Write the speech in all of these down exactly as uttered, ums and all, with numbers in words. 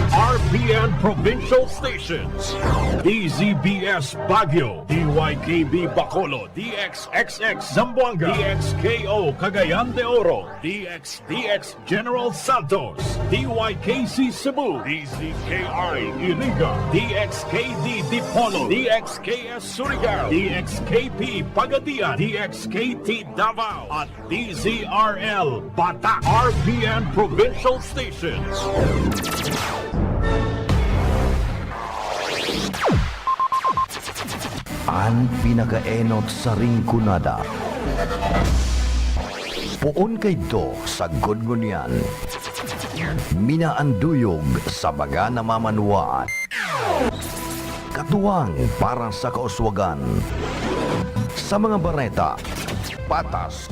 R P N Provincial Stations: D Z B S Baguio, D Y K B Bacolod, D X X X Zamboanga, D X K O Cagayan de Oro, D X D X General Santos, D Y K C Cebu, D Z K I Iriga, D X K D Dipolog, D X K S Surigao, D X K P Pagadian, D X K T Davao, at D Z R L Bata. R P N Provincial Stations. An pinakaenot sa Rinconada. Poon kaidto sagkod ngunyan. Minaanduyog sa mga namamanwaan. Katuwang para sa kauswagan. Sa mga bareta, patas.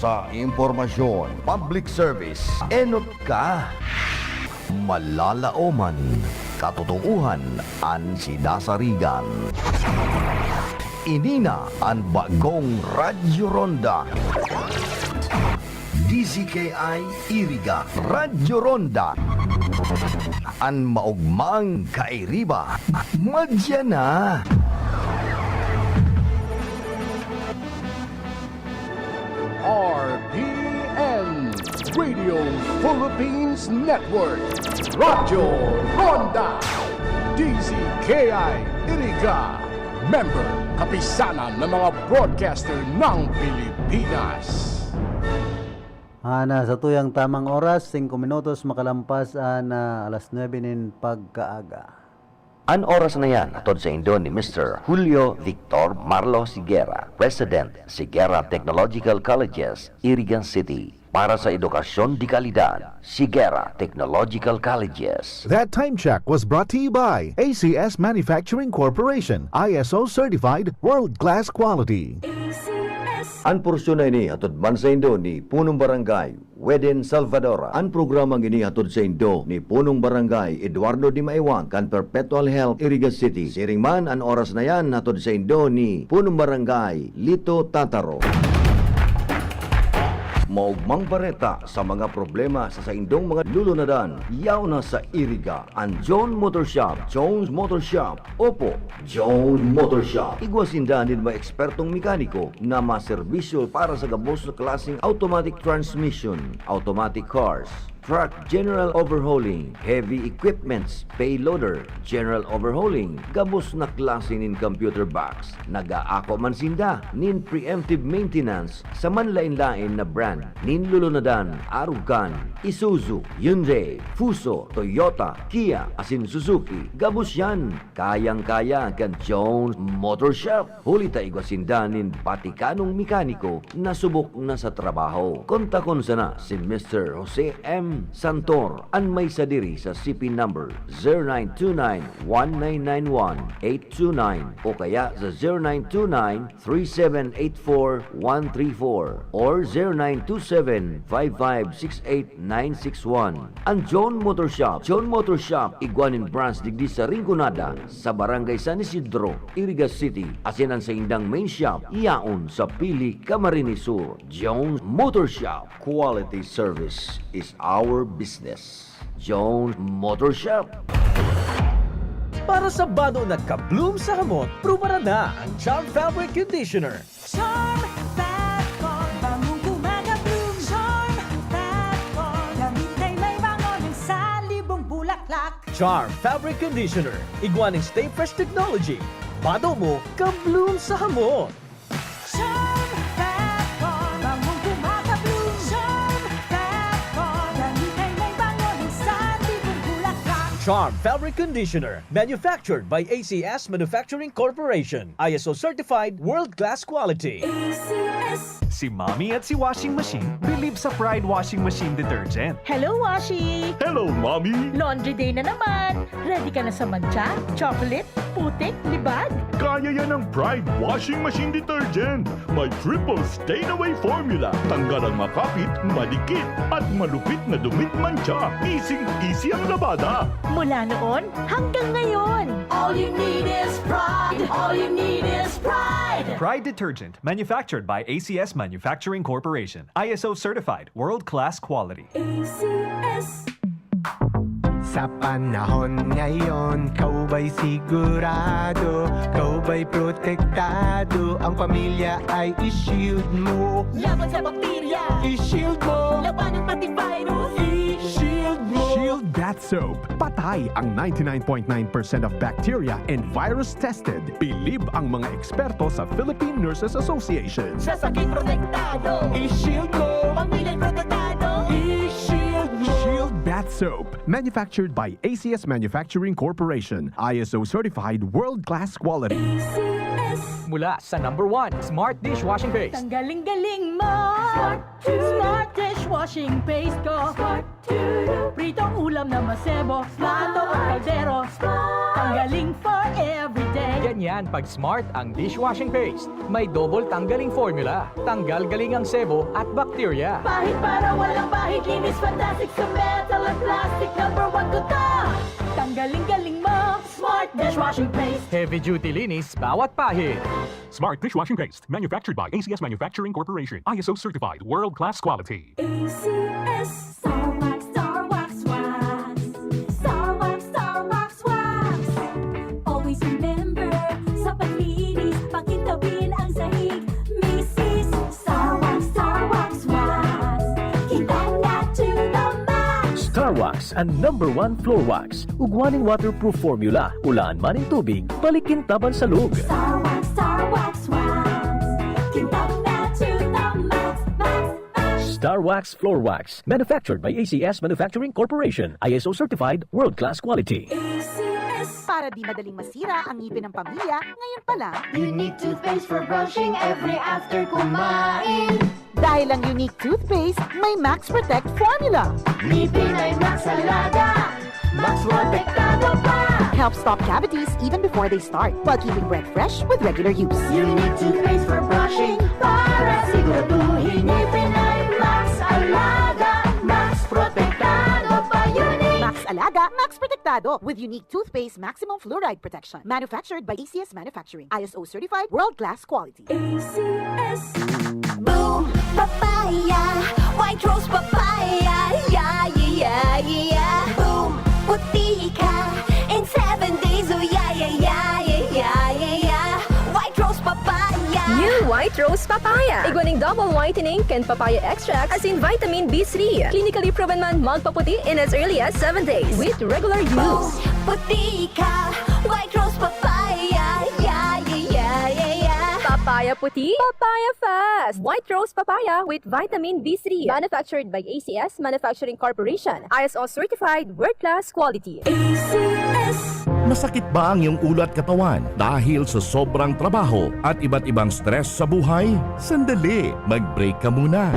Sa impormasyon, public service, enot ka. Malalaoman, katotoohan an sinasarigan. Ini na an bagong Radyo Ronda. D Z K I Iriga, Radyo Ronda. An maogmang kairiba, madya na. R P N, Radio Philippines Network, Radyo Ronda, D Z K I Iriga, member, kapisanan ng mga broadcaster ng Pilipinas. Ana, sa tuyang tamang oras, singko minutos makalampas an, ah, alas nuebe nin pagkaaga. An oras na yan, hatod saindo ni Mister Julio Victor Marlo Siguera, President, Siguera Technological Colleges, Irigan City. Para sa edukasyon de kalidad, Siguera Technological Colleges. That time check was brought to you by A C S Manufacturing Corporation, I S O certified, world-class quality. An porsyon na ini hatod man saindo ni Punong Barangay Weden Salvador. An programang ini hatod saindo ni Punong Barangay Eduardo Dimaiwan kan Perpetual Health, Iriga City. Siring man, an oras na yan hatod saindo ni Punong Barangay Lito Tataro. Maogmang bareta sa mga problema sa saindong mga lulunadan, yaon na sa Iriga. An John Motor Shop, Jones Motor Shop, opo, Jones Motor Shop. Igwa sinda nin mga ekspertong mekaniko na maserbisyo para sa gabos na klaseng automatic transmission, automatic cars, truck general overhauling, heavy equipments, payloader, general overhauling, gabos na klase nin computer box. Nag-aako man sinda nin preemptive maintenance sa manlaen-laen na brand nin lulunadan, arog kan Isuzu, Hyundai, Fuso, Toyota, Kia, asin Suzuki. Gabos yan, kayang-kaya kan Jones Motor Shop. Huli ta igwa sinda nin batikanong mekaniko na subok na sa trabaho. Kontakon sana si Mister Jose M Santor, an may sadiri sa C P number zero nine two nine one nine nine one eight two nine o kaya sa zero nine two nine three seven eight four one three four or zero nine two seven five five six eight nine six one. An John Motor Shop. John Motor Shop, igwa nin branch digdi sa Rinconada, sa Barangay San Isidro, Iriga City, asin an saindang main shop yaon sa Pili, Camarines Sur. John Motor Shop. Quality service is our business. John Motor Shop. Para sa bado na ka-bloom sa hamot, prubaran na ang Charm Fabric Conditioner. Charm Fat Con, bangong gumagabloom. Charm Fat Con, gamitin may bango ng salibong bulaklak. Charm Fabric Conditioner, igwa nin Stay Fresh Technology. Bado mo, ka-bloom sa hamot. Charm Fat Con, bangong gumagabloom. Charm Fat Con, gamitin may bango ng salibong bulaklak. Charm Fabric Conditioner, manufactured by A C S Manufacturing Corporation. I S O certified, world-class quality. A C S. Si Mommy at si Washing Machine bilib sa Pride Washing Machine Detergent. Hello, Washi! Hello, Mommy! Laundry day na naman! Ready ka na sa mantsa, chocolate, putik, libag? Kaya yan ng Pride Washing Machine Detergent. May triple stain away formula. Tanggal ang makapit, madikit, at malupit na dumi't mantsa. Easy-easy ang labada. Mula noon hanggang ngayon. All you need is Pride. All you need is Pride. Pride Detergent, manufactured by A C S Manufacturing Corporation. I S O certified, world-class quality. A C S. Sa panahon ngayon, ikaw ba'y sigurado? Ikaw ba'y protektado? Ang pamilya ay i-shield mo. Laban sa bakterya, i-shield mo. Labanan pati virus, i-shield mo. Shield Bath Soap. Patay ang ninety-nine point nine percent of bacteria and virus tested. Bilib ang mga eksperto sa Philippine Nurses Association. Sa sakit protektado, i-shield mo. Pamilya'y protektado, i-shield mo. Shield Bath Soap. Manufactured by A C S Manufacturing Corporation. I S O certified world-class quality. Mula sa number one, Smart Dishwashing Paste. Tanggaling-galing mo! Smart! Smart dishwashing paste ko! Smart! Pritong ulam na masebo, plato o kaldero. Tanggaling for everyday. Ganyan pag Smart ang dishwashing paste. May double tanggaling formula. Tanggal galing ang sebo at bakterya. Pahid para walang bahid, linis fantastic sa metal at plastic. Number one ko to! Tanggaling-galing mo, Smart Dishwashing Paste. Heavy duty linis bawat pahid. Smart Dishwashing Paste, manufactured by A C S Manufacturing Corporation. I S O certified, world-class quality. A C S. Star Wax, Star Wax, Wax. Star Wax, Star Wax, Wax. Always remember, sa paglinis, pakintabin ang sahig. Misis, Star Wax, Star Wax, Wax. Kintab na to the max. Star Wax, ang number one floor wax. Ugwa nin waterproof formula, ulaan man nin tubig, balik kintab an salog. Star Wax, Star Wax, Wax. Kintab na to the max, max, max. Star Wax Floor Wax, manufactured by A C S Manufacturing Corporation, I S O certified, world-class quality. A C S. Para di madaling masira ang ngipin ng pamilya, ngayon pa lang. Unique toothpaste for brushing every after kumain. Dahil ang Unique Toothpaste may Max Protect Formula. Ngipin ay Max Alaga, Max Protektado pa. Helps stop cavities even before they start, while keeping breath fresh with regular use. Unique Toothpaste for brushing, para siguraduhin ngipin ay Max Alaga, Max Protektado pa. Unique! Max Alaga, Max Protektado, with Unique Toothpaste Maximum Fluoride Protection. Manufactured by A C S Manufacturing. I S O certified, world-class quality. A C S. Boom! Papaya! White Rose Papaya! Yeah, yeah, yeah, yeah! Boom! Puti ka in seven days! Oh, yeah, yeah, yeah! White Rose Papaya! New White Rose Papaya. Igwa ning double whitening kan papaya extract asin vitamin B three. Clinically proven man magpaputi in as early as seven days with regular use. Boom! Puti ka! White Rose Papaya! Yeah, yeah, yeah, yeah, yeah! Papaya puti, papaya fast! White Rose Papaya with vitamin B three. Manufactured by A C S Manufacturing Corporation. I S O certified, world-class quality. A C S. Masakit ba ang iyong ulo at katawan dahil sa sobrang trabaho at iba't ibang stress sa buhay? Sandali, mag-break ka muna.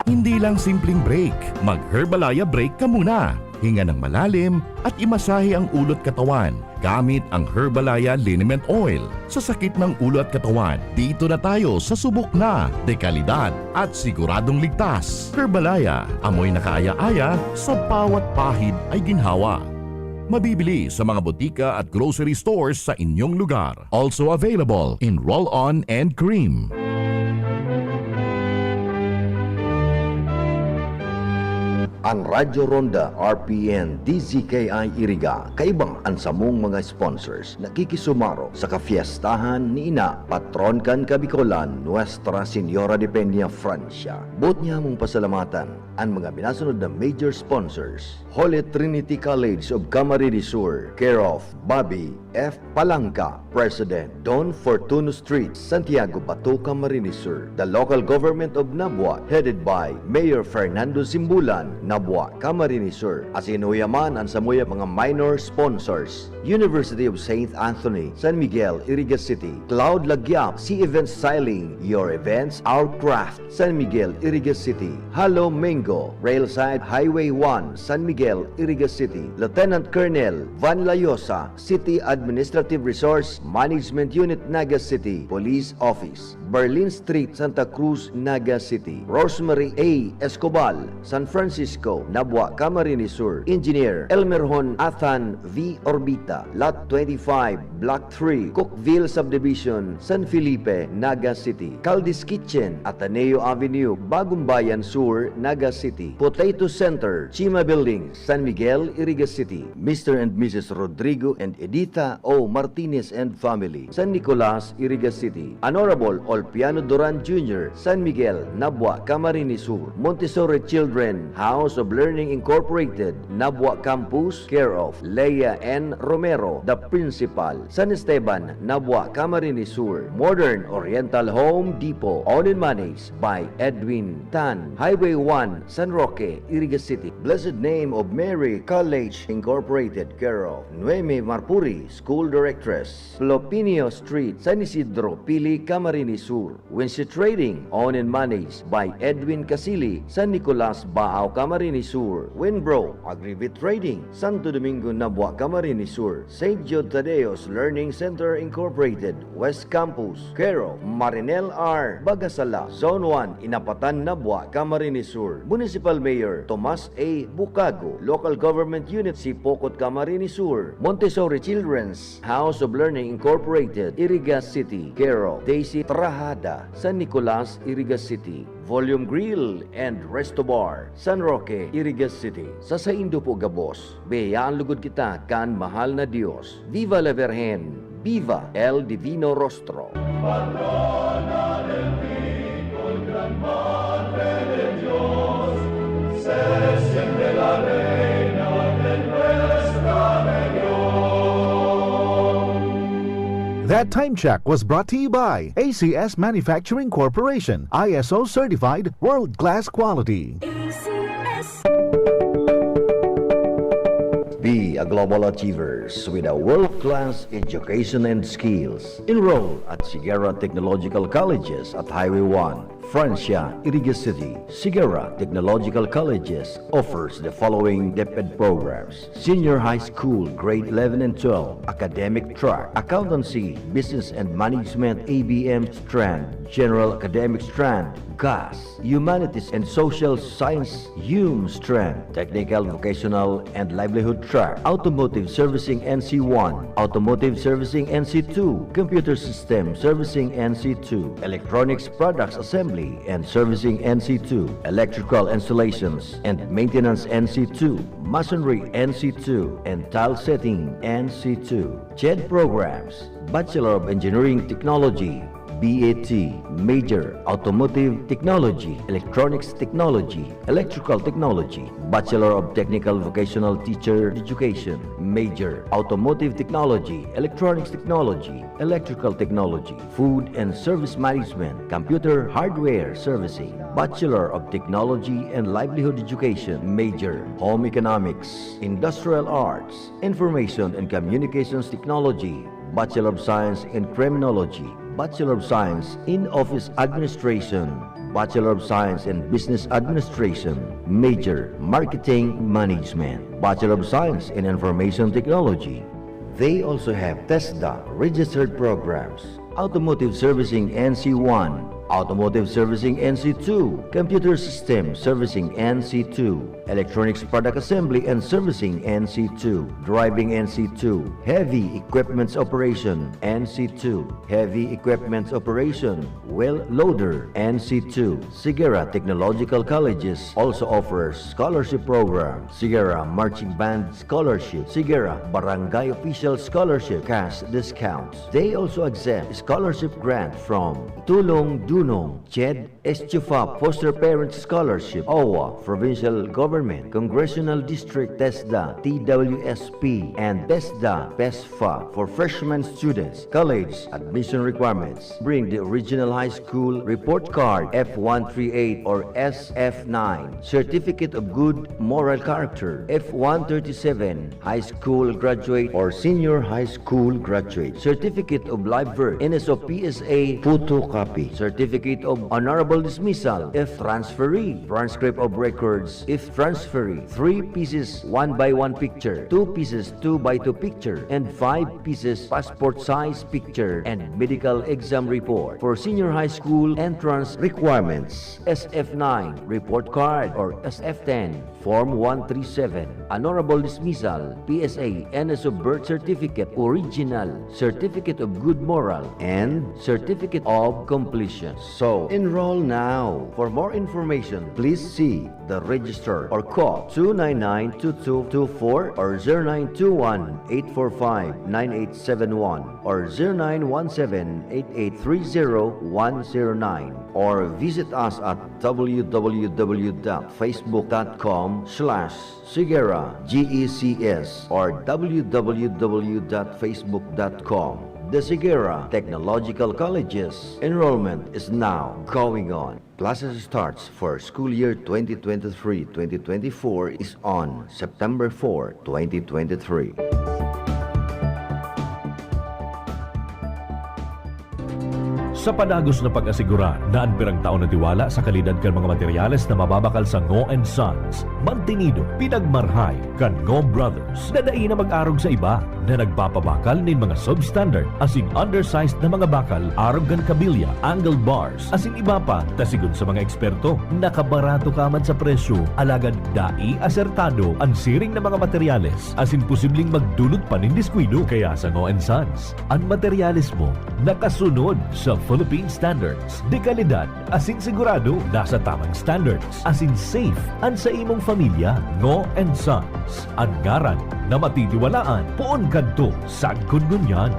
Hindi lang simpleng break, mag-Herbalaya break ka muna. Hinga ng malalim at imasahe ang ulo at katawan gamit ang Herbalaya Liniment Oil. Sa sakit ng ulo at katawan, dito na tayo sa subok na, dekalidad at siguradong ligtas. Herbalaya, amoy na kaaya-aya, sa bawat pahid ay ginhawa. Mabibili sa mga botika at grocery stores sa inyong lugar. Also available in roll-on and cream. Ang Radyo Ronda, R P N, D Z K I Iriga, kaibang an samong mga sponsors, nakikisumaro sa kafiestahan ni Ina, patron kan Kabikolan, Nuestra Señora de Peña, Francia. Boot niya mong pasalamatan an mga minasunod na major sponsors: Holy Trinity College of Camarines Sur, care of Bobby F. Palangka, President, Don Fortuno Street, Santiago, Bato, Camarines Sur. The local government of Nabua, headed by Mayor Fernando Simbulan, Nabua, Camarines Sur. Asin uya man an samuyang mga minor sponsors: University of Saint Anthony, San Miguel, Iriga City, Cloud Lagyap, Sea Event Styling, your events, our craft. San Miguel, Iriga City. Halo Mango, Railside Highway one, San Miguel, Iriga City. Lieutenant Colonel Van Layosa, City Administrative Resource Management Unit, Naga City Police Office. Barlin Street, Santa Cruz, Naga City. Rosemary A. Escobal, San Francisco, Nabua, Camarines Sur. Engineer Elmerhon Athan V. Orbita, Lot twenty-five, Block three, Cookville Subdivision, San Felipe, Naga City. Caldi's Kitchen, Ateneo Avenue, Bagumbayan Sur, Naga City. Potato Center, Chima Building, San Miguel, Iriga City. Mister and Missus Rodrigo and Editha O. Martinez and family, San Nicolas, Iriga City. Honorable Olpiano Duran Junior, San Miguel, Nabua, Camarines Sur. Montessori Children House of Learning Incorporated, Nabua Campus, care of Lea N. Romero, the principal. San Esteban, Nabua, Camarines Sur. Modern Oriental Home Depot, owned and managed by Edwin Tan. Highway one, San Roque, Iriga City. Blessed Name of Mary College Incorporated, care of Noemi Marpuri, School Directress. Plopinio Street, San Isidro, Pili, Camarines Sur. Winsi Trading, owned and managed by Edwin Casili, San Nicolas, Baao, Camarines Sur. Winbro Agrivet Trading, Santo Domingo, Nabua, Camarines Sur. Saint Jude Tadeo's Learning Center Incorporated, West Campus, care of Marinel R. Bagasala, Zone one, Inapatan, Nabua, Camarines Sur. Municipal Mayor Tomas A. Bucago, Local Government Unit Sipocot, Camarines Sur. Montessori Children's House of Learning Incorporated, Iriga City, care of Daisy Trahada, San Nicolas, Iriga City. Volume Grill and Resto Bar, San Roque, Iriga City. Sa saindo po gabos, biyayaan lugod kita kan mahal na Dios. Viva la Virgen! Viva el Divino Rostro! Patrona del Bicol, Gran Madre de Dios, sé siempre la reina de nuestra región. That time check was brought to you by A C S Manufacturing Corporation, I S O certified, world-class quality. A C S. Be a global achievers with a world-class education and skills. Enroll at Sigara Technological Colleges at Highway one, Francia, Iriga City. Sigara Technological Colleges offers the following DepEd programs: Senior High School, Grade eleven and twelve, Academic Track, Accountancy, Business and Management, A B M Strand, General Academic Strand, GAS, Humanities and Social Science, HUM Strand, Technical, Vocational and Livelihood Track, Automotive Servicing, N C one, Automotive Servicing, N C two, Computer System Servicing, N C two, Electronics Products Assembly and Servicing, N C two, Electrical Installations and Maintenance, N C two, Masonry, N C two, and Tile Setting, N C two. CHED programs: Bachelor of Engineering Technology, B A T, major, Automotive Technology, Electronics Technology, Electrical Technology, Bachelor of Technical Vocational Teacher Education, major, Automotive Technology, Electronics Technology, Electrical Technology, Food and Service Management, Computer Hardware Servicing, Bachelor of Technology and Livelihood Education, major, Home Economics, Industrial Arts, Information and Communications Technology, Bachelor of Science in Criminology, Bachelor of Science in Office Administration, Bachelor of Science in Business Administration, major, Marketing Management, Bachelor of Science in Information Technology. They also have TESDA registered programs: Automotive Servicing, N C one, Automotive Servicing, N C two, Computer System Servicing, N C two, Electronics Product Assembly and Servicing, N C two, Driving, N C two, Heavy Equipments Operation, N C two, Heavy Equipments Operation, Wheel Loader, N C two. Sigara Technological Colleges also offers scholarship program: Sigara Marching Band Scholarship, Sigara Barangay Official Scholarship, cash discounts. They also accept scholarship grant from Tulong Dunong, CHED, Estufa Foster Parent Scholarship, OWWA, Provincial Government, Congressional District, TESDA, T W S P, and TESDA, PESFA. For freshman students, college admission requirements: bring the original high school report card, F one three eight or S F nine, certificate of good moral character, F one thirty-seven, high school graduate or senior high school graduate, certificate of live birth, N S O P S A photocopy, certificate Certificate of honorable dismissal if transferee, transcript of records if transferee, three pieces one by one picture, two pieces two by two picture, and five pieces passport size picture, and medical exam report. For senior high school entrance requirements, S F nine report card or S F ten, Form one three seven, honorable dismissal, P S A, N S O birth certificate, original, certificate of good moral, and certificate of completion. So, enroll now. For more information, please see the registrar or call two nine nine two two two four or zero nine two one eight four five nine eight seven one or zero nine one seven eight eight three zero one zero nine, or visit us at w w w dot facebook dot com slash Sigera G E C S or w w w dot facebook dot com. The Sigera Technological Colleges. Enrollment is now going on. Classes starts for school year twenty twenty-three twenty twenty-four is on September four, twenty twenty-three. Sa padagos na pag-asigurar na an pirang taon na tiwala sa kalidad kan mga materyales na mababakal sa Ngo and Sons, mantinido, pinagmarhay kan Ngo Brothers na dai na mag-arog sa iba na nagpapabakal nin mga substandard asin undersized na mga bakal arog kan kabilya, angle bars, asin iba pa, ta sigon sa mga eksperto, nakabarato ka man sa presyo, alagad dai asertado an siring na mga materyales asin posibleng magdulot pa nin diskuido. Kaya sa Ngo and Sons, an materyales mo nakasunod sa Philippine standards de kalidad asin sigurado nasa tamang standards asin safe an sa imong pamilya. Ngo and Sons, an ngaran na matitiwalaan poon kadto sagkod ngunyan.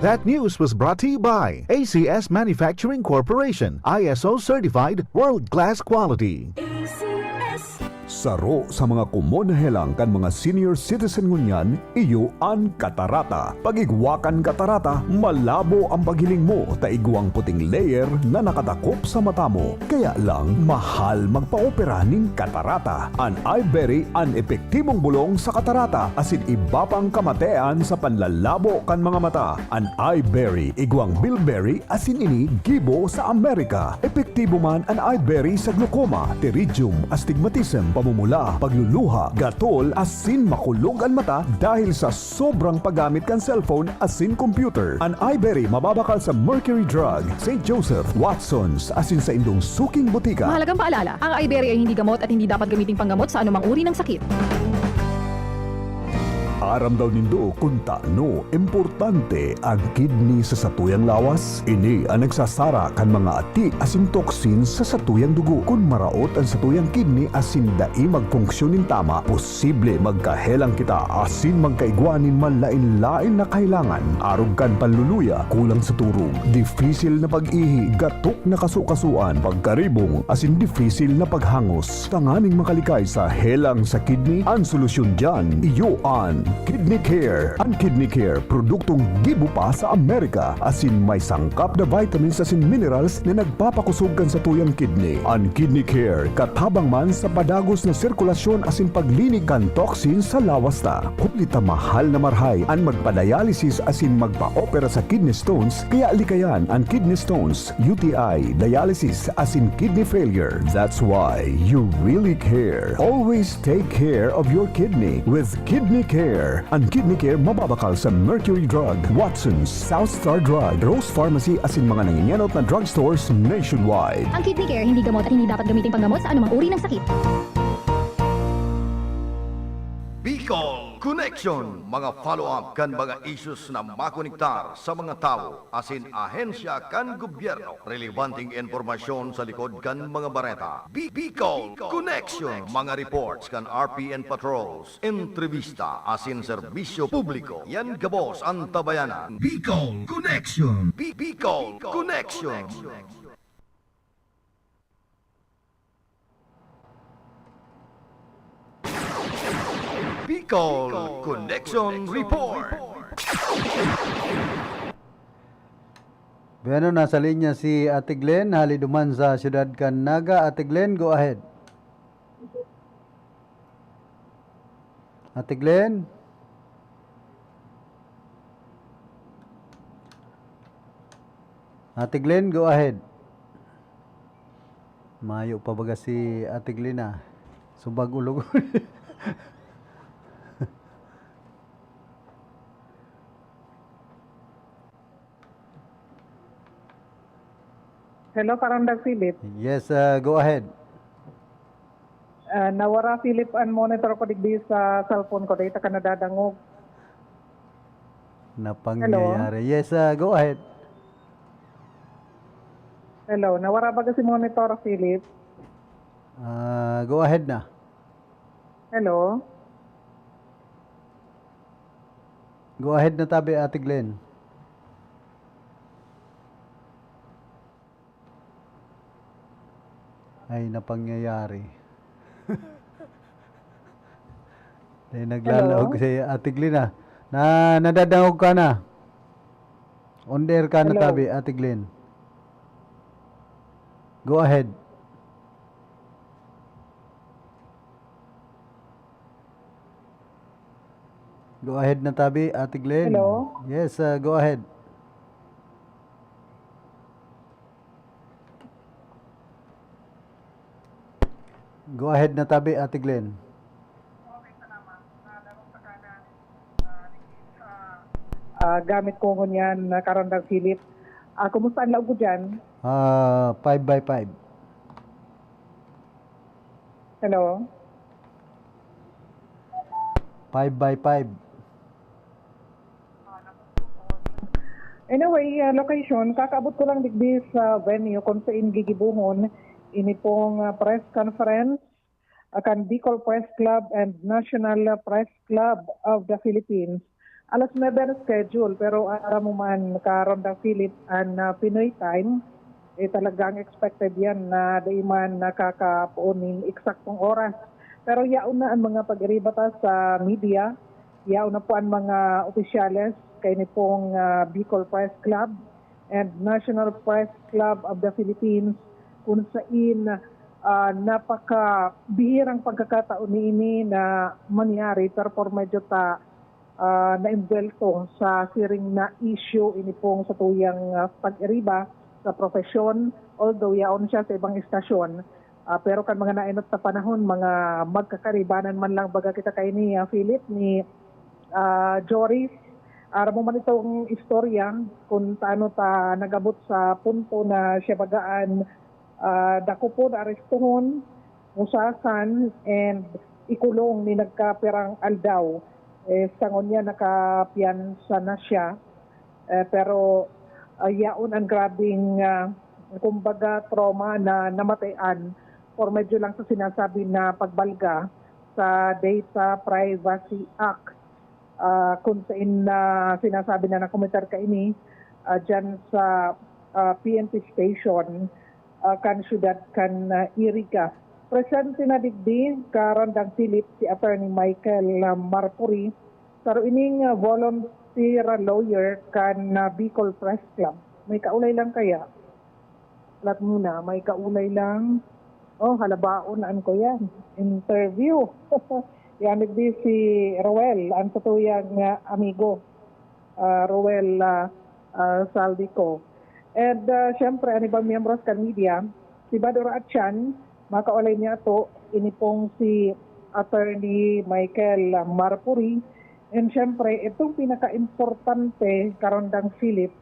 That news was brought to you by A C S Manufacturing Corporation, I S O certified, world-class quality. A C S. Saro sa mga komon na helang kan mga senior citizen ngunyan, iyo an katarata. Pag-igwa kan katarata, malabo an paghiling mo ta igwang puting layer na nakadakop sa mata mo. Kaya lang, mahal magpaopera nin katarata. An Iberry an epektibong bolong sa katarata asin iba pang kamatean sa panlalabo kan mga mata. An Iberry, igwang bilberry, asin ini gibo sa Amerika. Epektibo man an Iberry sa glaucoma, pterygium, astigmatism, pamumula, pagluluha, gatol, asin makulog an mata dahil sa sobrang paggamit kan cellphone asin computer. An Iberry mababakal sa Mercury Drug, Saint Joseph, Watsons, asin saindong suking botika. Mahalagang paalala, ang Iberry ay hindi gamot at hindi dapat gamiting panggamot sa anumang uri ng sakit. Aram daw nindo kun tano importante an kidney sa satuyang lawas? Ini an nagsasara kan mga ati asin toxins sa satuyang dugo. Kun maraot an satuyang kidney asin dai magfunksyon nin tama, posible magkahelang kita asin magkaigwa nin malaen-laen na kahelangan, arog kan panluluya, kulang sa turog, difisil na pag-ihi, gatok na kasukasuan, pagkaribong, asin difisil na paghangos. Tanganing makalikay sa helang sa kidney, an solusyon diyan, iyo an Kidney Care. An Kidney Care, produktong gibo pa sa Amerika, asin may sangkap na vitamins asin minerals na nagpapakusog kan satuyang kidney. An Kidney Care, katabang man sa padagos na sirkulasyon asin paglinig kan toxin sa lawas ta. Huli ta mahal na marhay an magpa-dialysis asin magpa-opera sa kidney stones, kaya likayan an kidney stones, U T I, dialysis, asin kidney failure. That's why you really care. Always take care of your kidney with Kidney Care. An Kidney Care mababakal sa Mercury Drug, Watsons, South Star Drug, Rose Pharmacy asin mga nangingenot na drugstores nationwide. Ang Kidney Care hindi gamot at hindi dapat gamitin panggamot sa anumang uri ng sakit. Bicol Connection, mga follow-up kan mga issues na makonektar sa mga tawo asin ahensya kan gobyerno. Relebanteng impormasyon sa likod kan mga bareta. Bi-, Bicol Connection, mga reports kan R P N patrols, entrevista asin serbisyo publiko. Yan gabos an tabayanan. Bicol Connection. Bi-, Bicol Connection. Bicol Connection Report. Bueno, nasa linya si Ate Glenn, hali duman sa siyudad kan Naga. Ate Glenn, go ahead. Ate Glenn? Ate Glenn, go ahead. Mayo pa baga si Ate Glenn, ah. Subag ulo. Hello, Karondag Philip. Yes, uh, go ahead. Ah, nawara, Philip, an monitor ko digdi sa cellphone ko. Dai ta ka nadadangog. Napangyayari. Yes, uh, go ahead. Hello, nawara baga si monitor, Philip? Ah, go ahead na. Hello? Go ahead na tabi, Ate Glenn. Ay, napangyayari. Ay, naglalaog Hello? Si Ate Glenn, ah. Na, nadadangog ka na. On the air ka na Hello? tabi, Ate Glenn. Go ahead. Go ahead na tabi, Ate Glenn. Hello? Yes, uh, go ahead. Go ahead na tabi, Ate Glenn. Ah, gamit ko ngunyan na Karondag Philip. Ah, kumusta ang laog ko dyan? Ah, five by five. Hello? Five by five. Anyway, ah, location, kakaabot ko lang digdi sa venue kung saan gigibuhon ini pong, ah, press conference, ah, kan Bicol Press Club and National Press Club of the Philippines. Alas nuebe ang schedule, pero aram mo man, Karondag Philip, an, ah, Pinoy time, eh, talagang expected yan na dai man nakakapoon nin eksaktong oras. Pero yaon na ang mga pag-iriba ta sa media, yaon na po ang mga opisyales kaini pong, ah, Bicol Press Club and National Press Club of the Philippines, kung sain, ah, napakabihirang pagkakataon niini na mangyari, pero por medyo ta, ah, naembwelto sa siring na issue ini pong satuyang, ah, pag-iriba sa profesyon, although yaon siya sa ibang estasyon. Ah, pero kan mga naenot na panahon, mga magkakaribanan man lang baga kita kaini, ah, Philip, ni, ah, Joris. Aram mo man itong istorya kung taano ta nag-abot sa punto na siya bagaan, ah, dakopon, arestohon, musakan, and ikulong ni nagkapirang aldaw. Eh, sa ngunyan, nakapiyansa na siya. Eh, pero, ah, yaon ang grabing, ah, kumbaga, trauma na namatayan por medyo lang sa sinasabi na pagbalga sa Data Privacy Act. Ah, kung sain na sinasabi na nakometer kaini, ah, dyan sa, ah, P N P station, ah, kan siyudad kan, ah, Iriga. Presente na digdi, Karondag Philip, si Attorney Michael, ah, Marpuri, saro ining, ah, volunteer lawyer kan, ah, Bicol Press Club. May kaulay lang kaya? Lat muna, may kaulay lang. Oh, halabaon na an ko yan. Interview. Yan, digdi si Roel, ang satuyang, ah, amigo. Ah, Roel, ah, ah, Saldico. And, ah, syempre, an ibang miyembros kan media, si Bador Atyan, makaulay niya to, ini pong si Attorney Michael, ah, Marpuri. And syempre, itong pinaka-importante, Karondag Philip,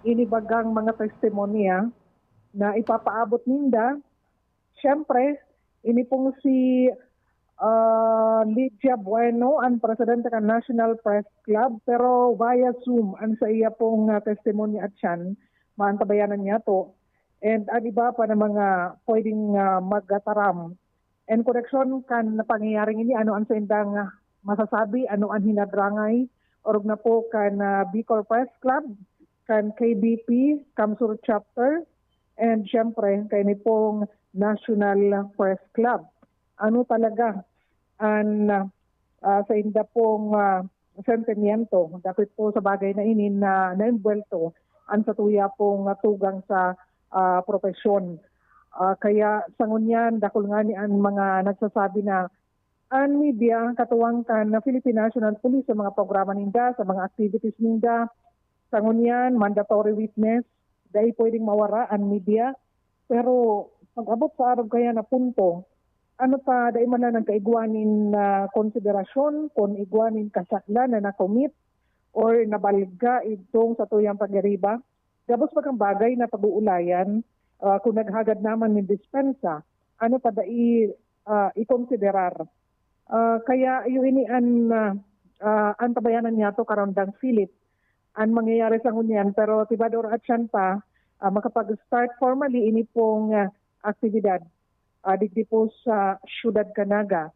ini bagang mga testimonya na ipapaabot ninda. Syempre, ini pong si, ah, Lydia Bueno, ang presidente kan National Press Club, pero via Zoom ang sa iya pong, ah, testimonya at siyan, maantabayanan niya to. And ang iba pa na mga pwedeng, ah, magataram. And koneksyon kan pangyayaring ini, ano ang saindang, ah, masasabi, ano ang hinadrangay, orog na po kan, ah, Bicol Press Club, kan K B P, CamSur Chapter, and syempre, kaini pong National Press Club. Ano talaga ang, ah, sainda pong, ah, sentimiento dapit po sa bagay na ini na naembwelto ang satuya pong, ah, tugang sa, ah, propesyon. Ah, kaya sa ngunyan, dakul ngani an mga nagsasabi na an media katuwang kan Philippine National Police sa mga programa ninda, sa mga activities ninda. Sa ngunyan, mandatory witness, dai pwedeng mawara an media. Pero pag-abot sa arog kaya na punto, ano pa, dai man lang nagkaigwa nin, ah, konsiderasyon, kun igwa nin kasalan na na-commit or nabalga idtong satuyang pag-iriba. Gabos pa kang bagay na pag-uulayan, ah, kung naghagad naman nin dispensa, ano pa dai, ah, ikonsiderar. Ah, kaya iyo ini an, ah, ah, antabayanan niyato, Karondang Philip, an mangyayari sa ngunyan, pero tibad or atyan pa, ah, makapag-start formally ini pong, ah, aktibidad, ah, digdi po sa Siyudad kan Naga.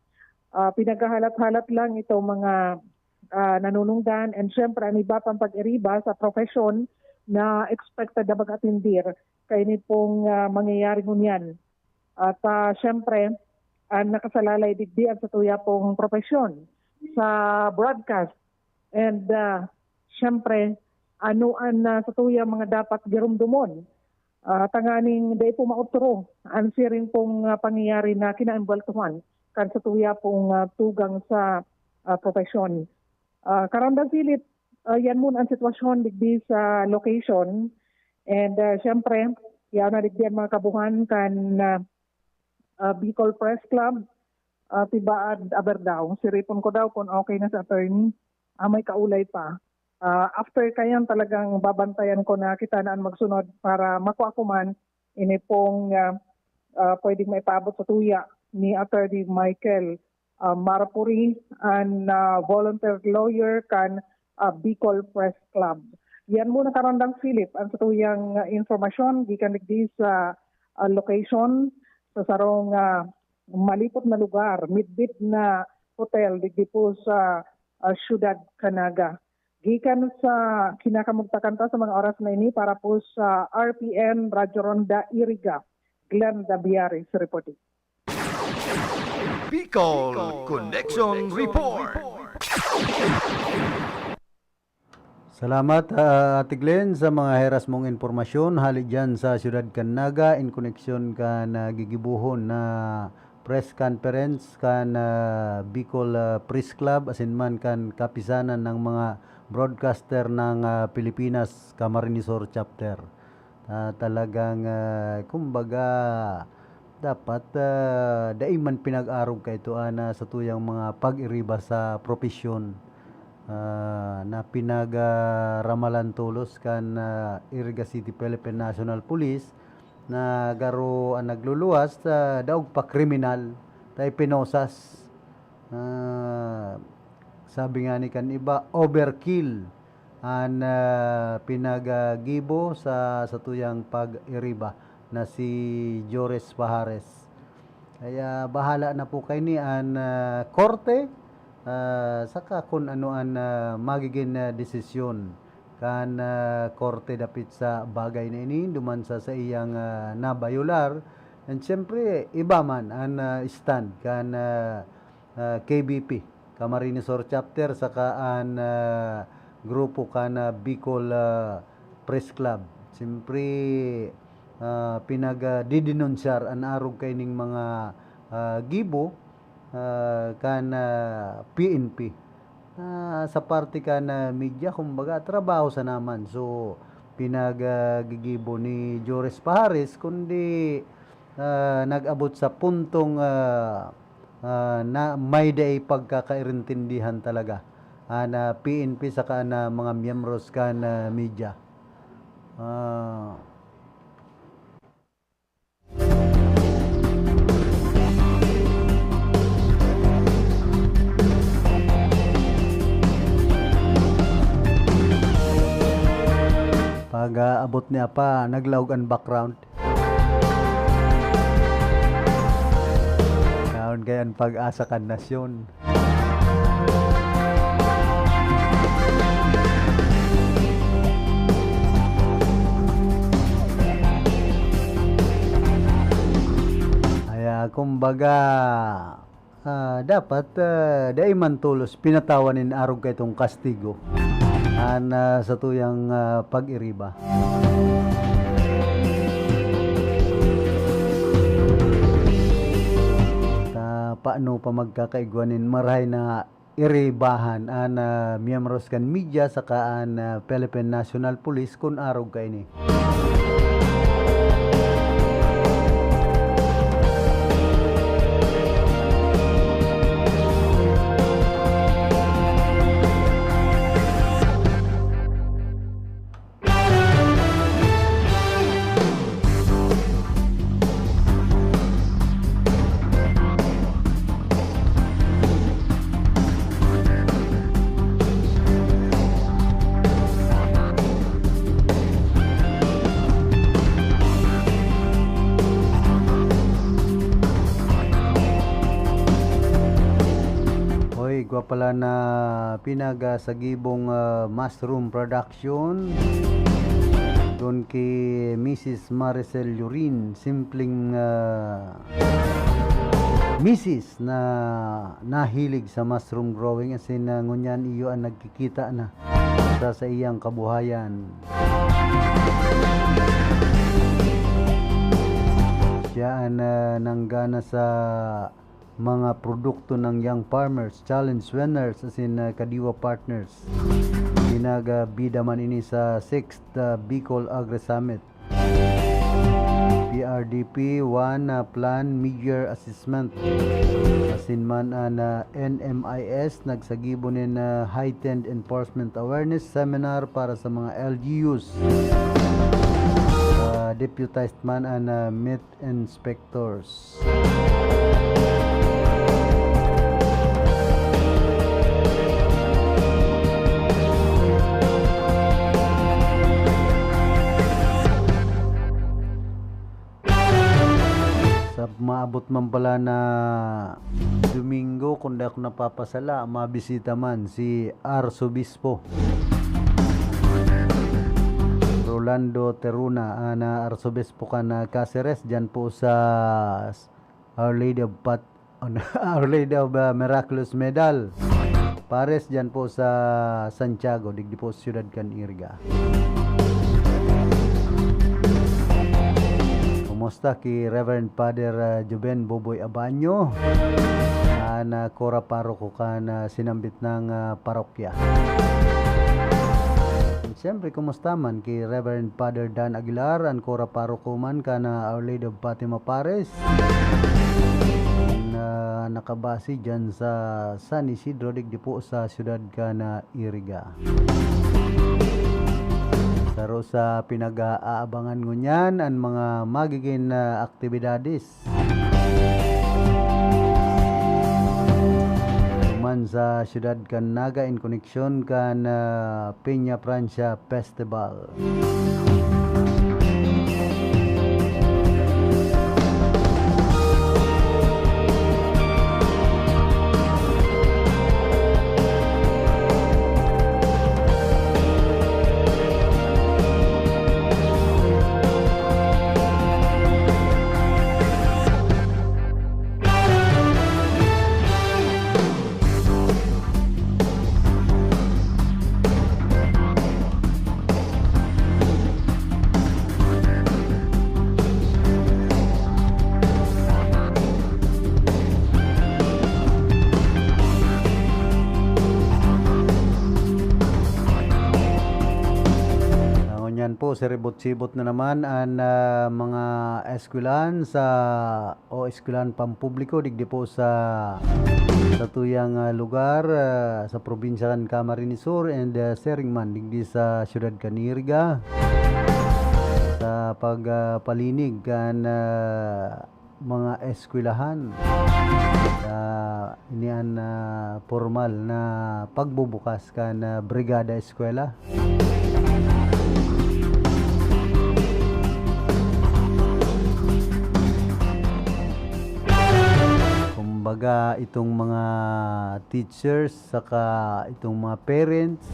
Ah, pinaghahalat-halat lang itong mga, ah, nanunungdan and siyempre an iba pang pag-iriba sa profesyon na expected na mag-atindir kaini pong, ah, mangyayari ngunyan. At, ah, siyempre, ang nakasalalay digdi ang satuya pong profesyon sa broadcast. And, ah, siyempre, ano an, ah, satuyang mga dapat giromdomon, ah, tanganing dai po maotro ang siring pong, ah, pangyayari na kinaembweltohan kan satuya pong, ah, tugang sa, ah, profesyon. Ah, Karondang Philip, ah, yan muna ang sitwasyon digdi sa location. And, ah, siyempre, yaon na digdi ang mga kabuhan kan, ah, ah, Bicol Press Club, ah, tibaad aber daw. Siripon ko daw kung okay na sa attorney. Ah, may kaulay pa. Ah, after kayan, talagang babantayan ko na kita na an magsunod para makua ko man ini pong, ah, ah, pwedeng maipaabot sa tuya ni Attorney Michael, ah, Marapuri, an, ah, volunteer lawyer kan, ah, Bicol Press Club. Yan muna, Karondang Philip, ang satuyang, ah, informasyon gikan digdi sa, ah, location sa sarong, ah, malipot na lugar, midbit na hotel digdi po sa, ah, Siyudad kan Naga. Gikan sa kinakamugtakan ta sa mga oras na ini para po sa R P N Radyo Ronda Iriga, Glenn Dabiaris reporting. Bicol Connection Report. Salamat, ah, Ate Glenn, sa mga heras mong impormasyon hali diyan sa siyudad kan Naga in koneksyon kan, ah, gigibohon na press conference kan, ah, Bicol, ah, Press Club asin man kan Kapisanan ng mga Broadcaster ng, ah, Pilipinas, Camarines Sur Chapter. Ah, talagang, ah, kumbaga, dapat, ah, dai man pinag-arog kaito, ah, na satuyang mga pag-iriba sa propesyon, ah, na pinagaramalan tolos kan, ah, Iriga City Philippine National Police na garo an nagluluwas, ah, daog pa kriminal, ta ipinosas. Ah, sabi ngani kan iba, overkill an, ah, pinaggibo sa satuyang pag-iriba na si Jores Pajares. Kaya bahala na po kaini an, ah, korte, ah, saka kun ano an, ah, magigin, ah, desisyon kan, ah, korte dapit sa bagay na ini, duman sa saiyang, ah, nabayolar. And siyempre, iba man an, ah, stand kan, ah, ah, K B P, Camarines Sur Chapter, saka an, ah, grupo kan, ah, Bicol, ah, Press Club. Siyempre, ah, pinagdidinunsyar an arog kaining mga, ah, gibo, ah, kan, ah, P N P. Ah, sa parte kan, ah, media, kumbaga, trabaho sana man. So, pinag, ah, gigibo ni Jores Pajares, kundi, ah, nag-abot sa puntong, ah, ah, na may dai pagkakairintindihan talaga an, ah, P N P saka an, ah, mga miyembros kan, ah, media. Ah, Pag, ah, abot ni Apa, naglaog an background. Yaon kaya an pag-asa kan nasyon. Kaya, kumbaga, ah, dapat, ah, dai man tolos pinatawan nin arog kaitong kastigo an, ah, satuyang, ah, pag-iriba. Ta paano pa magkakaigwa nin marahay na iribahan an, ah, miyembros kan media saka an, ah, Philippine National Police kun arog kaini? Igwa pala na pinagasagibong, ah, mushroom production. Doon kay Missus Maricel Lurin, simpleng, ah, misis na nahilig sa mushroom growing, as in, ah, ngunyan iyo ang nagkikita na sa, sa iyang kabuhayan. Siya ang, ah, nanggana sa mga produkto ng Young Farmers Challenge winners, as in, ah, Kadiwa Partners. Pinagabida man ini sa sixth, ah, Bicol Agri Summit. P R D P one, ah, Plan Mid-Year Assessment. Asin man an, ah, N M I S nagsagibo nin, ah, heightened enforcement awareness seminar para sa mga L G Us. Ah, deputized man an, ah, meat inspectors. Sa maabot man pala na Domingo, kung di ako napapasala, mabisita man si Arsobispo Rolando Teruna, ah, na Arsobispo kan, ah, Caceres, dyan po sa Our Lady of Pat-, ano, Our Lady of, ah, Miraculous Medal Pares, dyan po sa Santiago, digdi po sa siyudad kan Iriga. Kumusta ki Reverend Father, ah, Joven Boboy Abanyo, an, ah, kura paroko kan, ah, sinambit nang, ah, parokya? Siyempre, kumusta man ki Reverend Father Dan Aguilar, an kura paroko man kan, ah, Our Lady of Fatima Parish, na nakabase dyan sa San Isidro, digdi po sa siyudad kan, ah, Iriga. Saro sa pinag-aabangan ngunyan an mga magiging, ah, aktibidades man sa siyudad kan Naga in koneksyon kan, ah, Peña Francia Festival. Ngunyan po, siribot-sibot na naman an, ah, mga eskwelahan sa o eskwelahan pampubliko digdi po sa satuyang, ah, lugar, ah, sa probinsya kan Camarines Sur and, ah, siring man digdi sa siyudad kan Iriga sa pag, ah, palinig kan, ah, mga eskwelahan. Ah, ini an, ah, pormal na pagbubukas kan, ah, Brigada Eskwela. Kumbaga, itong mga teachers, saka itong mga parents,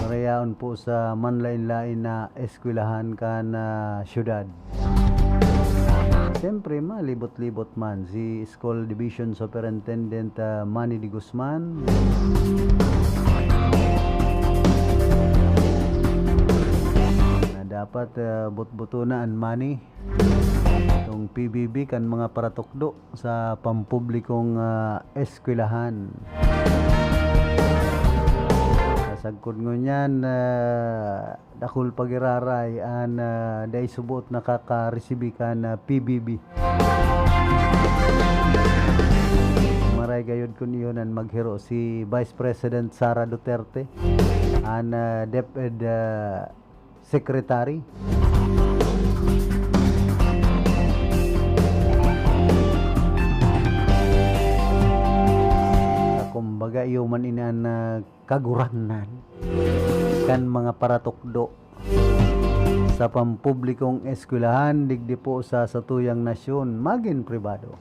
marayaon po sa manlain-lain na eskwelahan kan, ah, syudad. Siyempre, malibot-libot man si School Division Superintendent, ah, Manny de Guzman, na dapat, ah, butbuto na an money. Itong P B B kan mga paratukdo sa pampublikong, ah, eskwelahan. Sa sagkod ngunyan, ah, dakul pag-iraray an, ah, dai suboot nakakaresibi kan, ah, P B B. Maray gayod kun iyo nan maghiro si Vice President Sara Duterte, an, ah, DepEd, ah, Secretary. Kumbaga, iyo man ini an, ah, kagurangnan kan mga paratukdo sa pampublikong eskwelahan digdi po sa satuyang nasyon, magin pribado.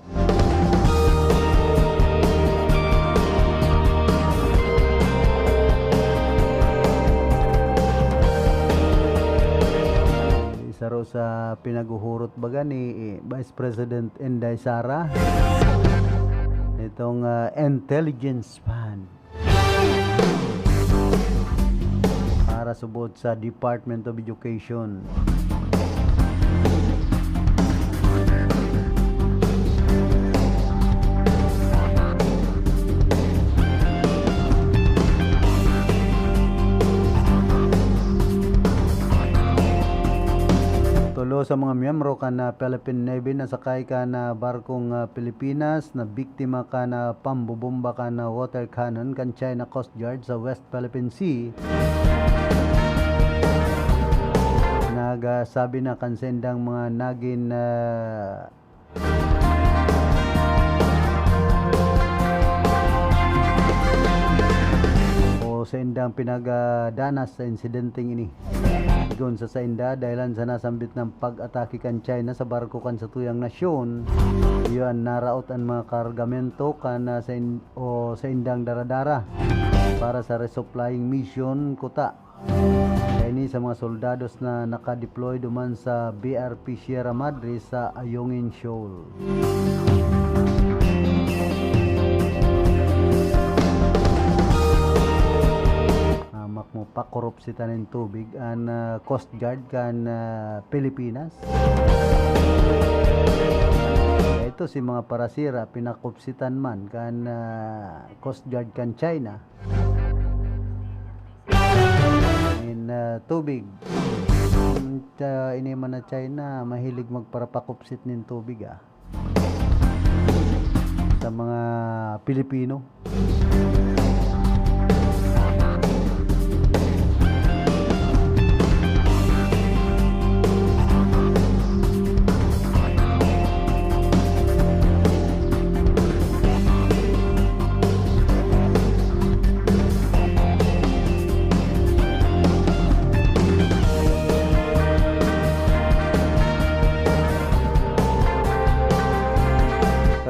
Sa pinaguhurot baga ni Vice President Inday Sara, itong, ah, intelligence fund para subot sa Department of Education. Tulo sa mga miyembro kan, ah, Philippine Navy na sakay kan, ah, barkong, ah, Pilipinas na biktima kan, ah, pambobomba kan, ah, water cannon kan China Coast Guard sa West Philippine Sea, nagsabi na kan saindang mga nagin, ah, o saindang pinagdanas sa insidenteng ini. Sigon sa sainda, dahilan sa nasambit na pag-atake kan China sa barko kan satuyang nasyon, iyo an naraot an mga kargamento kan, ah, sa in-, o saindang daradara para sa resupplying mission kuta. Kaini sa mga soldados na naka-deploy duman sa B R P Sierra Madre sa Ayungin Shoal. Hamak mo, pakorupsitan nin tubig an, ah, Coast Guard kan, ah, Pilipinas. Ito si mga parasira, pinakupsitan man kan, ah, Coast Guard kan China. In, ah, tubig. Hmm, ta-, ini man na China, mahilig magparapakupsit nin tubig, ah. Sa mga Pilipino.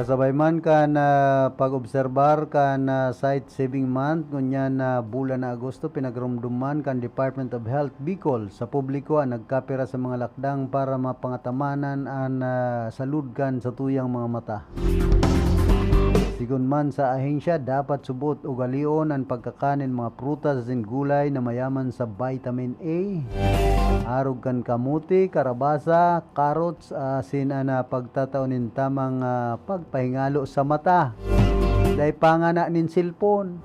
Kasabay man kan, ah, pag-obserbar kan, ah, Sight Saving Month, ngunyan na bulan na Agosto, pinagromdom man kan Department of Health Bicol sa publiko an nagkapira sa mga lakdang para mapangatamanan an, ah, salud kan satuyang mga mata. Sigon man sa ahensya, dapat subot ugalion an pagkakan nin mga prutas asin gulay na mayaman sa vitamin A, arog kan kamote, karabasa, carrots, asin an, ah, pagtatao nin tamang, ah, pagpahingalo sa mata. Dai pangana nin cellphone.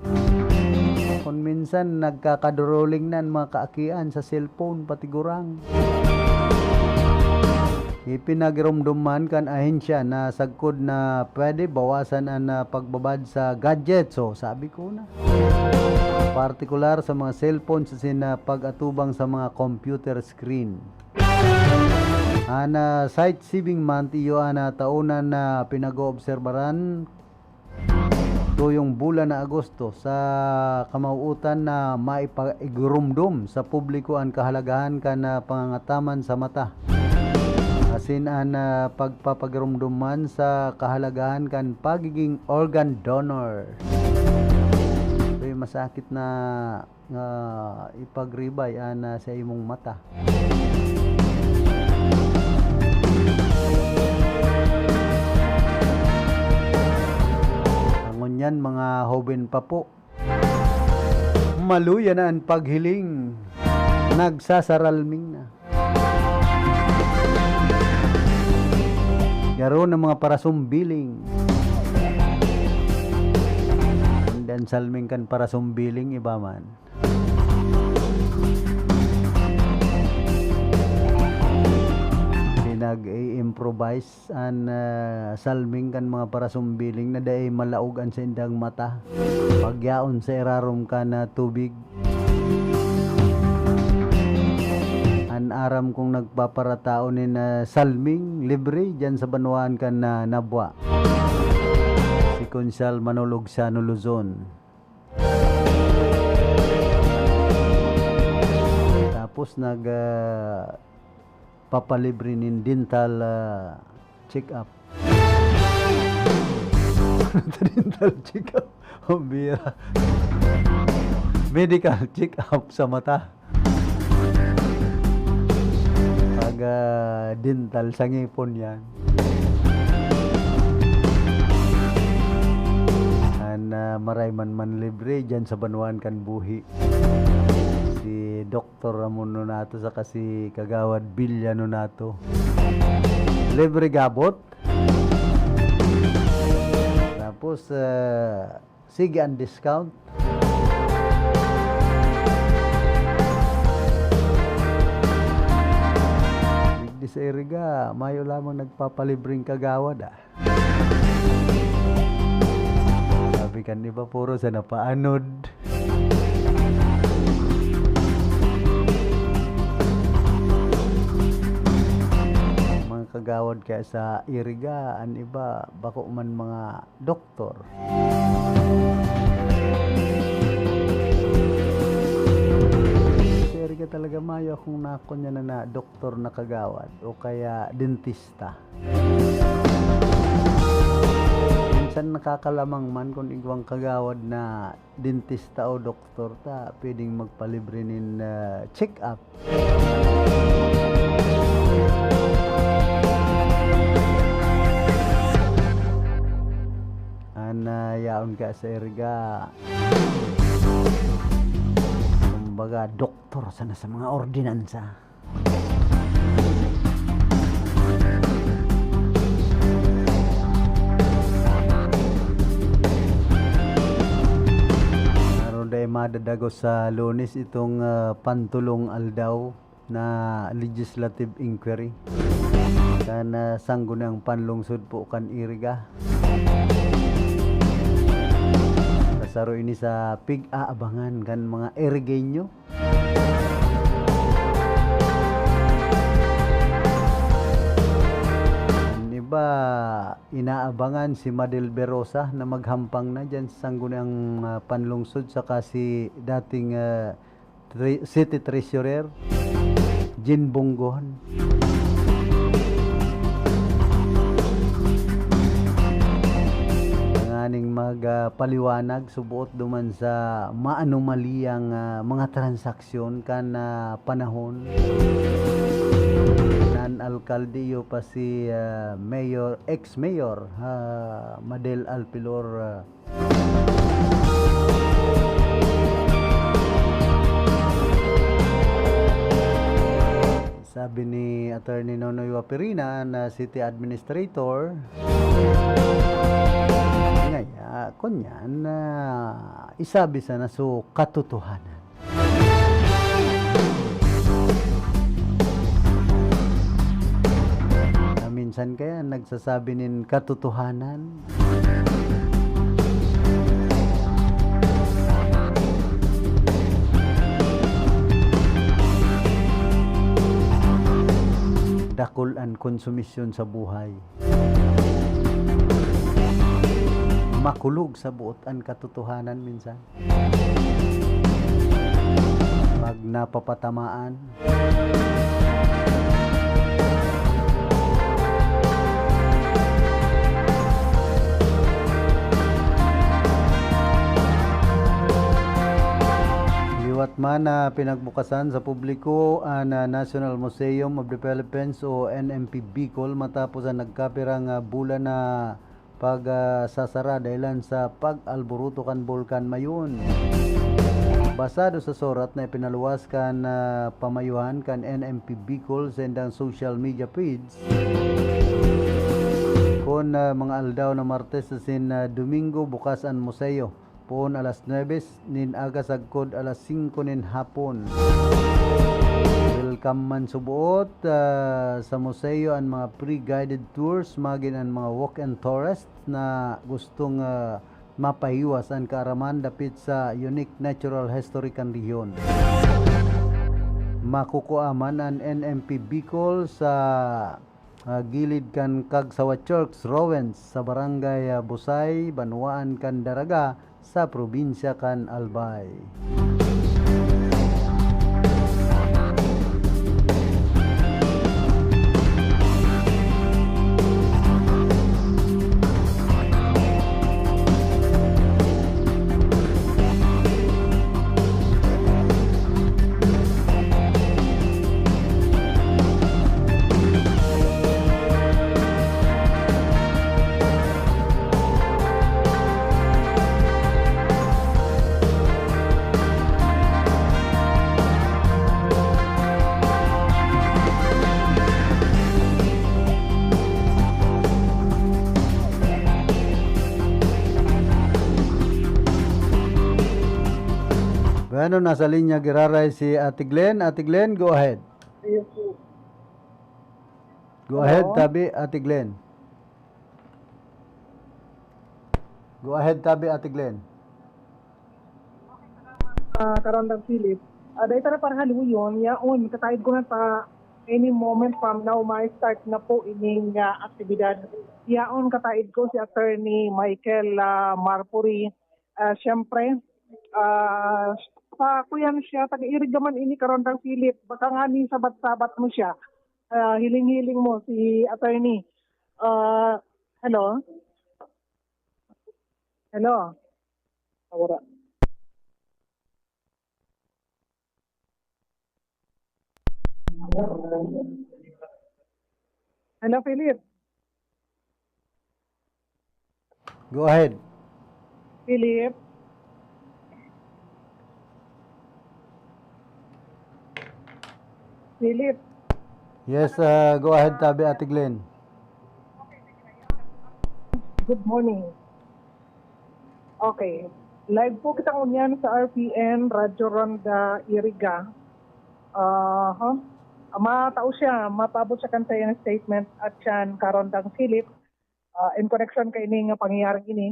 Kun minsan, nagkakaduruling na an mga kaakian sa cellphone, pati gurang. Ipinagiromdom man kan ahensya na sagkod na pwede bawasan an, ah, pagbabad sa gadgets. So, sabi ko na. Partikular sa mga cellphones asin, ah, pag-atubang sa mga computer screen. An, ah, Sight Saving Month iyo an, ah, taonan na pinag-oobserbaran tuyong bulan na Agosto sa kamawot-an na maipaigurumdom sa publiko an kahalagahan kan, ah, pangangataman sa mata, asin an, ah, pagpapagirumdom man sa kahalagahan kan pagiging organ donor. Ito'y masakit na nga ipagribay an, ah, sa imong mata. Ngunyan, mga hoben pa po, maluya na an paghiling, nagsasaralming na. Garo na mga parasumbiling. Hindi an salming kan parasumbiling, iba man. Pinag-i-improvise an, ah, salming kan mga parasumbiling na dai malaog an saindang mata pagyaon sa irarom kan, ah, tubig. An aram kong nagpaparatao nin, ah, salming libre diyan sa banwaan kan, ah, Nabua, si Konsehal Manolo Ogsano Luzon. Tapos nag, ah, papalibre nin dental, ah, check-up. Dental check-up. Ang bira. Medical check-up sa mata. Pag, Ah, dental sa ngipon yan. An, ah, maray man manlibre diyan sa banwaan kan buhi. Si Doktor Ramon Nonato saka si Kagawad Bilya Nonato. Libre gabot. Tapos, ah, sige an discount. Digdi sa Iriga, mayo lamang nagpapalibreng kagawad, ah. Sabi kan iba, puro sa napaanod. Mga kagawad kaya sa Iriga, an iba, bako man mga doktor. Pero ka talaga, mayo akong nakunya na, na doktor na kagawad o kaya dentista. Minsan nakakalamang man kung igwang kagawad na dentista o doktor ta, pwedeng magpalibre nin, ah, check-up. An, ah, yaon ka sa Iriga, kumbaga, doktor sana sa mga ordinansa. Aron dai madadagos sa Lunes itong, ah, pantulong aldaw na legislative inquiry kan, ah, Sangguniang Panlungsod po kan Iriga. Kasaro ini sa pig-aabangan kan mga Irigenyo. An iba, inaabangan si Madel Verosa na maghampang na diyan sa Sangguniang, ah, Panlungsod, saka si dating, ah, tre-, City Treasurer, Jean Bonggon. Tanganing mag, ah, paliwanag suboot duman sa maanomaliyang, ah, mga transaksyon kan, ah, panahon nan alkalde iyo pa si, ah, Mayor, ex-Mayor, ah, Madel Alpilor, ah, Sabi ni Attorney Nonoy Waperina na city administrator, ngaya, kunyan na isabi sana so katotohanan. Na minsan kaya nagsasabi nin katotohanan. Dakul an konsumisyon sa buhay. Makulog sa buot an katotohanan minsan. Pag napapatamaan, liwat man na pinagbukasan sa publiko an, ah, National Museum of the Philippines o N M P Bicol matapos ang nagkapirang, ah, bulan na pag, ah, sasara dahelan sa pag-alboroto kan Bulkan Mayon. Basado sa surat na ipinaluwas kan, ah, pamayuhan kan N M P Bicol sa indang social media page, kun, ah, mga aldaw na Martes asin, ah, Domingo, bukas an museo. Poon alas nuwebes nin aga sagkod alas singko nin hapon. Welcome man suboot, ah, sa museo an mga free guided tours, magin an mga walk-in tourist na gustong, ah, mapahiwas an kaaraman dapit sa unique natural history kan rehiyon. Makukua man an N M P Bicol sa ah, gilid kan Cagsawa Church ruins sa Barangay, ah, Busay, banwaan kan Daraga, sa probinsya kan Albay. Bueno, nasa linya giraray si Ate Glenn. Ate Glenn, go ahead. Ayun po. Go ahead, Hello? Tabi, Ate Glenn. Go ahead, Tabi, Ate Glenn. Ah, Karandang Philip. Ah, dahil tara para haluyon, yaon, kataid ko na sa any moment from now, may start na po ining ah, aktibidad. Yaon, kataid ko si Attorney Michael ah, Marfori. Ah, siyempre, ah, sa kuyan siya, taga-irig naman ini, Karandang Philip. Baka nga ni sabat-sabat mo siya. Ah, hiling-hiling mo si Attorney. Ah, hello? Hello? Nawara. Hello, Philip? Go ahead. Philip? Philip? Yes, uh, go ahead, Tabi, Ate Glenn. Good morning. Okay. Live po kita ngunyan sa R P N, Radyo Ronda Iriga. Aha. Matao siya, mapabot siya kan sa iyang statement at siyan, Karandang Philip, ah, in connection kay ini nga pangyayaring ini.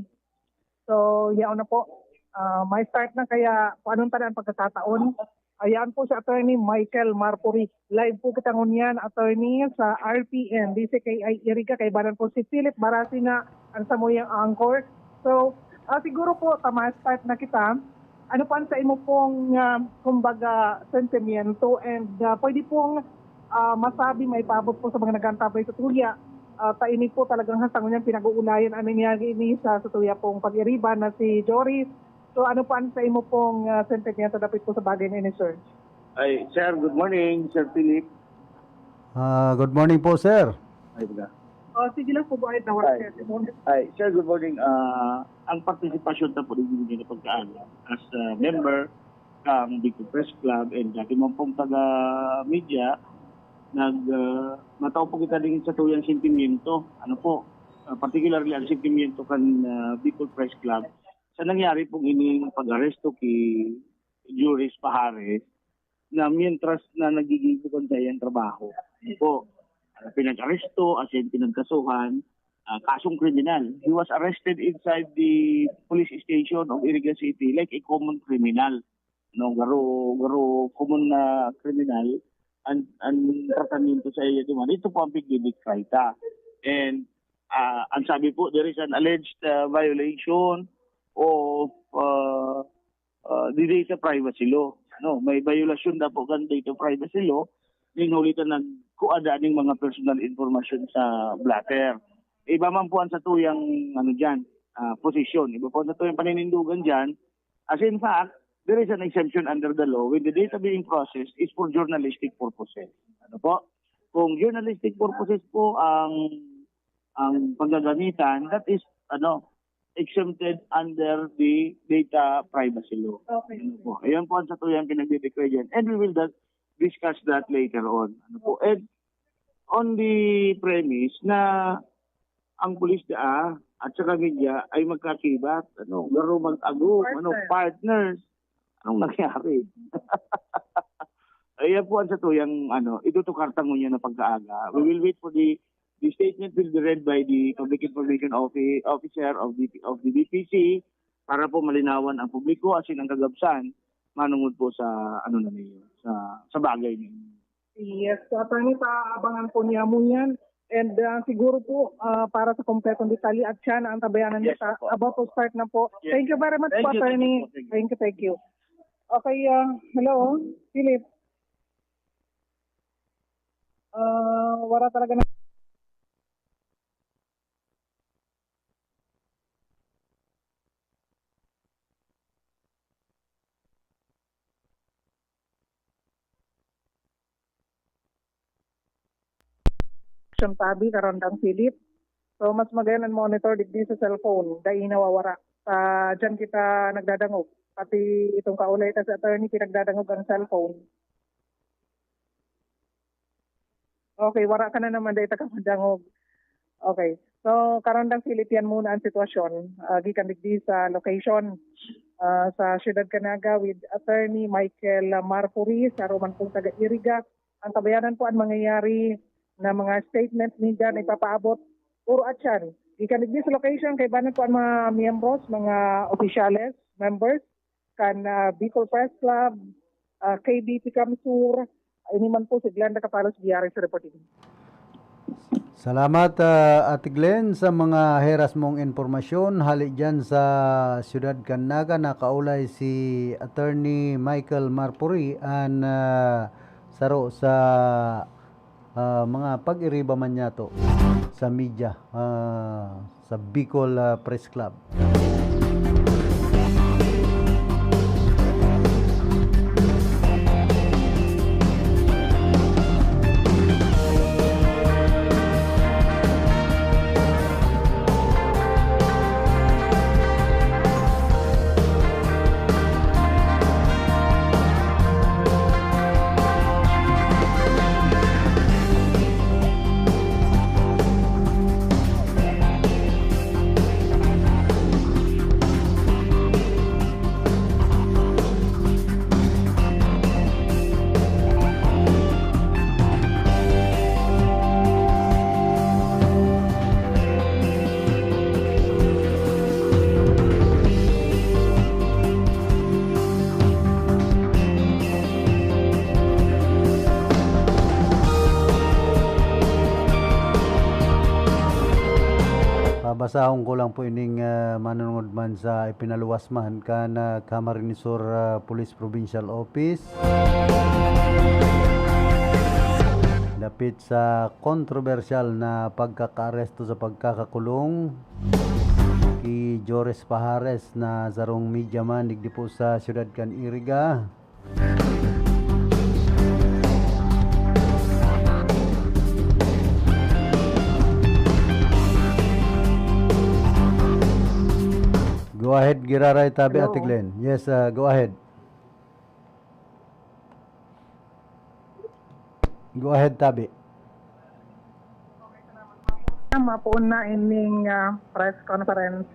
So, yaon na po. Ah, may start na kaya kung anong tanan pagkakataon. Ayan po si Attorney Michael Marfori. Live po kita ngunyan, Attorney, sa R P N, D C K I Iriga. Kaibanan po si Philip Barasi na ang samuyang anchor. So, ah, siguro po, tama, start na kita. Ano po ang sa imo pong, ah, kumbaga, sentimiento and ah, pwede pong ah, masabi, maipabot po sa mga nag-aantabay sa tuya. Ah, ta ini po talagang hasta ngunyan pinag-uulayan ang nangyari ini sa, sa tuya pong pag-iriba na si Joris. So, ano po ang sa imo pong ah, sentimiento dapit po sa bagay na ini, sir? Ay, sir, good morning, Sir Philip. Ah, good morning po, sir. Ay, wala. Oh, sige lang po, go ahead, nawala Ay. siya. Good morning. Ay, sir, good morning. Ah, ang partisipasyon ta po rin yung pagkaaga as a member ng Bicol Press Club and dati man pong taga-media, nag, ah, matao po kita din sa tuyang sentimiento. Ano po, ah, particularly ang sentimiento kan ah, Bicol Press Club sa nangyari pong ining pag-aresto ki Juris Pajares na mientras na naggigibo kan saiyang trabaho. Ano po, ah, pinag-aresto, as in pinagkasuhan, ah, kasong kriminal. He was arrested inside the police station of Iriga City like a common criminal. No, garo, garo common na kriminal ang, ang tratamiento sa iya duman. Ito po ang pigdidikray ta. And ah, ang sabi po, there is an alleged ah, violation of ah, ah, the data privacy law. No, may violasyon na po kan data privacy law ning huli ta nagkuha da ning mga personal information sa blotter. Iba man po ang satuyang ano diyan, ah, posisyon. Iba po ang satuyang paninindugan diyan. As in fact, there is an exemption under the law when the data being processed is for journalistic purposes. Ano po? Kung journalistic purposes po ang ang paggagamitan, that is ano, exempted under the data privacy law. Okay. Ano po? Ayan po ang satuyang pinagdideclare dyan. And we will da- discuss that later on. Ano po? And on the premise na ang pulis daa at saka media ay magkakibat, ano, garo mag-ago, ano, Partner. partners. Anong nangyari? Ayan po ang satuyang ano, itutukar ta ngunyan na pagkaaga. We will wait for the the statement will be read by the Public Information Offi- Officer of the of the B P C para po malinawan ang publiko asin ang kagabsan manungod po sa ano na niyo, sa sa bagay niyo. Yes, so attorney, paabangan po niya mo yan. And ah, siguro po ah, para sa kompletong detalye at siya na ang tabayanan Yes, niya po. about to start na po. Yes. Thank you very much Thank po, you, thank you attorney. po, thank you. Thank you, thank you. Okay, ah, hello, Philip. Ah, wala talaga na. Action tabi, Karandang Philip. So, mas magayon ang monitor digdi sa cellphone, dai nawawara. Sa diyan kita nagdadangog. Pati itong kaulay ta sa attorney, pinagdadangog ang cellphone. Okay, wara ka na naman, dai ta ka madangog. Okay. So, Karandang Philip, yan muna ang sitwasyon. Ah, gikan digdi sa location. ah, sa Siyudad Canaga with Attorney Michael Marfuri, sa Roman pong taga Iriga. Ang tabayanan po ang mangyayari na mga statement ninda na ipapaabot puro atyan. Ikan digdi sa location, kaibanan po ang mga miyembros, mga opisyales, members, kan ah, Bicol Press Club, ah, K B P Kamsur, ini man po si Glenda Capalos Biares reporting. Salamat, ah, Ate Glenn, sa mga heras mong impormasyon. Hali dyan sa Siyudad Canaga, nakaulay si Attorney Michael Marpuri, an ah, saro sa ah, mga pag-iriba man niyato sa media, ah, sa Bicol ah, Press Club. Pabasahon ko lang po ining ah, manunungod man sa ipinaluwas man kan ah, Camarines Sur ah, Police Provincial Office. Dapit sa kontrobersyal na pagkakaaresto sa pagkakakulong ki Joris Pahares na sarong media man digdi po sa siyudad kan Iriga. Go ahead, giraray tabi, Ate Hello. Glenn. Yes, ah, go ahead. Go ahead, tabi. Mapoon na ining ah, press conference.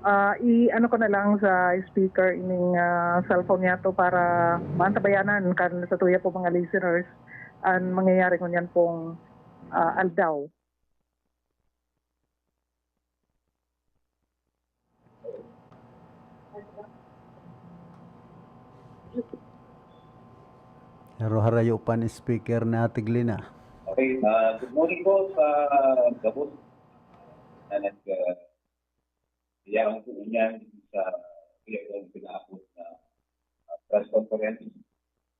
Ah, i-ano ko na lang sa speaker ining ah, cellphone niya to para maantabayanan kan sa tuya po mga listeners ang mangyayari ngunyan pong ah, aldaw. Pero harayo pa ni speaker na Ate Glina. Okay, ah, good morning po sa gabos na nag uh, po niyan sa pinakong pinaabot na ah, press conference.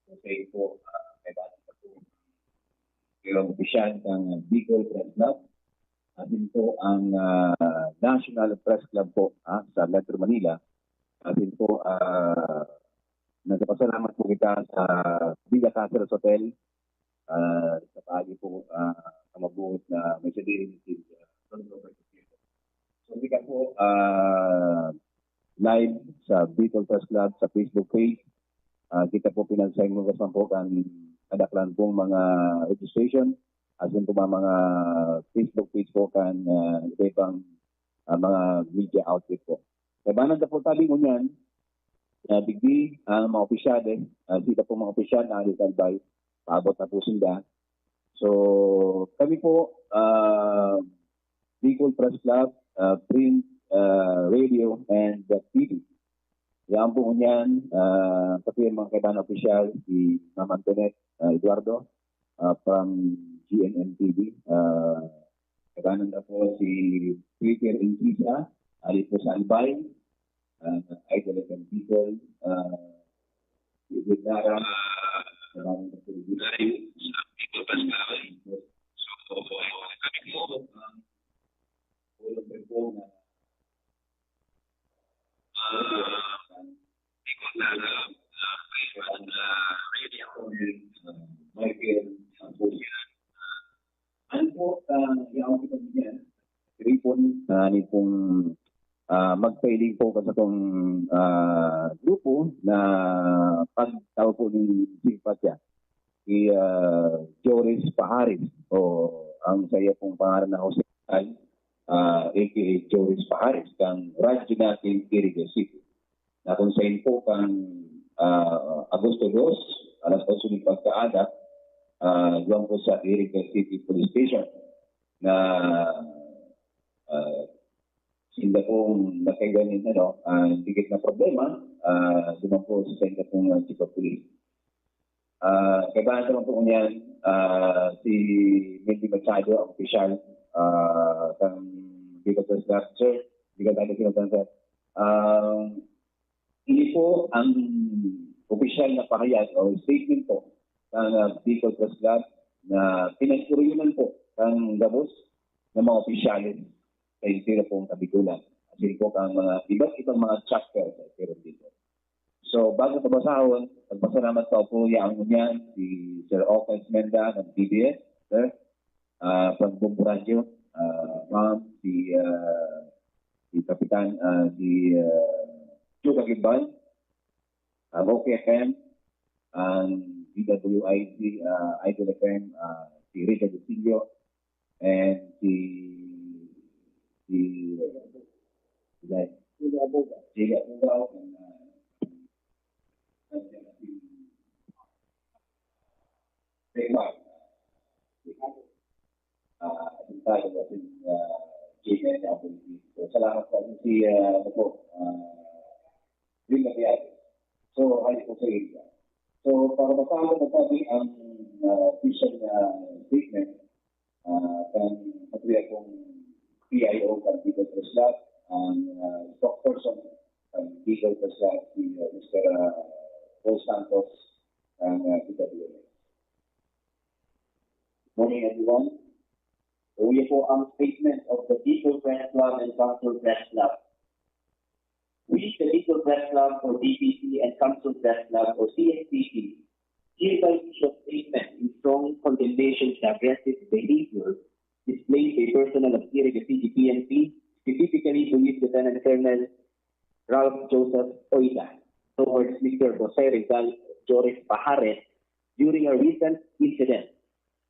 Kasi po, uh, may bati pa po yung opisyal ng Bicol Press Club. Atin po ang ah, National Press Club po ah, sa Metro Manila. Atin po, ah, nagpapasalamat po kita sa Villa Caceres Hotel ah, sa paagi po ah, sa mabuot na may sadiri ni si ah, Don Robert Espejo. So, hindi ka po ah, live sa Bicol Press Club sa Facebook page. Ah, kita po pinagsahimugasan po kan kadaklan pong mga registration as in po mga, mga Facebook page po kan ah, iba-ibang ah, mga media outlet po. Labanan na po tabi ngunyan, na digdi ang mga opisyales, ah, sila po mga opisyal na alis albay, paabot na po sila. So, kami po, ah, Bicol Press Club, ah, print, ah, radio, and uh, T V. Yan po ngunyan, ah, pati yung mga kaibahan opisyal, si Ma'am Antoinette ah, Eduardo ah, from G N N T V. Ah, kaibahan na po si Peter Encisa, alis po sa Albay, ah, Idol of Bicol, ah, si Edwin Lara, kaibahan na po si Edwin Lara. So, kami po, ah, ulong rin po na Michael Sambuyan. Ano po, ah, yaon kita niyan? Ripon, ah, ni pong ah, magpailing po ka sa tong ah, grupo na pagtao po ni Simpatya si ah, Joris Paharis o ang sa iya pong pangalan na Jose Tal, ah, A K A Joris Paharis kang Radyo Natin Iriga City. Na kung sain po kan, ah, Agosto dos, alas otso nin pagkaaga, ah, duman po sa Iriga City Police Station na, ah, sinda pong nagkaigwa nin, ano, ah, dikit na problema, ah, duman po sa sainda pong, ah, chief of police. Ah, kaibahan naman po niyan, ah, si Mindy Machado, ang opisyal, ah, kan Bicol Press Club. Sir, Bicol Times, Bicol Times, sir. Ah, ini po ang opisyal na pahayag o statement po ng, ah, Bicol Press Club na pinag-oryonan po ng gabos ng mga opisyales sa entero pong Kabikulan. Asin po ang mga iba't ibang mga chapter sa entero dito. So, bago ko basahon, nagpasalamat pa po yaon niyan si Sir Oka Esmenda ng B B S, sir. Ah, Pagbuburadyo, ah, ma'am, si, ah, si Kapitan, ah, si, ah, Chuka Gimbal, ang O K F M, ang D W I C, ah, Idol F M, ah, si Richard Lucillo, and si, si, si, Julia Abugao, and, ah, Denmark. Ah, apuntado asin, ah, J N F. So, salamat po. Asin si, ah, ano po, ah, Rin Mabiago. So, hali po sa India. So, para masabi, masabi ang, ah, official na statement, ah, kan patuloy akong P I O kan Bicol Press Club, ang, ah, spokesperson kan Bicol Press Club, si, ah, Mister, ah, Paul Santos, ang, ah, P W S. Morning, everyone. Uya po ang statement of the Bicol Press Club and Council Press Club. We, the Bicol Press Club or B P C and Council Press Club or C S P C, hereby issue a statement in strong condemnation of the aggressive behavior displayed by personnel of Iriga City P N P, specifically Police Lieutenant Colonel Ralph Joseph Oida, towards Mister Jose Rizal Joris Pajares during a recent incident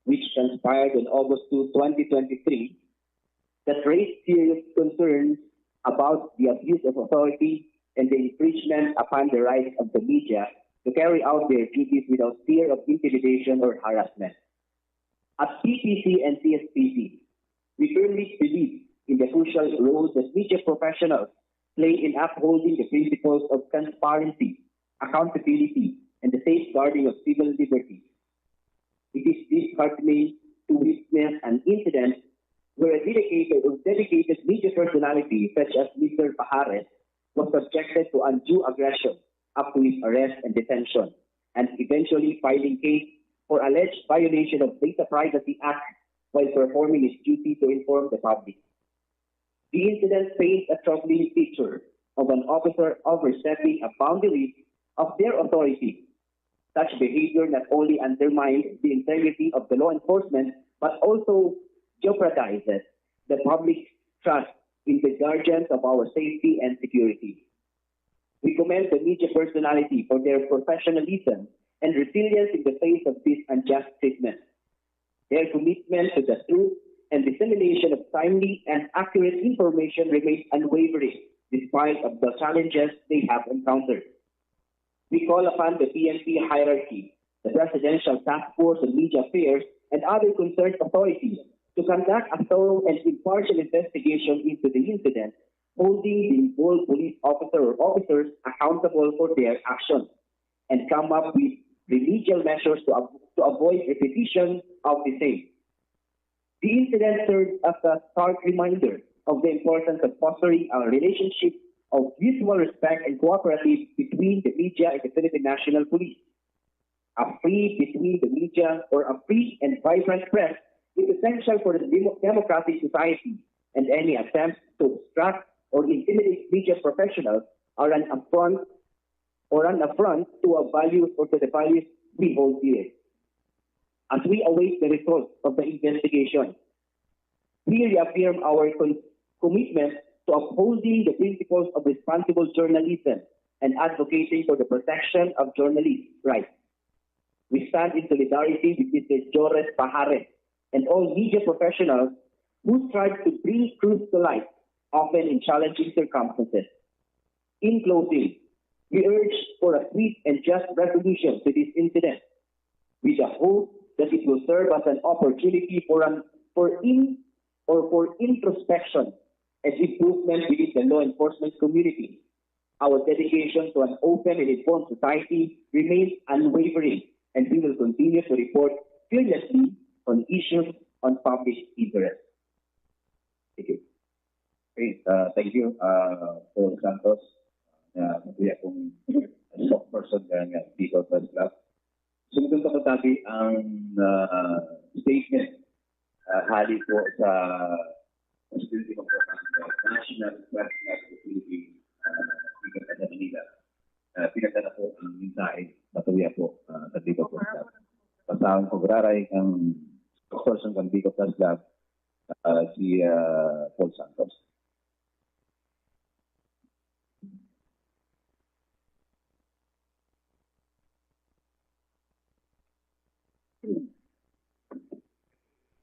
which transpired on August two, twenty twenty-three, that raised serious concerns about the abuse of authority and the infringement upon the rights of the media to carry out their duties without fear of intimidation or harassment. At B P C and C S P C, we firmly believe in the crucial role that media professionals play in upholding the principles of transparency, accountability, and the safeguarding of civil liberties. It is disheartening to witness an incident where a dedicated or dedicated media personality such as Mister Pajares was subjected to undue aggression up to his arrest and detention, and eventually filing case for alleged violation of Data Privacy Act while performing his duty to inform the public. The incident paints a troubling picture of an officer overstepping a boundary of their authority. Such behavior not only undermines the integrity of the law enforcement but also jeopardizes the public's trust in the guardians of our safety and security. We commend the media personality for their professionalism and resilience in the face of this unjust treatment. Their commitment to the truth and dissemination of timely and accurate information remains unwavering despite of the challenges they have encountered. We call upon the P N P hierarchy, the Presidential Task Force on Media Affairs, and other concerned authorities to conduct a thorough and impartial investigation into the incident, holding the involved police officer or officers accountable for their actions, and come up with remedial measures to, av- to avoid repetition of the same. The incident serves as a stark reminder of the importance of fostering a relationship of mutual respect and cooperation between the media and the Philippine National Police. A free between the media or a free and vibrant press is essential for the demo- democratic society, and any attempt to obstruct or intimidate media professionals are an affront or an affront to our values or to the values we hold dear. As we await the results of the investigation, we reaffirm our con- commitment to upholding the principles of responsible journalism and advocating for the protection of journalists' rights. We stand in solidarity with Mister Jores Pajares and all media professionals who strive to bring truth to light, often in challenging circumstances. In closing, We urge for a swift and just resolution to this incident, with the hope that it will serve as an opportunity for an for in or for introspection and improvement within the law enforcement community. Our dedication to an open and informed society remains unwavering, and we will continue to report fearlessly on issues on public interest. Thank you. Okay, uh, thank you, uh, Paul Santos, na kuya kong spokesperson ng Bicol Press Club. Sundon pa tabi ang uh, statement uh, hali po sa Presidente ng National Press Club of the Philippines, uh, Speaker sa Manila. Uh, pinagdala po ang mensahe, patuya po uh, sa Bicol Press Club. Pasahang pagraray ang spokesperson ng Bicol Press Club, uh, si uh, Paul Santos.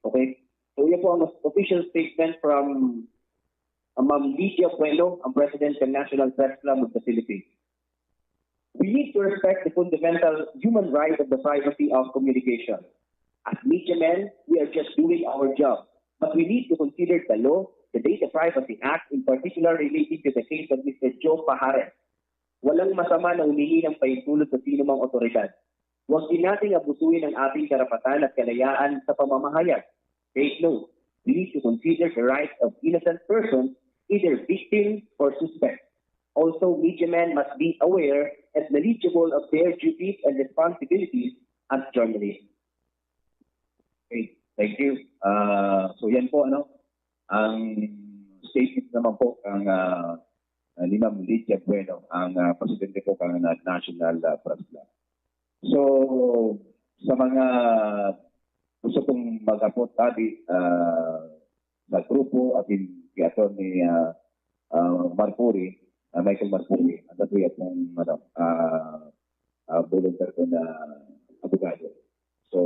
Okay. So, yan po ang official statement from uh, Ma'am Lydia Bueno, ang President ng National Press Club of the Philippines. We need to respect the fundamental human right of the privacy of communication. As media men, we are just doing our job. But we need to consider the law, the Data Privacy Act, in particular relating to the case of Mister Joe Pajares. Walang masama na humingi ng pahintulot sa sinumang otoridad. Huwag din nating abusuhin ang ating karapatan at kalayaan sa pamamahayag. Take note, we need to consider the rights of innocent persons, either victim or suspect. Also, media men must be aware and knowledgeable of their duties and responsibilities as journalists. Okay, thank you. Uh, so yan po, ano, ang statement naman po ang uh, ni Ma'am Lydia Bueno, ang uh, presidente po ng National uh, Press Club. So, sa mga gusto pong mag-abot tabi uh, sa grupo at si Attorney uh, uh, Marfuri, uh, Michael Marfuri, ang tatuya pong ano, uh, uh, volunteer ko na abogado. So,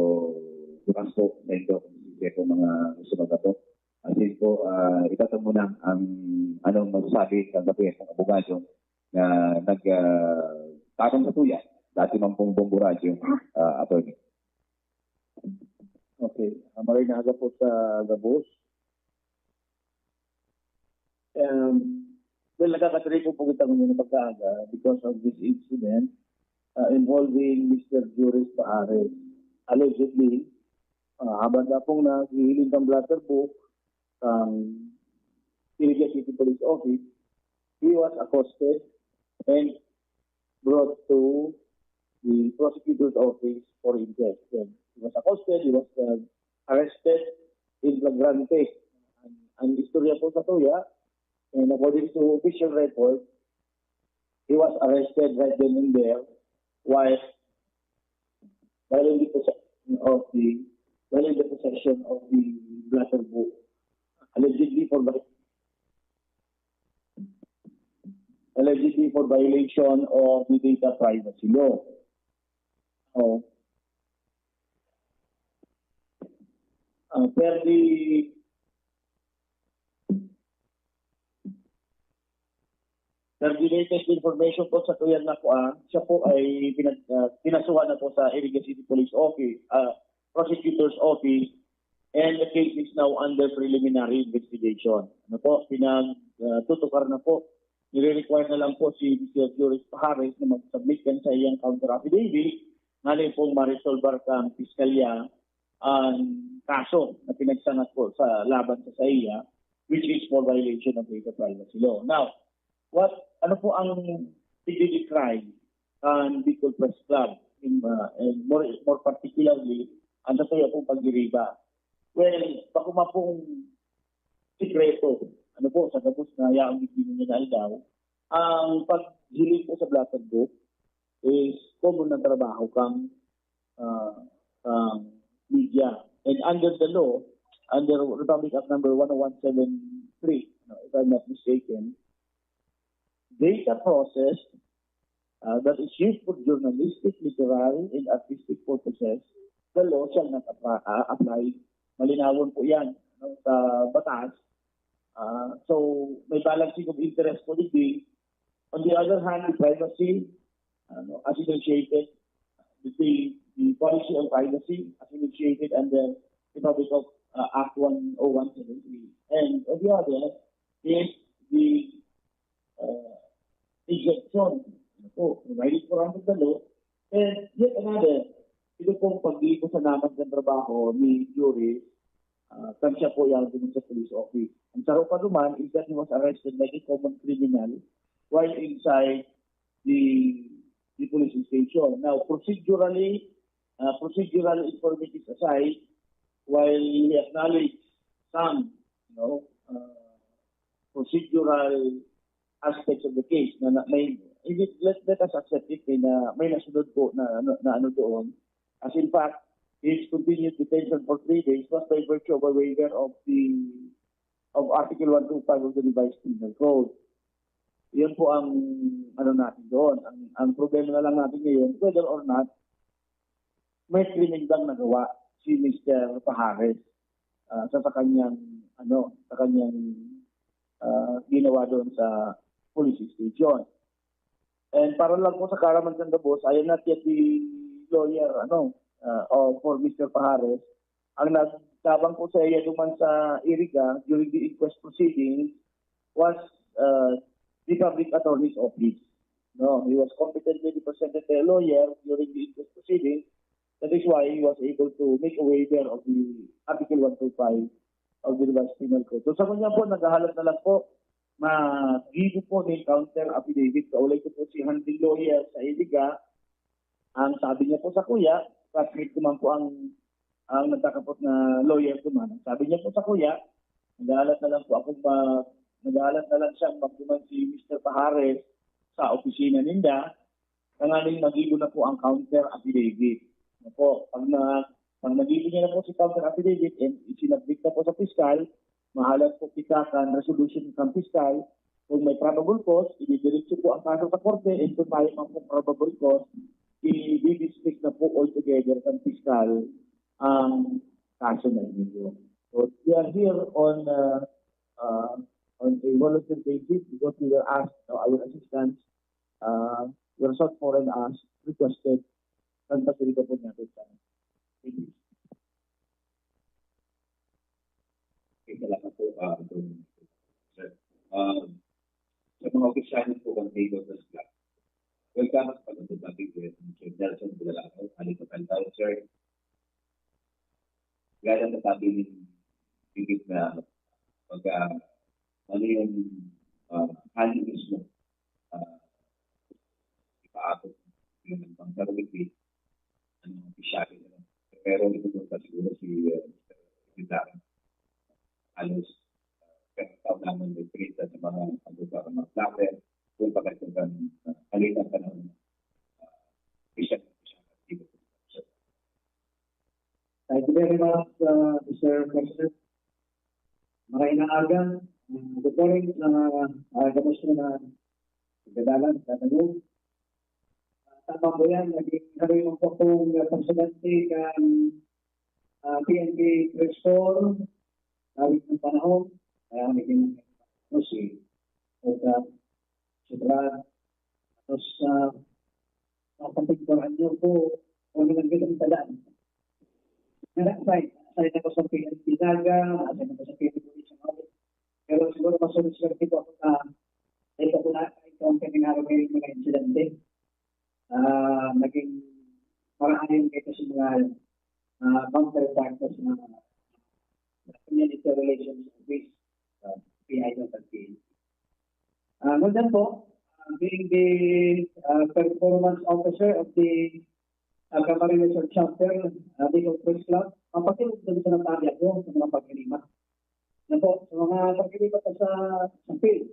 bukas po, sa inyo kung sino po mga gusto mag-abot. At yun po, uh, itatanong mo na ang anong masasabi ng tatuya pong abogado na nag uh, takang sa tuya, dati man pong Bombo Radyo, uh, attorney. Okay. Uh, Maray na aga po sa gabos. Um, well, nakakatriko po kita ngayon na pagkaaga because of this incident uh, involving Mister Juris Paare. Allegedly, uh, habang dapong naghihiling kang blatter book, ang Iriga City Police Office, he was accosted and brought to the prosecutor's office for inquest. Then, he was accosted, he was uh, arrested in flagrante. Ang, ang istorya po sa tuya, and according to official record, he was arrested right then and there while while in the possession of the while in the possession of the blatter book, allegedly for allegedly for violation of the data privacy law. Oh. Uh, per the per the latest information po sa tuyan na kuan, siya po ay pinag, uh, pinasuhan na po sa Iriga City Police Office, uh, Prosecutor's Office, and the case is now under preliminary investigation. Ano po, pinag uh, tutukar na po. Nire-require na lang po si Mister Juris Pajares na mag-submit yan sa iyang counter affidavit, ngayon pong ma-resolve kan piskalya ang kaso na pinagsangat po sa laban sa saiya, which is for violation of data privacy law. Now, what ano po ang pagdidecry ang Bicol Press Club in, uh, and more, more particularly ang natuya pong pagdiriba? Well, bako man pong sikreto, ano po, sa gabos na yaong hindi ninyo naidaw, ang paghiling po sa blatter book is common na trabaho kang uh, um, media. And under the law, under Republic Act number one oh one seven three, if I'm not mistaken, data process uh, that is used for journalistic, literary, and artistic purposes, the law shall not apply. Uh, apply. Malinawon po yan no, sa batas. Uh, so, may balancing of interest po din. On the other hand, the privacy, ano, as initiated, the, the policy on privacy as initiated under Republic of uh, Act one oh one seven three. And on the other is the uh, exemption, ano po, provided for under the law. And yet another, ito pong pag-iipon sa naman ng trabaho ni Juris, uh, kan siya po yan dun sa police office. Ang saro pa naman is that he was arrested like a common criminal while inside the, the police station. Now, procedurally, uh, procedural infirmities aside, while we acknowledge some, you know, uh, procedural aspects of the case na, na may, hindi, let, let us accept it eh, na may nasunod po na, na, na ano doon. As in fact, his continued detention for three days was by virtue of a waiver of the of Article one two five of the Revised Penal Code. Yan po ang ano natin doon. Ang, ang problema na lang natin ngayon, whether or not may krimen bang nagawa si Mister Pajares ah, sa, sa kanyang ano, sa kanyang ah, ginawa doon sa police station. And para lang po sa kaaraman kan gabos, I am not yet the lawyer ano uh, of for Mister Pajares. Ang nagtabang po sa iya duman sa Iriga during the inquest proceedings was uh, the public attorney's office. No, he was competently represented by a lawyer during the inquest proceedings. That is why he was able to make a waiver of the Article one two five of the Revised Penal Code. So sa kanya po, naghahalat na lang po, magibo po ni counter affidavit. Kaulay ko po si handling lawyer sa Iliga. Ang sabi niya po sa kuya, classmate ko man po ang ang nagkakapot na lawyer ko man. Ang sabi niya po sa kuya, naghahalat na lang po akong mag, naghahalat na lang siyang magduman si Mister Pajares sa opisina ninda, tanganing magibo na po ang counter affidavit. Ano po, pag na pag nagibo niya na po si counter affidavit and isinabmit na po sa piskal, mahalat po kita kan resolution kan piskal. Kung may probable cause, ididiretso po ang kaso sa korte and kung mayo man pong probable cause, i-dismiss na po altogether kan piskal ang kaso na ito. So, we are here on uh, uh, on a volunteer basis because we were asked, no, our assistance, uh, we were sought for and asked, requested, kan pagkirita po niya sa English. Okay, salamat po, uh, Attorney. Sir, um, sa mga opisyales po ng Neighbor Press Club, welcome sa pagkakita ni Sir Nelson Bulalakaw, Alipatan Sir. Gaya ng sabi ni David na pag uh, ano yung uh, hali mismo uh, ipaabot ng pang sarili ano, opisyales. Pero ito po pa siguro si uh, Secretary. Halos uh, kaya tao naman may trista sa mga ano para mag-flapper kung bakit kung uh, halitan ka ng uh, opisyal. Thank you very much, uh, Mister President. Maray na aga. Uh, good morning. Uh, uh, kamusta na Gadalan, Gadalan. Uh, tama po yan. Naging haroy mo po kong presidente kan uh, P N P Press Corps. Awit ng panahon. Kaya naging ano si Oda, si Brad. Tapos uh, mapatigbaran niyo po kung ano nang gano'ng talaan. Nag-assign. Assign ako sa P N P Naga, assign ako sa P N P Police and Audit. Pero siguro mas sumiswerte po ako na ito po na ito ang kaminaro ngayong mga insidente. Uh, naging maraan yung ito sa mga uh, counterparts na community relations office, uh, P I ng P N P. Uh, ngunyan po, uh, being the uh, performance officer of the uh, Camarines Chapter, uh, Bicol Press Club, ang pagkinig sa natali ako sa mga pagkilima. Na po, sa mga pagkilima sa, sa field,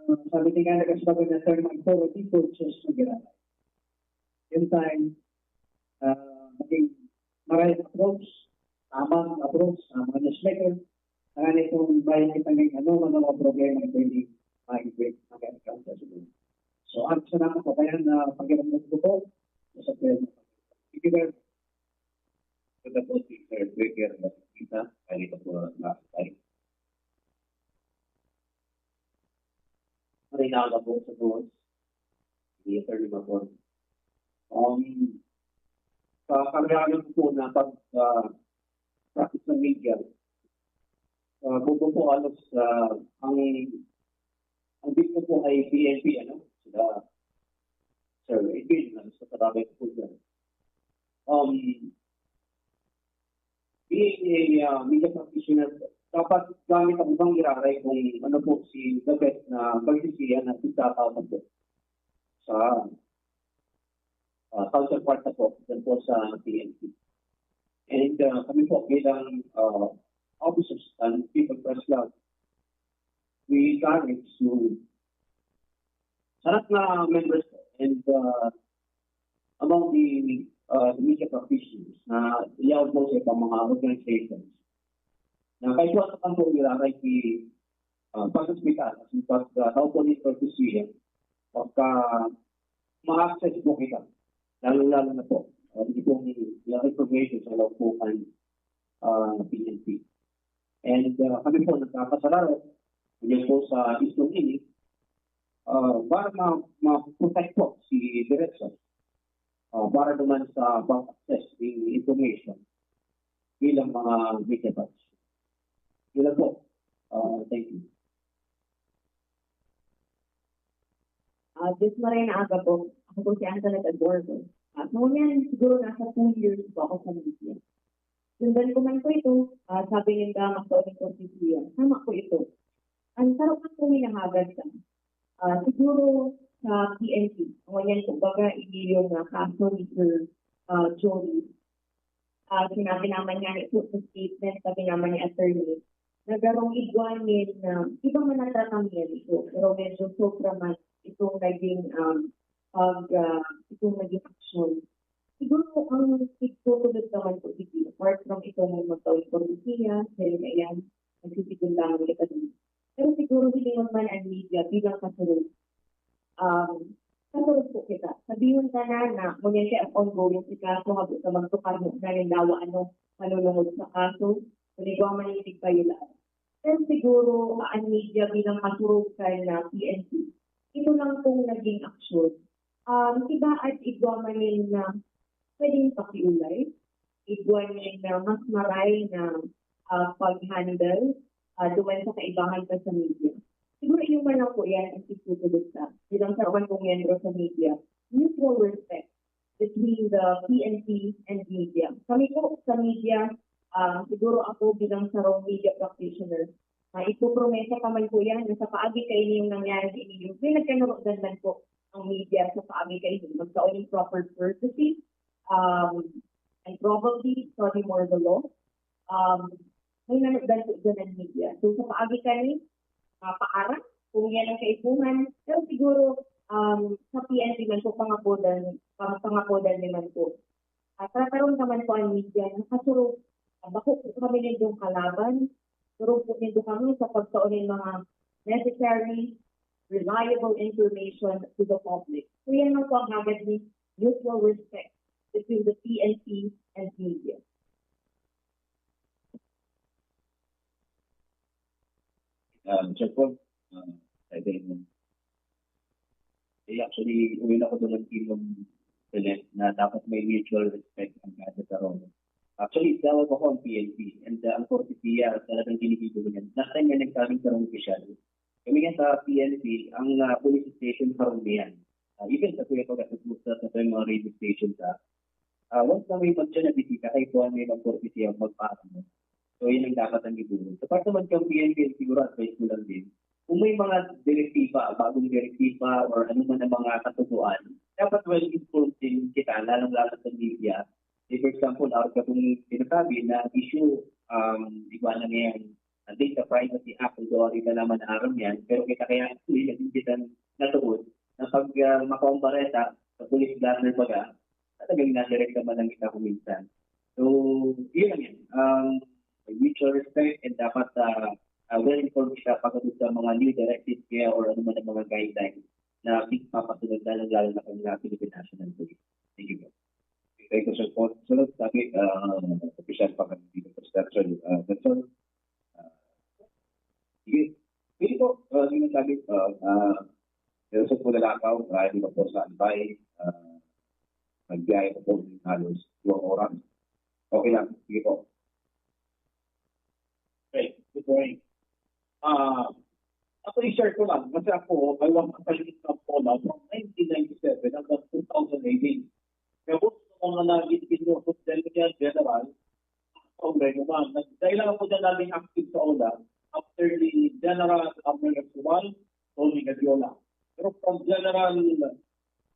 uh, sabi ni nga nagkasabag na term ang puro people, just magkilala. Yung time, uh, maging maray approach, tamang approach sa mga newsmaker, na itong bayan kita ng ano, mga problema na pwede mag-encounter siguro. So, ang salamat po kaya na pag-iramdam ko po sa pwede. Thank you very much. Ito po si Sir Quaker na kita, kaya ito po ang makakay. Marinaga po sa buwas. Hindi, Attorney Mabon. Um, sa karamihan po na pag, ah, practice ng media, ah, bubo po halos, ah, ang, ang big ko po ay P N P, ano? Sila, Sir Edwin, ano, sa karamihan po dyan. Um, being a, ah, media practitioner, dapat gamit ang ibang iraray kung ano po si the best na pagkisihan at pagkakautan po sa, ah, counterpart na po dyan po sa P N P. And, ah, kami po bilang, ah, officers ng People Press Club, we encourage to sa lahat na members po and, ah, among the, ah, the media practitioners na yaon po sa ibang mga organizations na kahit wala pa po nila kay, ah, pag-hospital, kasi pag, ah, tao po ni Cortesia, pagka ma-access po kita, lalo-lalo na po, ah, itong mga information sa loob po kan, ah, P N P. And, ah, kami po nagkakasalamat, yun po sa isyong ini, ah, para ma-, ma-protect po si Diretso, ah, para naman sa pag-access ng information bilang mga media batch. Yun lang po. Ah, thank you. Ah, Diyos maray na aga po. Ako po si Antoinette Alborgo. Ah, so, yan, siguro nasa two years po ako sa media. Sundan ko man po ito, ah, sabi ninda, magkaon ng kortesiya. Tama po ito. Ang sarap na po hinahagad ka. Ah, siguro sa P N P, ang yan, kumbaga, ini yung, ah, kaso ni Sir, ah, Joey. Ah, sinabi naman nga ni po sa statement, sabi naman ni attorney, na garong igwa nin, ah, iba man ang tratamiento, pero medyo sobra man itong naging, um, pag, ah, itong naging aksyon. Siguro ang tigtutulod naman po, hindi, apart from itong magkaon ng kortesiya, dahil ayan, nagsisigol lamang kita dito. Pero siguro hilingon man ang media bilang kasunod. Um, kasunod po kita. Sabihon ka na na, ngunyan kaya ang ongoing si kaso, habo ka magtukar mo na yung dawa, ano, manunungod sa kaso, kung igwa man yung tigpayulaan. Pero siguro, ah, ang media bilang kasurog kan, ah, P N P, ito lang pong naging aksyon. Um, iba at igwa man yung na pwedeng pakiulay, igwa nin, ah, mas maray na, ah, pag-handle, ah, duman sa kaibahan pa sa media. Siguro yung man lang po yan ang tigtutulod sa, bilang sa uwan kong miyembro sa media, mutual respect between the P N P and media. Kami po sa media, ah, siguro ako bilang sarong media practitioner, ah, ipopromesa pa man po yan na sa paagi kaini yung nangyari sa inyo, may nagkanurodan man po ang media sa paagi kaini. Magkaon ng proper courtesy, um, and probably study more the law. Um, may nanudan po dyan ang media. So, sa paagi kani, ah, paaram, kung yan ang kaipuhan. Pero siguro, um, sa P N P man po, pangapodan, pang-, pangapodan naman po. At trataron naman po ang media, nakasurog, ah, bako po kami nindong kalaban, surog po nindo kami sa pagkaon ng mga necessary, reliable information to the public. So, yan lang po ang hagad ni mutual respect between the P N P and media. Um, Sir Paul, uh, I think, eh, actually, uwi na ko doon ng Team Select na dapat may mutual respect ang kada sa role. Actually, tawag ako ang P N P. And, uh, ang kortesiya, talagang ginigibo ko yan. Last time na nagsabi sa mga opisyal, kami nga sa P N P, ang, uh, police station harong niyan. Uh, even sa Kuya Pagkatapos sa, sa mga radio station sa, uh, once na may magsiya na bisita, kayo po ang may magkortesiya, magpaano. So, yun ang dapat ang ibuhon. Sa part naman kang P N P, siguro advice ko lang din, kung may mga direktiba, bagong direktiba, or ano man ang mga katubuan, dapat well-informed din kita, lalong-lalo sa media. Say, for example, ako ka pong sinasabi na issue, um, iba na niyan, ang Data Privacy Act, although ari na naman na aram yan, pero kita kaya actually, naging kita natuod na pag, ah, makaumbareta sa police blotter baga, talagang nadirekta man lang kita kung minsan. So, yun lang yan. Um, mutual respect and dapat, ah, ah, well-informed kita pagdating sa mga new directives kaya or ano man ang mga guidelines na pinapasunod, lalong-lalo na kang, ah, Philippine National Police. Thank you po. Thank you, Sir Paul. Sunod, sabi, ah, official pa kami dito sa Sir, ah, Sir, ah, sige. Pwede po, ah, sinasabi, ah, ah, Pero sa Pulalakaw, marami na po sa antay. Ah, nagbiyahe ko po ng halos dalawang oras. Okay lang. Sige po. Okay, good morning. Ah, ako i-share ko lang, kasi ako, I was a pilot ng Pola from nineteen ninety-seven hanggang two thousand eighteen. Kaya po, sa mga naging senior, General, Congressman. Nag-, dahil lang ako dyan naging active sa OLA after ni General Abner Escobar, Tony Gadiola. Pero from General,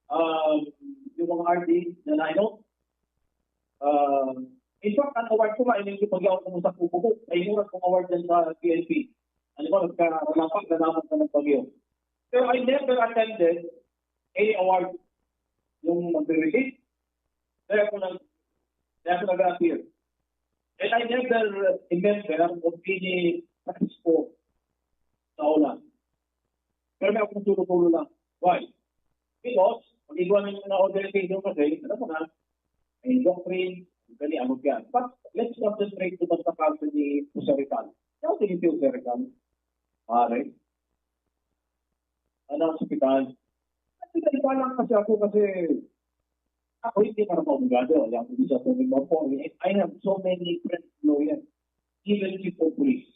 um, yung mga R D na line-up, um, in fact, ang award ko nga, ining pag-yaw ko sa kuko ko, ay mura kong award dyan sa P N P. Ano ba, nagkaralapak na naman sa ng bagyo. Pero I never attended any award yung magre-release. Kaya ako nag-, kaya ako nag-appear. And I never remember of any successful sa OLA. Pero may akong tulo-tulo lang. Why? Because, pag igwa ng mga organization kasi, alam mo na, may doctrine, gani, ano yan. But let's concentrate naman sa kaso ni Jose Rizal. Kaya ako ni Jose Rizal, pare, ano, hospital. Kasi naiba lang kasi ako kasi ako hindi naman abogado, wala akong isa po ng mga po. I have so many friends lawyers, even chief of police.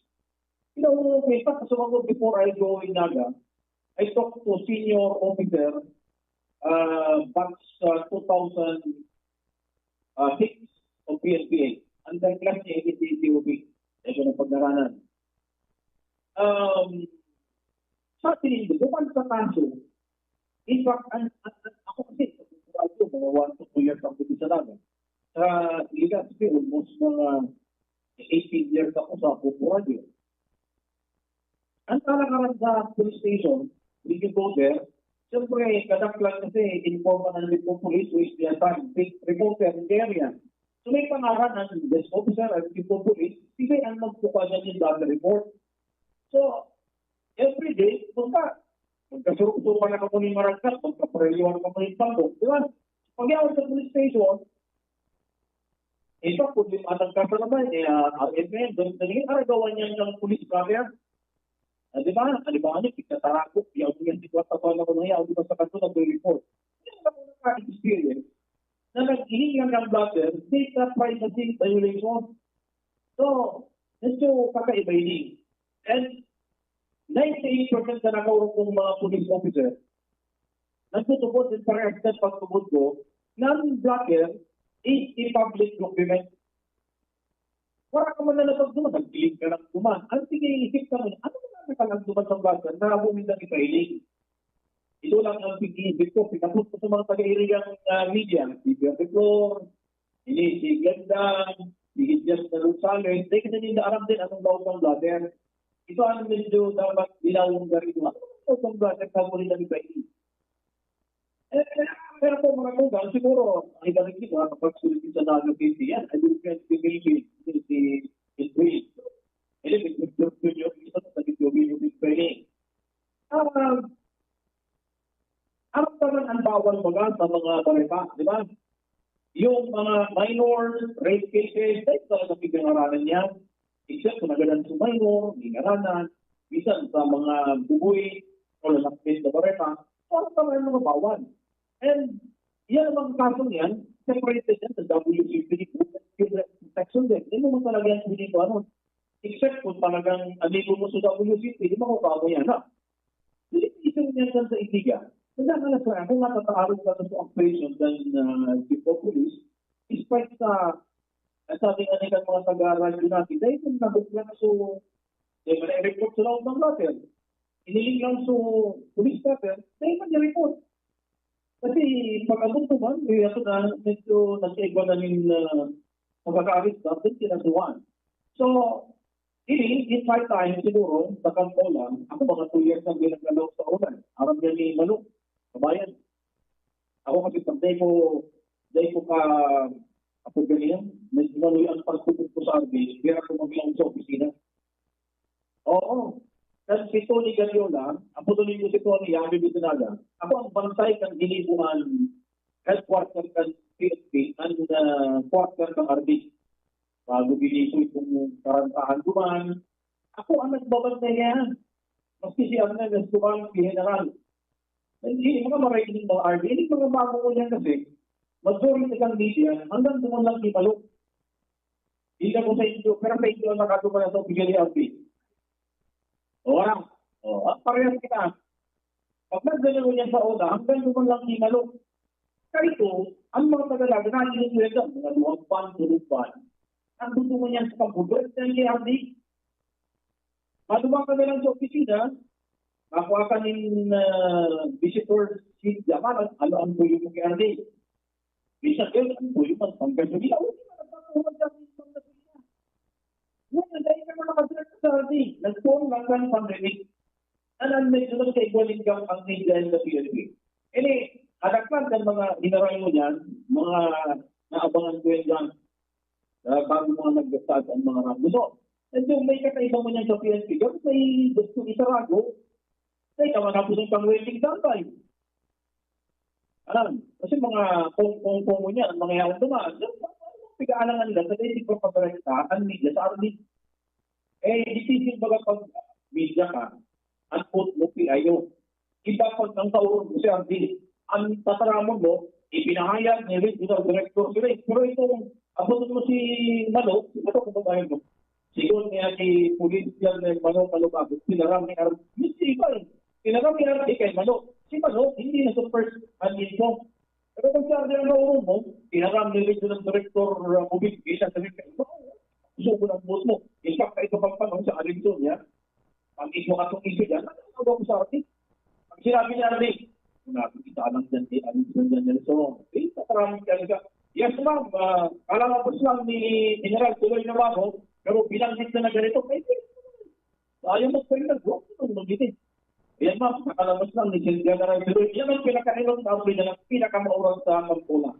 You know, in fact, so ako, before I go in Naga, I talked to senior officer, uh, batch uh, two thousand six of P N P A. Ang class niya, hindi T O B. Ito na pagdaranan. Um, sa tingin ko, bukod sa kaso, in fact, an, an, an, ako kasi, sa mga one to two years ako dito sa Naga. Sa Legazpi, almost mga eighteen years ako sa Radyo. Ang kalakaran sa police station, when you go there, siyempre, kadaklan kasi informa ng Cebu Police, who is the assigned big reporter in the area. So may pangaran ang desk officer at Cebu Police, sila ang magkukuha niyan yung data report. So, every day, magka, magkasurok-surok na kamo ni Maragkat, magkapareliwan kamo ni Tambok, di ba? Pag-iwan sa police station, ito, kung yung atang kasalaman, eh, ah, R M N, doon na rin, aragawan niya ng police kaya. Ah, di ba? Halimbawa niya, pagkatarakot, yaw niya si Kwata Paula ko na yaw, di ba, sa kanto nagre-report. Hindi naman ako naka-experience na naghihingi ng blotter, data privacy violation. So, medyo kakaiba ini. And ninety-eight percent na nakaurong kong mga police officer, nagtutubod din parehas na pagtubod ko, na ang blotter is a public document. Wala ka man na napagduman, nag-click ka lang duman. Ang sige, isip ka man, ano man ang nakalang duman sa blotter na ako nila ipailing? Ito lang ang pag-iisip ko, pinabot ko sa mga taga-iriyang uh, media, si Pierre Flor, ini si Glenda, si Jess na Rosales, dahil kasi nila aram din anong laog ng blotter. Ito ang medyo dapat dilawang gari ko. Ano ang laog ng blotter? Kamo nila ipailing? Eh, pero po mga tugang, siguro, ang iba rin dito, kapag sulit sa Naga P P, yan, I will get the baby, si Edwin. Ele, may picture ko yun, isa sa video, video, video, training. Ah, ano naman ang bawal baga sa mga bareta, di ba? Yung mga minor rape cases, dahil talaga pigangaranan niya, except kung nagadan sa minor, may ngaranan, bisan sa mga buboy o lalakbit na bareta, parang tama yung mga bawal. And yan ang mga kasong yan, separated yan sa W C P, protection din. Hindi mo talaga yan pwede ko ano. Except kung talagang amigo mo sa W C P, di makukuha mo yan, ha? Hindi isang yan sa Itiga. Kaya nga sa ako, natataarog ka sa operation ng uh, Chief of Police, despite sa, ang sabi nga nila mga taga-radyo natin, dahil kung nabuklat, so, eh, may report sa loob ng blotter. Iniling lang sa police blotter, dahil man report. Kasi pag-abot ko man, eh, ako na medyo nagkaiba na rin uh, pagkakaabit sa ating kinasuhan. So, ini, in my time, siguro, sa Kampolan, ako mga two years ang ginagalaw sa ulan. Aram niya ni Malo, kabayan. Ako kasi pag dahil ko, dahil ko ka, ako ganyan, medyo maloy ang pagtubog ko sa R B, kaya ako maglang sa opisina. Oo. Kan si Tony Gadiola, ang putuloy ko si Tony, ang bibitinaga. Ako ang bantay kan ginibuan headquarter kan P F P, ang uh, quarter ng R D. Bago ginibo itong karantahan duman, ako ang nagbabantay niya. Maski si Arnel Escobar, si General. Hindi, mga maririnig, mga R D, hindi, mga bago ko yan kasi, majority ng media, hanggang doon lang di malok. Hindi na po sa inyo, pero sa inyo ang nakatupa na sa opisyal ni R D. O, wala. O, at parehas kita. Pag nagdala mo yan sa una, hanggang doon lang di malok. Kaya ito, ang mga taga-Naga, nagiging kwenta, mga duwang pan, tulog pan. Ang gusto mo niyan sa pag-progress ng R D, maduma ka na lang sa opisina, makuha ka nin, ah, visitor seat, yaman, ano ang buyo mo kay R D? Bisa yun, ang buyo man, panggasolina. O, di ba, nagpapahuwag ka rin panggasolina? Ngayon, dahil ka na nakadrive sa R D, nagtuon lang ka ng pandemic. Ano ang medyo nagkaigwaling kang ang media and the P N P? Ini, anak lang ng mga hinaray mo niyan, mga naabangan ko yan dyan. Ah, bago mga nagsasaad ang mga ramo. So, medyo may kakaiba mo niyan sa P N P. Dapat may gusto isarago. Kaya ka manapos ang pang-waiting tambay. Alam, kasi mga kung kung kung mo niya, ang mga yaon naman, pag-aalangan nila sa hindi pagpaparekta ang media sa R D. Eh, difícil baga pag media ka, ang quote mo, P I O. Iba pag ang kaurog mo si R D, ang tataramon mo, ipinahayag ni Regional Director sila. Pero itong abot mo si Manok, si Manok, kung babae mo. Sigon niya si Police Colonel Manok Alubag, pinaram ni R D. Yung si iba eh. Pinaram ni R D kay Manok. Si Manok, hindi na sa first hand info. Pero kung si R D ang naurong mo, pinaram ni Regional Director uh, Ubig, kita sa rin kayo. Gusto ko ng vote mo. In fact, ito pang panahon sa Alinson, ya. Pag ito atong issue dyan, ano ang ko sa R D? Pag sinabi ni R D, "Sinabi kita lang dyan kay Alinson dyan, Nelson." Eh, patarangin ka ka. "Yes, ma'am. Ah, kalalabas lang ni General Tuloy Navarro, pero binanggit na na ganito." Eh, ayaw mo pa rin nag-work. Ano mo gini? Ayan, ma'am, nakalabas lang ni General Tuloy. Yan ang pinaka-enot na apoy na pinakamauran sa Pampona.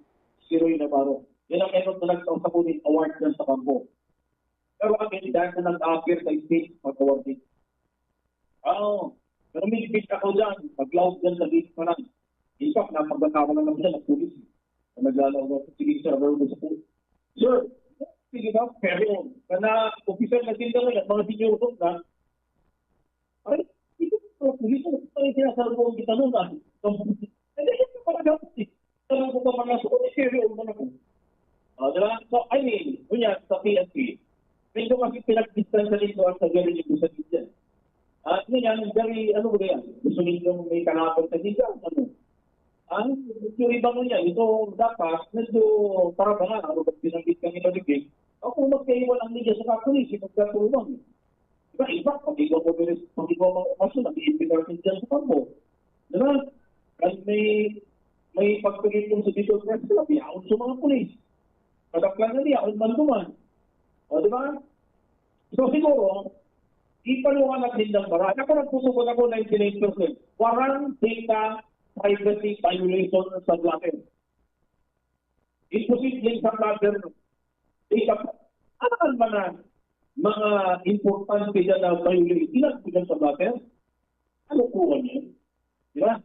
Si Roy Navarro. Yan ang enot na nagtao sa kuning award dyan sa Pampo. Pero again, dahil sa nag-appear sa state, pag-awarding. Oo. Pero may bitch ako dyan. Pag-loud dyan sa gate pa lang. In fact, napagkakawa lang naman siya ng pulis. Na naglalaro ako. Sige, sir, meron gusto po. Sir, sige ba? Pero, kana officer na tinda ngayon, mga senior ko na, ay, ito po, pulis, ano po tayo sinasabi ko ang kita nun, ah? Hindi, hindi ko pala dapat eh. Tanong ko pa mga, so, seryo, ano na po? Ah, diba? So, I mean, kunya, sa P N P, medyo kasi pinag-distance na dito ang sa galing yung sa dito. At ngayon, very, ano ba yan? Gusto ninyong may kalaban sa dito? Ano? Ah, medyo iba mo yan. Ito, dapat, medyo para ba nga, ano ba pinanggit kami na bigay? Ako, magkaiwan ang media sa kapulis, magkatulungan. Diba, iba, pag ikaw mo, pag ikaw mo, kaso nag-iimbitahan dyan sa kampo. Diba? Kan may, may pagpiliton sa dito, press club, yaon sa mga pulis. Kadaklan na niya, ang man duman. O, diba? So, siguro, ipaluha na din ng marami. Ako nagtutugon ako ninety-nine percent. Warang data privacy violation sa blotter. Imposibleng sa blotter. Data, ano man na mga importante dyan na violation? Ilan po dyan sa blotter? Ano po yan? Di ba?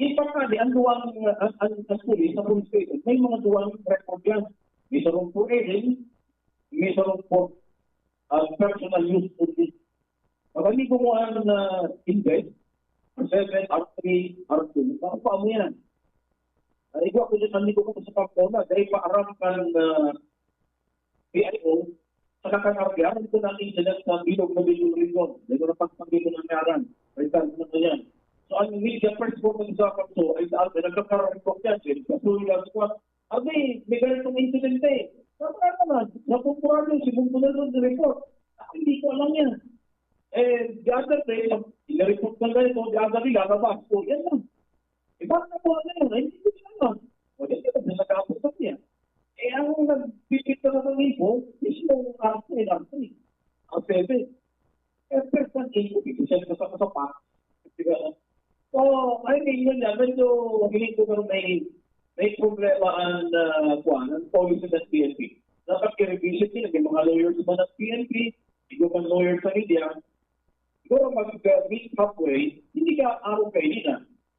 In fact, nga, di, ang duwang, ang, ang, ang pulis, sa police station, may mga duwang record yan. May sarong for aiding, may sarong for uh, personal use only. Pag hindi ko mo ang uh, invest, R seven, R three, R two, baka pa mo yan. Uh, igwa ko dyan, hindi ko sa pagkona, dahil pa aram kan uh, P I O, sa kakanarga, ito na ang incident sa Bilog na Bilog Region. Dito na pagpagdito ng ngaran. Retired na yan. So, ang media first report ng sa Kapso ay sa atin, nagkakaroon report yan, sila sa Suya, sa Abi, may ganitong insidente. Tama naman, sa temporaryo, si Bungko na doon report. Ako, hindi ko alam yan. Eh, the other day, pag inareport ng ganito, the other day, lalabas. O, yan lang. Eh, bakit na po ano yun? Ay, hindi ko alam. O, yan yun, na nag-aabot sa niya. Eh, ang nagbibigay na ng info, is yung R three, R three. Ang seven. Eh, first time ko, because siya sa kasapa. Di ba? So, I mean, yun yan. Medyo, feeling ko pero may, may problema ang, uh, kuwan, ang policy ng P N P. Dapat i-revisit nila. May mga lawyers ba ng P N P? Hindi ko man lawyer sa media. Siguro mag-meet halfway, hindi ka araw kayo na.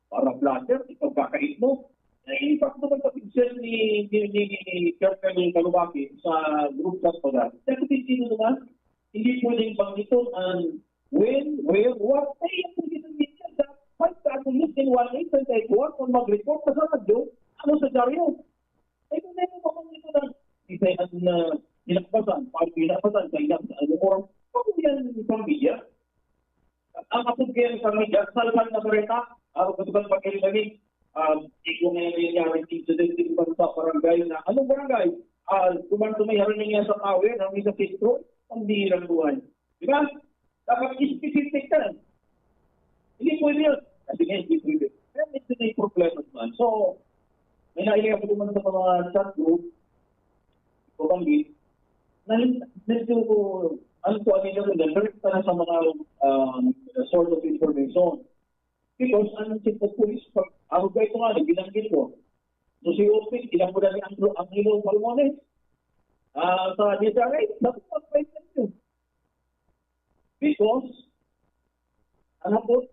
Para vlogger, ikaw kakait mo. Eh, ipak naman sa picture ni, ni, ni, ni Colonel Kalubaki sa group chat pala. Kasi sino naman, hindi pwedeng banggiton ang when, where, what. Ay, yung pwede ng media, dapat sa Kung yun, in one eight twenty-four, kung mag-report ka sa radyo, ano sa dyaryo? Eh, kung meron pa kung ito na, isa ang, ah, pinakbasan, pag pinakbasan, kaya sa ano oras, kung yan, pamilya. Ang apod kaya sa media, salman na kareta, ah, kung ba pag-, ah, di ko ngayon nangyayari incident, di ko pa sa barangay na, anong barangay? Ah, kumanto may harang niya sa tower, harang sa sentro, ang bihirang buhay. Di ba? Dapat specific ka. Hindi pwede yun. Kasi nga, hindi pwede. Kaya medyo may problema naman. So, may naiya ko naman sa mga chat group, ko banggi, na medyo, ano po, ano yung letter ka na sa mga, um, sort of information. Because ang chief of police, pag ako ba ito nga, binanggit ko, so si Opit, ilang mo na ni Angelo, Angelo Palmones, ah, sa D S R A, dapat mag-fight na yun. Because, ano po,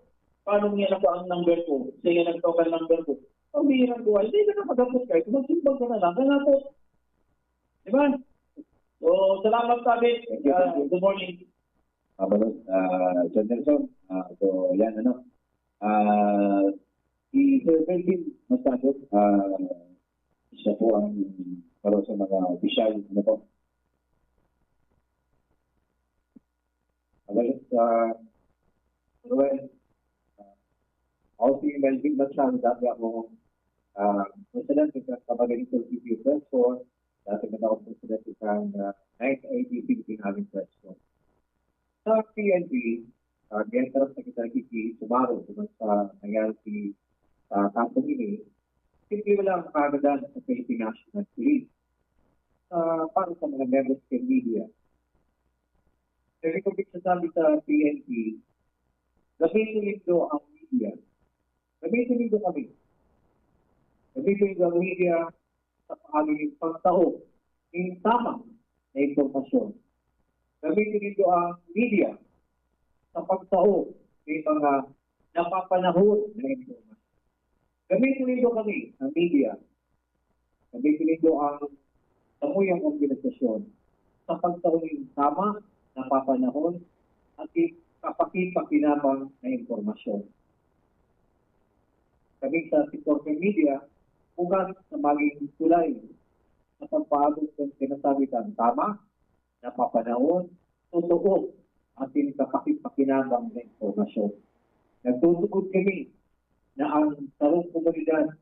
paano niya na po ang number ko? Siya yung nagtoka ng number ko. Ang bihirang buhay, hindi ka na mag-abot kayo. Magsimbag ka na lang. Kaya po, di ba? So, salamat, Sabi. Thank you, thank you. Ah, good morning. Mabalot, ah, John Nelson. Ah, so, yan, ano. Ah, si Sir Melvin Machado, ah, siya po ang para sa mga opisyal, ano po. Mabalot, ah, Ruel, ah, ako si Melvin Machado, dati ako, ah, presidente sa Camarines City Press Corps, dati na ako presidente sa, ah, Night A D Philippine Army Press Corps. Sa P N P, ah, diyan taraf na kita nakikisumaro naman sa nangyari si, ah, kampong ini. Hindi wala ang kaagadan sa Philippine National Police. Ah, para sa mga members ng media. Pwede ko sabi sa P N P, gamitin nindo ang media. Gamitin nindo kami. Gamitin nindo ang media sa pagtao ng tamang na impormasyon. Gamitin nindo ang media sa pagtao ng mga napapanahon na impormasyon. Gamitin nindo kami, ang media. Gamitin nindo ang samuyang organisasyon sa pagtao ng tama, napapanahon, at kapakipakinabang na impormasyon. Kami sa sektor ng media, bukas na maging tulay sa pagpaabot ng sinasabi kang tama, napapanahon, totoo, at kapakipakinabang na impormasyon. Nagtutukod kami na ang sarong komunidad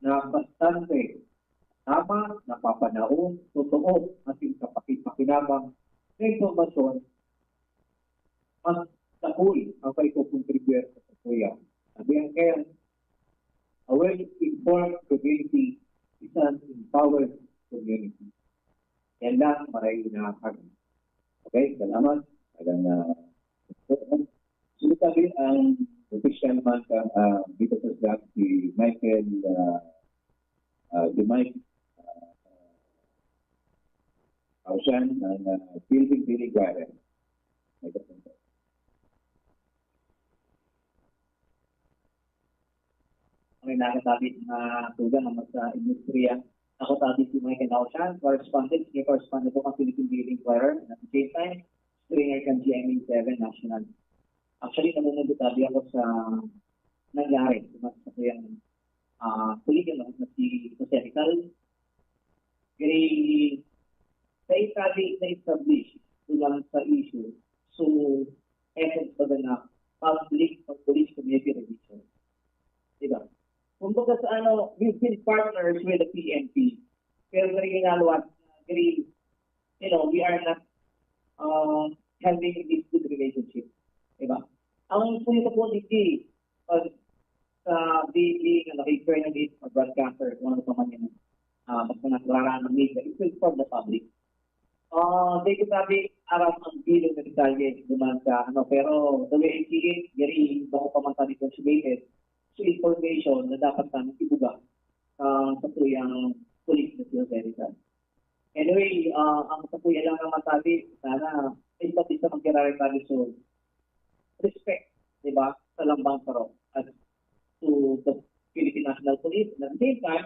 na bastante tama, napapanahon, totoo, at kapakipakinabang na impormasyon, mas dakul ang maikokontribuyar sa patuya. Sabi ang kaya, a well-informed community is an empowered community. Yan lang, maray na kami. Okay, salamat. Talagang, ah, so, sabi ang official man ka, ah, dito sa Islam, si Michael, ah, ah, si Mike, ah, Ausian, ang, ah, Building Building Quarter. May kapunta. Ang inakatabi na tugang naman sa industriya. Ako tabi si Michael Ausian, correspondent, senior correspondent po ng Philippine Building Quarter, and at the same time, stringer kan G M A seven National. Actually, namumulot tabi ako sa nangyari sa mga sakuyang, ah, kuligan na si Jose Rizal. Kaya sa itabi na establish dulang sa issue, so, essence pa na public or police community relation. Diba? Kumbaga sa ano, we've been partners with the P N P. Pero very inalwat, very, you know, we are not, um, having this good relationship. Diba? Ang punto po dito, pag sa B P, na naka-refer na dito, sa broadcaster, kung ano pa man yun, ah, mas mga nagkakaroon ng media, it will inform the public. Ah, di ko sabi, aram ang bilog na detalye naman sa ano, pero the way I see it, very, bako pa man sabi contributed to information na dapat namin ibuga, ah, sa tuyang police na sila Veritas. Anyway, ah, ang sa kuya lang naman sabi, sana, ay pati sa magkirarin tayo, so, respect, di ba, sa lambang saro at to the Philippine National Police. And at the same time,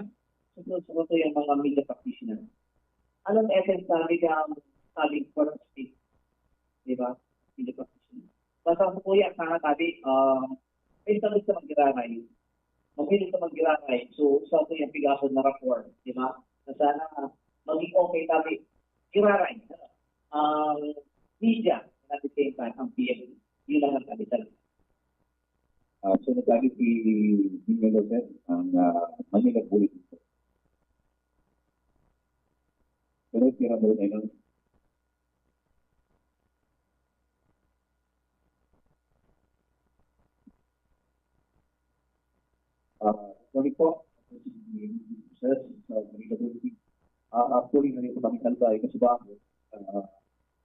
susunod-sunod yung mga media practitioners. Anong essence sabi ng sabing court of state? Di ba? Media practitioner. Basta sa kuya, sana sabi, um, Pinta ka mag-iraray. Mahilig ka mag-iraray. So, sa ito yung pigason na rapport, di ba? Na sana maging okay tabi. Iraray. Ang media, and at the same time, ang P M. Yun lang ang kami talaga. Uh, so, nagkagi si Dino Lopez, ang uh, Manila Bulletin. Pero tira mo na yun. Uh, sorry po, sir, sa Manila Bulletin. Uh, actually, nandito kami kalba, ay kasi ba ako, uh,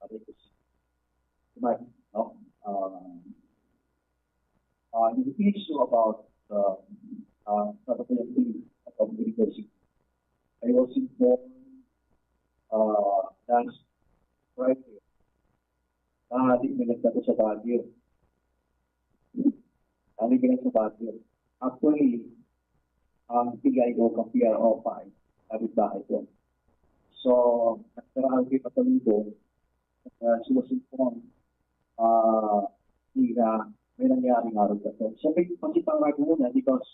aray ko si Mark, no? Uh, uh, yung issue about uh, uh, sa pagkakas ng communication. I was informed uh, last Friday na di nagdato sa Baguio. Ano yung sa Baguio? Actually, ang P I O ng P R O five, kapit bahay ko. So, nagkaraan ko yung katulog, uh, she was informed uh, na may nangyari nga rin kasi. So, may pati pang muna because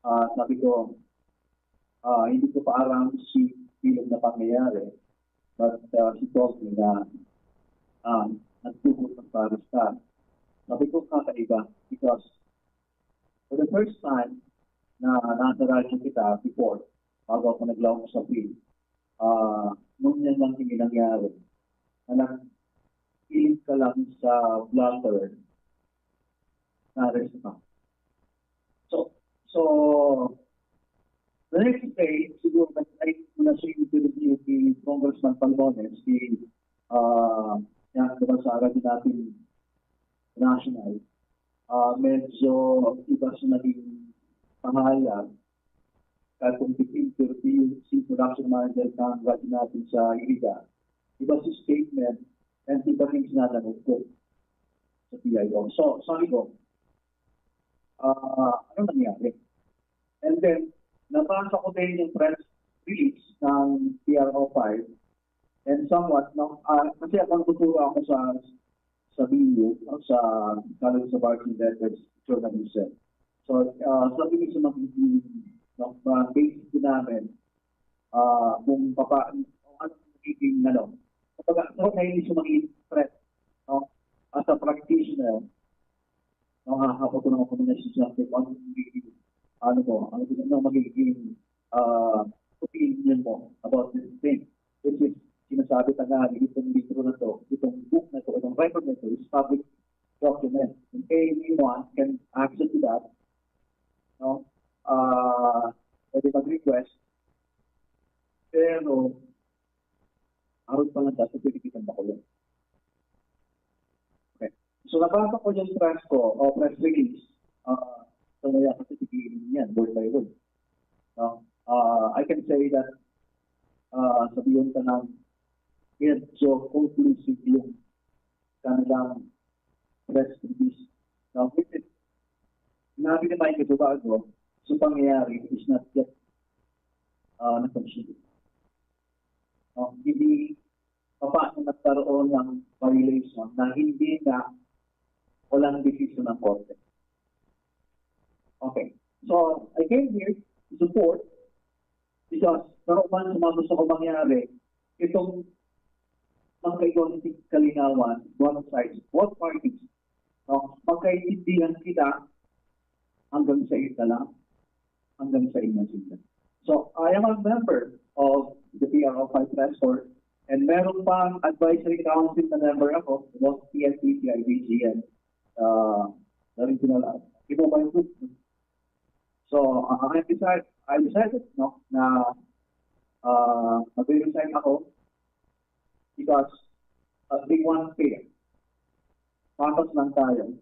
uh, sabi ko, uh, hindi ko pa alam si bilog na pangyayari, but uh, she told me na uh, nagtugot ng paristar. Sabi ko, kakaiba because for the first time na nasa radyo kita before, bago ako nag-launch sa field, uh, nung yan lang yung nangyari, na nagpilit ka lang sa blotter, na-arrest ka. So, so, the next day, siguro, nag-try ko na siya yung interview ni Congressman Palmones, si uh, yan, diba, sa Radyo Natin National, uh, medyo iba sa naging pahayag katong interview si production manager ng Radyo Natin sa Iriga. Iba si statement and iba yung sinadangog ko sa P I O. So, sabi ko, uh, ano nangyari? And then, nabasa ko din yung press release ng P R O five and somewhat, no, uh, kasi ako nagtuturo ako sa sa B U, no, sa College of Arts and Letters Journalism. So, uh, sabi ko sa mga no, uh, basic din namin uh, kung papa, ano magiging, ano, kapag ako na hindi siya magiging threat, no, as a practitioner, no, hahapon ko naman kung ano yung subject, ano magiging, ano mo, ano, ano magiging uh, opinion mo about this thing. Which is, sinasabi ka nga, itong libro na to, itong book na to, itong record na to is public document. And anyone can access to that. No? Uh, pwede mag-request. Pero, aron pa lang dati, pwede kitang makulong. Okay. So, nabasa ko yung press ko, o press release, uh, so, kaya kasi tigilan yan, word by word. No? Uh, I can say that uh, sabihin ka ng medyo conclusive yung kanilang press release. Now, which is, sinabi ni Michael Bubago, so pangyayari is not yet uh, na-consume. Uh, hindi pa paano nagkaroon ng violation na hindi na walang desisyon ng korte. Okay. So, I came here to support because karoon man sa mga gusto ko mangyari, itong magkaigwa ng kalinawan, both sides, both parties, no? Magkaintindihan kita hanggang sa isa lang, hanggang sa inyo sila. So, I am a member of the P R O five Press Corps, and meron pang advisory council na member ako, both P N P, P I B G, and uh, the regional uh, Ibo Group. So, uh, I decided, I decided no, na uh, mag-resign ako because uh, they want fair. Patas lang tayo.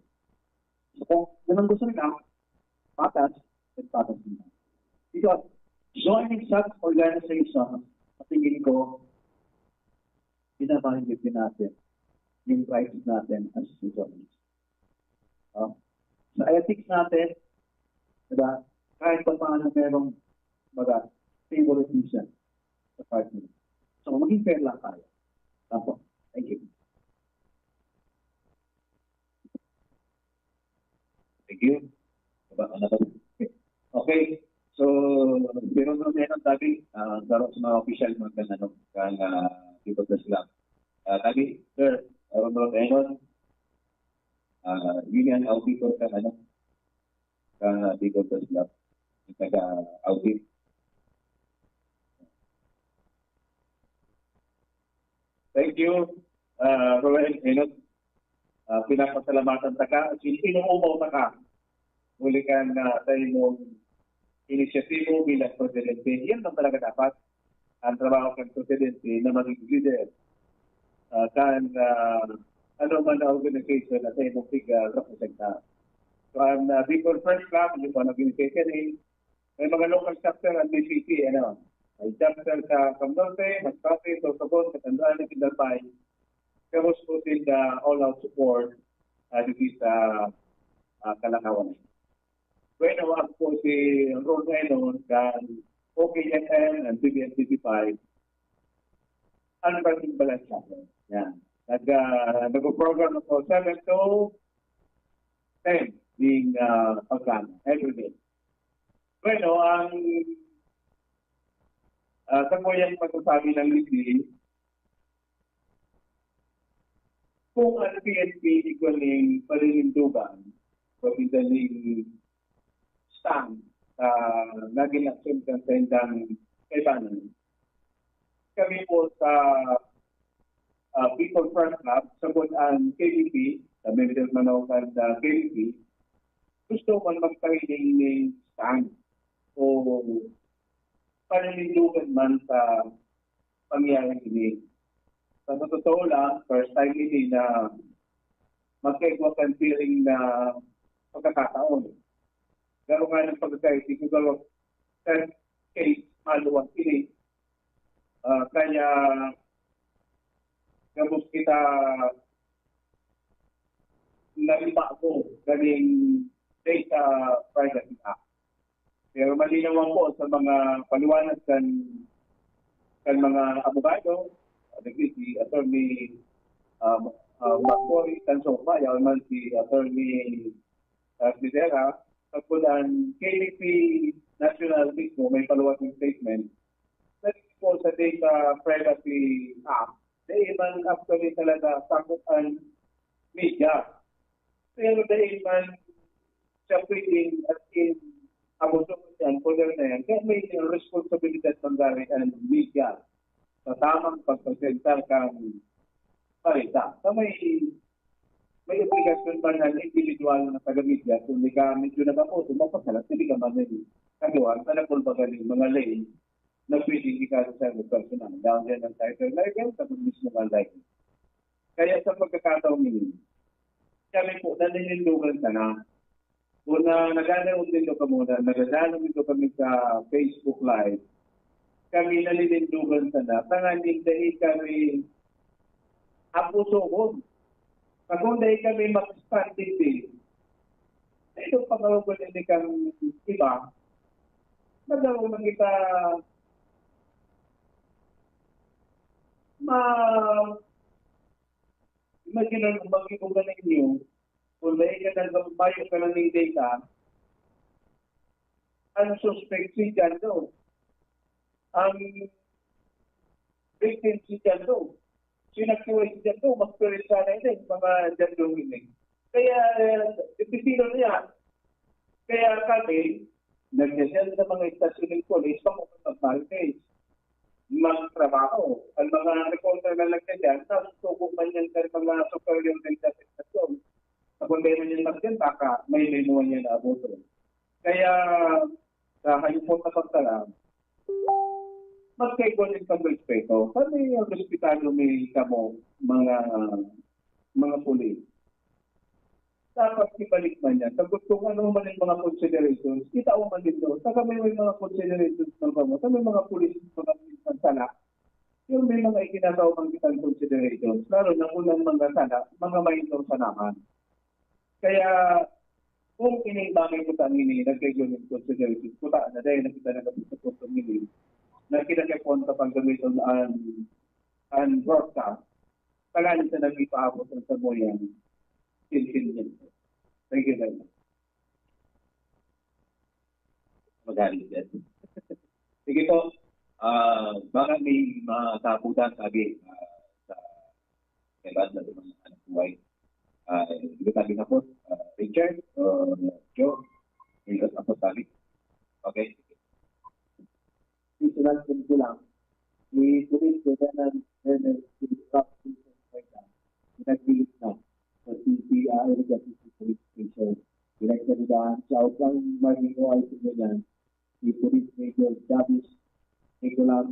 So, kung yun ang gusto nila, patas, then patas nila. Because joining such organization, sa tingin ko, binabahinggit din natin yung rights natin as citizens. Uh, sa ethics natin, diba, kahit pa paano merong baga, favoritism sa partner. So, maging fair lang tayo. Tapos, thank you. Thank you. Ba, ano to? Okay. So, pero no, meron tabi, ah, garo sa mga official mo kan, ano, kan, ah, People Press Club. Ah, tabi, sir, Aaron Romenon, ah, yun yan, auditor kan, ano, kan, ah, People Press Club. Taga-audit. Thank you, ah, Roel Enot. Ah, pinapasalamatan ta ka, sin-, inuumaw ta ka. Huli kan, ah, sa imong inisyatibo bilang presidente. Yan ang talaga dapat. Ang trabaho kan presidente na maging leader. Ah, kan, ah, ano man na organization na sa imong pig-, ah, representa. So, ang, ah, Bicol First Club, yung mga organization, eh, may mga local chapter ang B C C, ano, may chapter sa Cam Norte, Masbate, Sorsogon, Catanduanes, Inalpay. Kamos po sinda all out support, ah, dito sa, ah, Kalakawan. Bueno, ako po si Ron Enon, kan O K F M and T V N T V five. Ang Barking Balansa. Yan. Nag, ah, nag-program ako seven to ten din, ah, pagkano, every day. Bueno, ang, ah, sa kuyang pagsasabi ng Lizzie, kung ang P N P igwa ning paninindugan, pati na ning stand, ah, nagin aksyon kan saindang kaibanan, kami po sa, ah, People Front Lab, sagkod ang K B P, sa member man ako kan, ah, K B P, gusto man magpailing ning stand o paninindugan man sa pangyayari ini. Sa totoo lang, first time ini na magkaigwa kan feeling na pagkakataon. Garo nga ng pagkakaitig ko, garo first case maluwag ini. Ah, kaya gabos kita naribago ganing Data Privacy Act. Pero malinaw man po sa mga paliwanag kan, kan mga abogado, nagdi si Attorney, um, uh, Macoy Tansopa, yaon man si Attorney, uh, Rivera, sagkod an K B P National mismo may paluwag ng statement. Sa po sa Data Privacy Act, dai man actually talaga sakop an media. Pero dai man siya pwedeng, as in, abuso yan, poder na yan. Kaya may responsibilidad manggari ang media sa tamang pagpresentar kan balita. Sa may, may obligasyon man ang individual na taga-media, kung di ka medyo nag-abuso, mapasalat, pwede ka man may kagawa, sa napulbagan ng mga lay na pwedeng ikaso sa personal. Down din ang title level, sa mismo nga level. Kaya sa pagkakataon ini, kami po, naninindugan sana. Una, nagdadangog nindo kamo na, nagdadangog nindo kami sa Facebook Live. Kami naninindugan sana. Tanganing dai kami abusohon. Kung dai kami mag-stand digdi, ito pangawag ini kan iba, nagdangog man kita ma-, imagine ang mag-iba ninyo, kung dai ka nagbabayo ka ng data, ang suspect si John Doe. Ang victim si John Doe. Sinaktuway si John Doe, magpirit sana ini, mga John Doe ini. Kaya, eh, dipisinon niya. Kaya kami, nagdesisyon sa mga istasyon ng polis, kung mag-market, magtrabaho. Ang mga reporter na nagdesisyon, tapos tubo man yan sa mga superior ng istasyon. Sa kung dahil man yan, baka may memory niya na abuso. Kaya, sa hayupot na pagtala, magkaigwa din pagrespeto. Kami ang respetado mi kamo, mga, mga pulis. Dapat ibalik man yan. Sa gustong ano man yung mga considerations, itao man dito. Sa kami may mga considerations ng kamo. Sa may mga pulis, mga pulis ng sala. Yung may mga ikinataw pang kitang considerations. Lalo na kung ang mga sala, mga minor sa naman. Kaya, kung ining bagay ko sa amin, eh, nagkaigwa ng considerations, puta na dahil nakita na sa punto nini, na kinakapon sa paggamiton an, an broadcast, tanganing sa nag-ipaabot ang samuyang sentimiento. Thank you very much. Magalit yan. Sige po, ah, baka may mga kaputan sabi ah, sa kaibahan sa mga anak buhay. Ah, hindi sabi na po, ah, Richard, uh, Joe, may kasama sabi. Okay. Isulat ko lang. Si Police Lieutenant Colonel Philip Rock Vincent Cuenca, pinagpilit na sa C P I Legazpi Police Station. Pinagsalita siya upang maging O I C niya si Police Major Davis Nicolas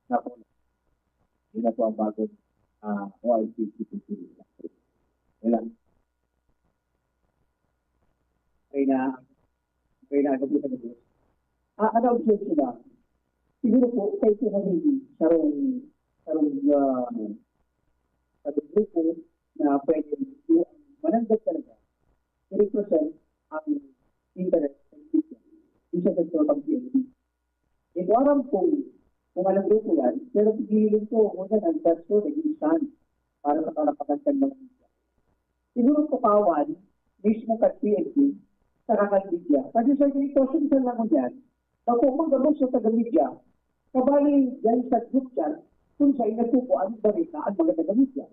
Napoli. Yun na po ang bagong uh, O I C C P P. Yan lang. Okay na, okay na, okay na. Ah, ano ang sila? Siguro po, kay po kanini, sarong, sarong, uh, sa grupo na pwede yung mananggap talaga, i-represent ang interest ng Biblia. Isa sa ito ang P N P. Hindi ko alam kung, kung anong grupo yan, pero pigilan ko, kung yan ang verso, naging stand para sa karapatan ng mga media. Siguro tukawan, mismo kan P N P, sa kan media. Kasi sa sitwasyon sa langon yan, bako man gabos sa taga-media, kabali dyan sa group chat, kung sa inagkukuan ang bareta ang mga taga-media.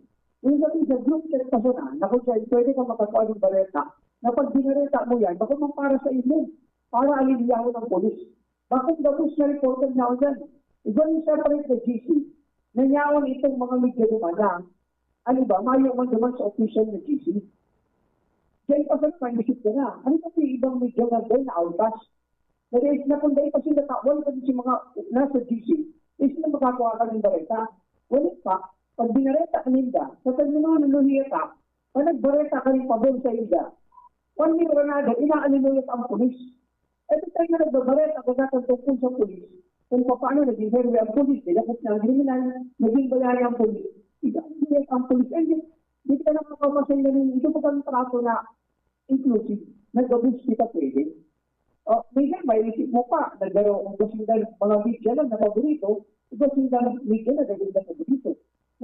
Yung sabi sa group chat pa sana, na kung saan pwede ka makakuha ng bareta, na pag binareta mo yan, bako man para sa imo, para aliliyaho ng polis. Bakong gabos na reporter na yan. Iba yung separate na G C, na yaon itong mga media naman na, ano ba, mayo man naman sa official na G C. Diyan pa sa naman, isip ka na, ano pa yung ibang media na doon na alpas? Na dahil na kung dahil pa sila tawal pa si mga nasa G C, is na makakuha ka ng bareta. Wala pa, pag binareta ka ninda, sa pagminululuhiya ka, pag nagbareta ka rin pabor sa ida, one way or another, inaaliluya ka ang polis. Ito tayo na nagbabareta, pagkatapos tungkol sa polis, kung paano naging heroe ang polis, nilakot na ang kriminal, naging bayani ang polis. Ikaw ang polis, ang polis, eh, di, di ka nakakapasay na rin, ito pa ang trato na inclusive, nag-abuse kita pwede. O, minsan, may isip mo pa, nagdaro ang kasinggan, mga media lang na paborito, iba sila media na naging na paborito.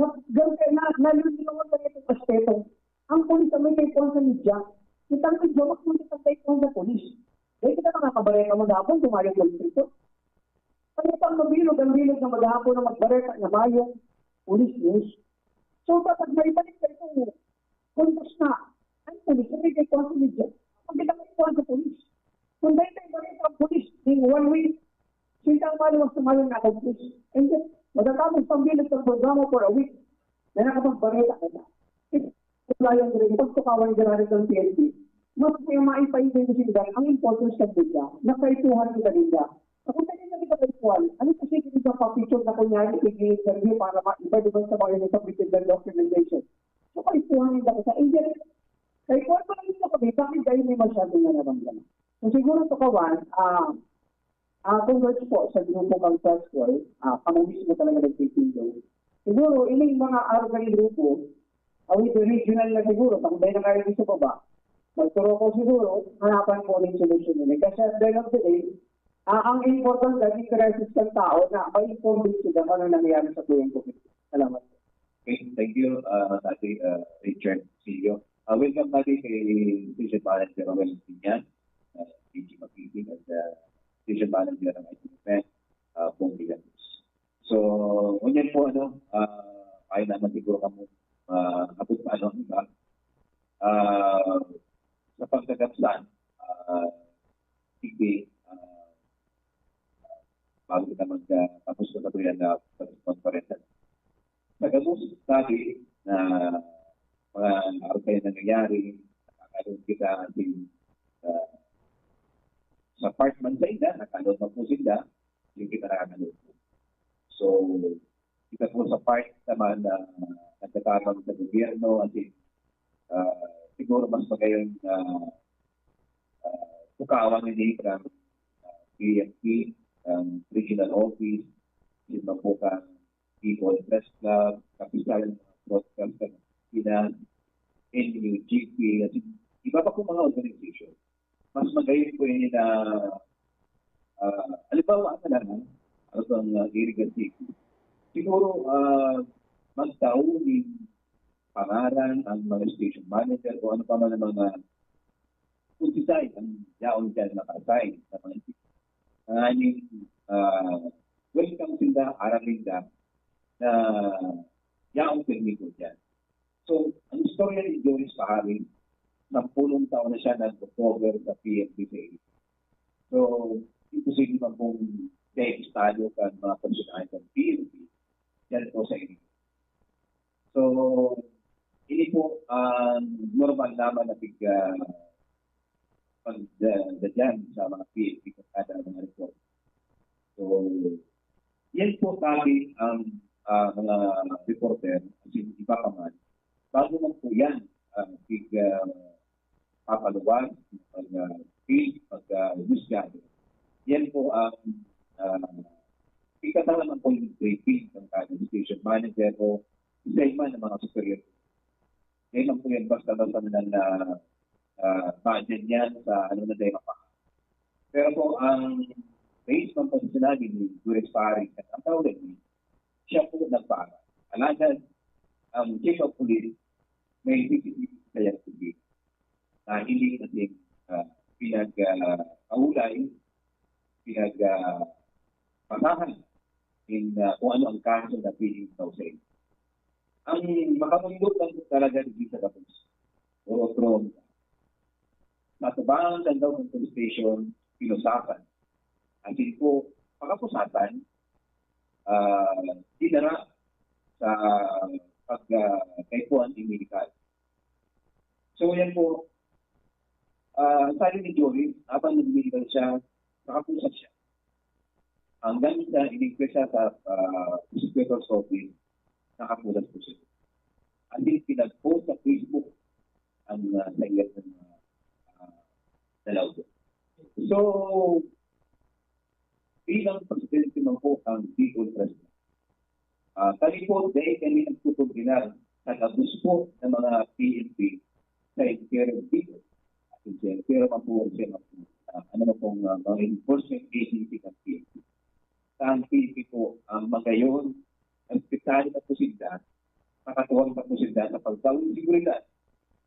Na, ganun kaya na, nalulungan na itong aspetong, ang polis ang may kaipuhan sa media, kitang media, mas may kitang kaipuhan sa polis. Dahil kita makakabareta mo na ako, tumayo polis ito. Ano pang mabilog ang bilog na maghapon na magbareta na mayong police news? So, dapat maibalik sa itong puntos na ang pulis, ang may kaipuhan sa media. Ang pinakaipuhan sa pulis. Kung dahil tayo bareta ang pulis, in one week, sila ang maluwas sa mayong na accomplish. And then, matatapos pang bilog sa programa for a week na nakapagbareta ka na. Wala yung rin, pagtukawan grabe ng P N P, mas may maipaibig sila ang importance ng media, na kaipuhan nila nila. Ako na rin nakita kaipuhan, ano kasi hindi ka papicture na kunyari, i-interview para maiba naman sa mga yung submitted ng documentation. So, kaipuhan nila ka sa agent. Kaipuhan pa rin nila kami, bakit kayo may masyadong nararamdaman? So, siguro tukawan, ah, ah, congrats po sa grupo kang Pascual, ah, kami mismo talaga nagtitindog. Siguro, ining mga arog na grupo, ah, with the regional na siguro, tambay na kayo sa baba, magturo ko siguro, hanapan po ng solusyon nila. Kasi at the end of the day, ah, ang importante, ang interest ng tao na ma-inform din sila kung ano nangyayari sa buhay ko. Salamat. Okay, thank you, uh, Tati uh, Richard Silio. Uh, welcome, Tati, kay Station Manager Roel Pinyan, uh, D G Makiting, at uh, Station Manager ng I T F M, uh, Pong Villalobos. So, ngunyan po, ano, uh, kaya naman siguro kamo uh, kapag ano, di ba? Uh, sa pagkagapsan, uh, sige, uh, bago kita mag, uh, tapos na sa tuyan na pag-conference. Nagabos sabi na mga arog kayo nangyayari, nakakalong kita ating uh, sa part man sa ina, nakakalong man po sila, yung kita nakakalong po. So, kita po sa part naman na nagtatabang sa gobyerno, as in, uh, siguro mas magayon na uh, tukawan ni Dave ng uh, P F P, ang regional office, yung Mambuka People Press Club, kapisayan ng mga broadcast ng Pinas, N U G P, at iba pa pong mga organization. Mas magayon po yun na, uh, halimbawa na lang, ano bang uh, irrigation? Siguro, uh, magtao ni pangaran ang mga station manager o ano pa man ang mga kung si Sai ang yaon dyan naka-assign sa mga Nganing, ah, welcome sinda, aram ninda na yaon permit diyan. So, ang istorya ni Joris Pahari, sampulong taon na siya nag-cover sa P N P sa Iligan. So, imposible man pong dahil estado kan mga personahe ng P N P, yan po sa Iligan. So, ini po ang normal naman na pig, ah, pag, ah, dadyan sa mga P N P kada mga report. So, yan po sabi ang, ah, mga reporter, as in, iba pa man, bago man po yan, ah, pig, ah, papaluwas, pag, ah, pig, pag, ah, husgado. Yan po ang, ah, ikatawa man po yung briefing ng kada station manager o isa man ng mga superior. Yan lang po yan, basta-basta na lang na, ah, budget yan sa ano na tayo mapa. Pero po, ang base man po sa sinabi ni Juris Pari at ang tawag ni, siya po nagpaaral. Alagad, ang chief of police, may C C T V sa iyang tubig. Na hindi kasi, ah, pinag, ah, kaulay, pinag, ah, basahan in, ah, kung ano ang kaso na pinag-kausay. Ang makamundok lang po talaga di sa tapos. O otro, sa atubangan kan daw ng police station, pinusakan. Ang po, pagkapusakan, ah, dinara sa pag, ah, kay Juan Emilio. So, yan po, ah, sabi ni Joey, habang nag-medical siya, nakapusa siya. Hanggang sa inigpit siya sa, ah, prosecutor's office, nakapulas po siya. At least, pinag-post sa Facebook ang, ah, sa iyang, ah, dalaw. So, bilang presidente man po ang Bicol Press Club, ah, kami po, dahil kami nagtuturbinar sa gabos po ng mga P N P sa interior ng Bicol. At yung sa interior man po, siya man po, ah, ano man pong, ah, mga enforcement agency ng P N P. Sa ang P N P po, ang magayon, respetado na po sila, makatuwang na po sila sa pagtao ng seguridad,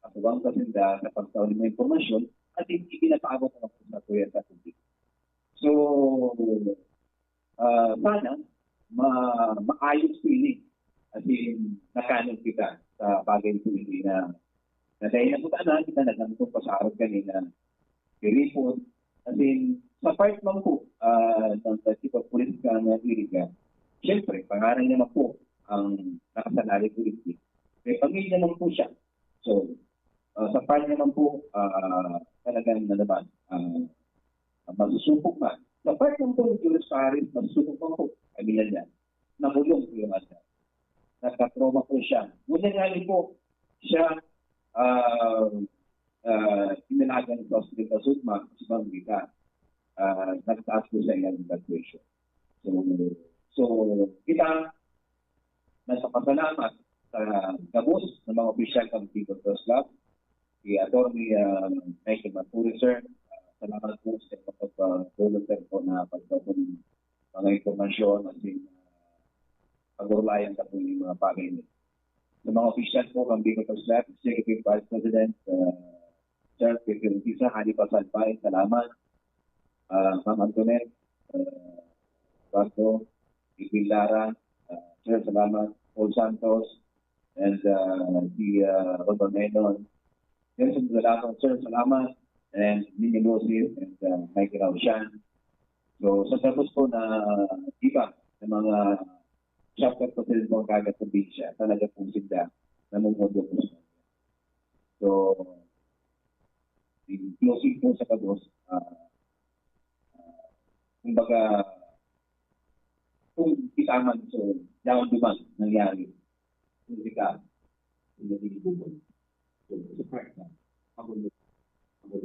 makatuwang pa sila sa pagtao ng mga impormasyon, at hindi pinapaabot ang mga sa kuya sa publiko. So, ah, sana ma-, maayos po ini. As in, nakanod kita sa bagay po ini na, na dahil na po tanan, kita na lang po pasarog kanina, piripon. As in, sa part man po, ah, ng Chief of Police kan Iriga, siyempre, pangaran niya man po ang nakasalalay po dito. May pamilya man po siya. So, ah, sa part niya man po, ah, talagang nalaman, ah, masusubok man. Sa part man po ni Julius Paris, masusubok man po. Pamilya niya. Nabulong po yung asa. Nagka-trauma po siya. Ngunyan nga po, siya, ah, ah, inalagan sa hospital sa Sugma, sa Bangkita. Ah, nagtaas po sa iyang blood pressure. So, so, kita, nagpapasalamat sa gabos ng mga opisyal ng Bicol Press Club, si Attorney, ah, Michael Maturi, sir. Ah, salamat po sa pagpapatulog, sir, po na pagpapatulog mga impormasyon at yung, ah, pag-urulayan sa po yung mga bagay nito. Sa mga opisyal po ng Bicol Press Club, Executive Vice President, ah, Sir Pepe Umpisa, Hadi Pasalpay, salamat. Ah, Ma'am Antoinette, ah, Eduardo, Ipil Lara, ah, Sir, salamat. Paul Santos, and, ah, si, ah, Roberto Menon. Sir, salamat, sir, salamat. And Nino Lucio, and, ah, Michael Ausian. So, sa tapos po na iba na mga chapter po sa mga kagat probinsya, talaga po sila namumundo po sa. So, in closing po sa kabos, ah, ah, kumbaga, kung kita man, so, yaon duman nangyari. Kung kita, kung naging bubon. So, sa part na, ako, ako,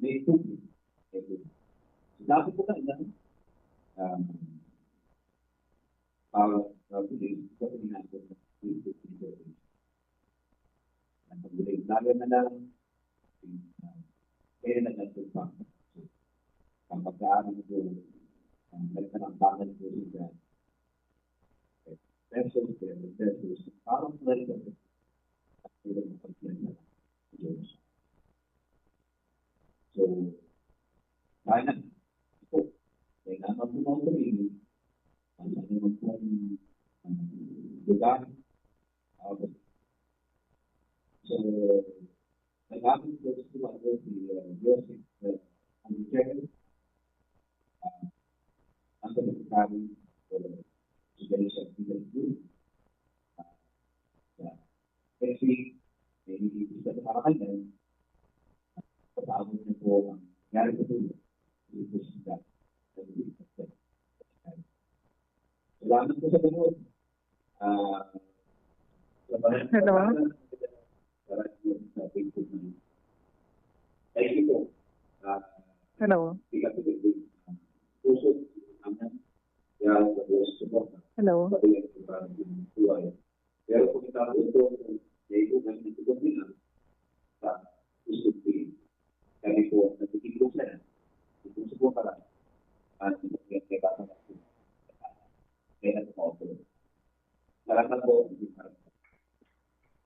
may tubig. So, dapat po na, um, para, para po din, sa paghinapon ng tubig. Ang pagbuling, lalo na lang, ah, kaya na nagtutupang. So, ang pagkaano ko, ang nagtanambangan ko sa pesos, pero pesos, parang sa rin, at hindi mo pagkita sa Diyos. So, sana, ito, Kailangan po mga pumili. Ang ano man pong, ah, lugar. Ah, so, kailangan po sa mga si, ah, Joseph, ah, Antichero, ah, ang secretary, ah, sa P W D, ah, sa F C, eh, hindi po sa kanya, Papaabot niyo po ang galing sa puso. Ito po siya. Salamat po sa panood. Ah, sa mga Hello? Para sa Facebook na. Thank you po. Ah, Hello? Hindi ka pinigil. Puso, amen. Yan, sa puso po. Hello? Sabi niya, para sa buhay. Pero kung ikaw ito, may iba na ito din ang sa gusto ko. Sabi ko, nagtitinda siya. Gusto ko para, ah, hindi ko yung kailangan ako. Kaya ako po. Salamat po.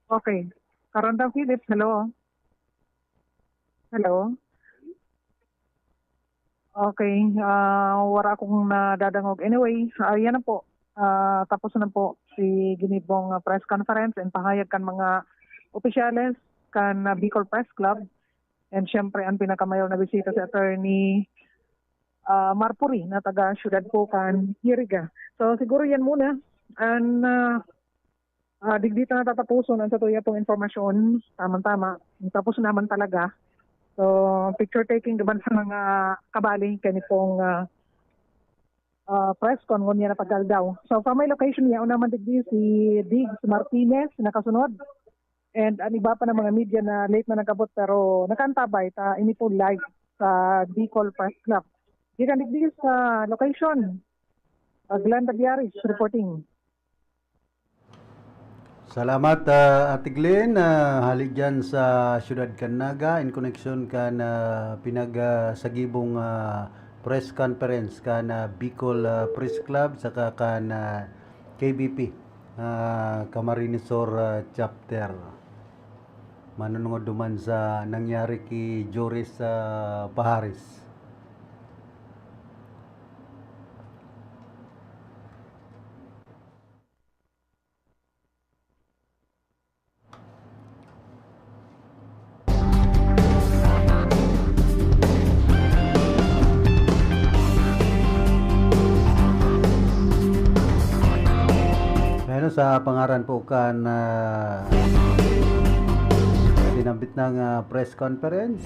Okay. Karonda Philip, hello. Hello. Okay, ah, wala akong nadadangog. Anyway, ah, yan na po. Ah, tapos na po si ginibong, ah, press conference and pahayag kan mga opisyales kan, ah, Bicol Press Club. And syempre, ang pinakamayor na bisita si Attorney, ah, Marpuri na taga Siyudad po kan Iriga. So, siguro yan muna. And, ah, Ah, digdi ta natataposon an satuya pong impormasyon. Tamang-tama. Tapos naman talaga. So, picture taking naman sa mga kabali kani pong, ah, ah, press con ngunyan na pag-aldaw. So, from my location, yaon naman digdi si Diggs Martinez, nakasunod. And ang iba pa ng mga media na late na nag-abot pero nakaantabay ta ini po live sa Bicol Press Club. Gikan digdi sa location, ah, Glenda Biaris reporting. Salamat, ah, Ate Glenn. Ah, hali dyan sa siyudad kan Naga, in koneksyon kan, ah, pinagsagibong, ah, press conference kan, ah, Bicol, ah, Press Club saka kan, ah, K B P, ah, Camarines Sur, ah, Chapter. Manunungod duman sa nangyari ki Joris, ah, Paharis. Bueno, sa pangaran po kan, ah, sinambit ng, ah, press conference,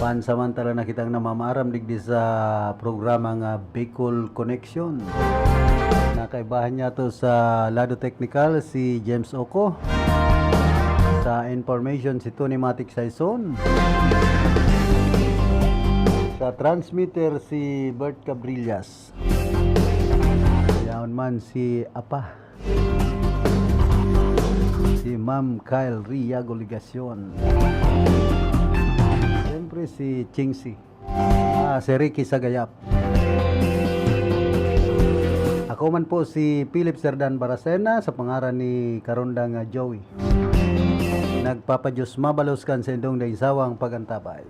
pansamantala na kitang namamaaram digdi sa programang, ah, Bicol Connection. Nakaibahan niya to sa lado teknikal si James Oco. Sa information si Tony Matic Saison. Sa transmitter si Bert Cabrillas. Yaon man si Apa. Si Ma'am Kyle Riago Legacion. Siyempre si Chingsi. Ah, si Ricky Sagayap. Ako man po si Philip Serdan Baracena sa pangaran ni Karondang, ah, Joey. Nagpapadios mabalos kan sa indong daing sawang pagantabay.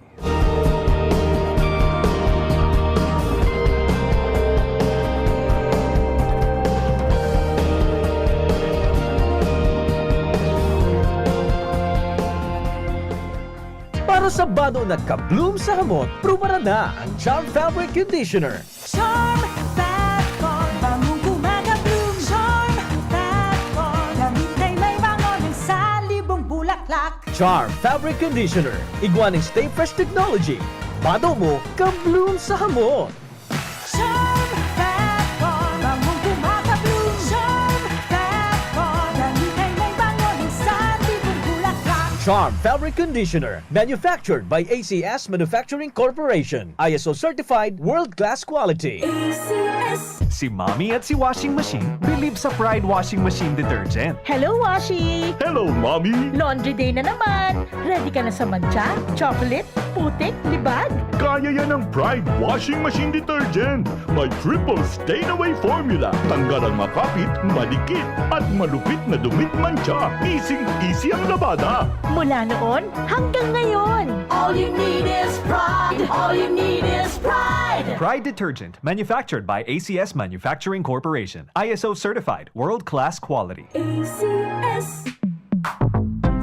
Para sa bado na ka-bloom sa hamot, prubaran na ang Charm Fabric Conditioner. Charm Fat Con, bangong kumaka-bloom. Charm Fat Con, gamit na may bango ng salibong bulaklak. Charm Fabric Conditioner, igwa ning Stay Fresh Technology. Bado mo, ka-bloom sa hamot. Charm Fat Con, bangong kumaka-bloom. Charm Fat Con, gamit na may bango ng salibong bulaklak. Charm Fabric Conditioner, manufactured by A C S Manufacturing Corporation. I S O certified, world-class quality. A C S. Si Mommy at si Washing Machine believe sa Pride Washing Machine Detergent. Hello, Washi! Hello, Mommy! Laundry day na naman! Ready ka na sa mantsa, chocolate, putik, libag? Kaya yan ng Pride Washing Machine Detergent. May triple stain away formula. Tanggal ang makapit, madikit, at malupit na dumit mantsa. Easing-easy ang labada. Mula noon hanggang ngayon. All you need is pride. All you need is pride. Pride detergent, manufactured by A C S Manufacturing Corporation. I S O certified, world class quality. A C S.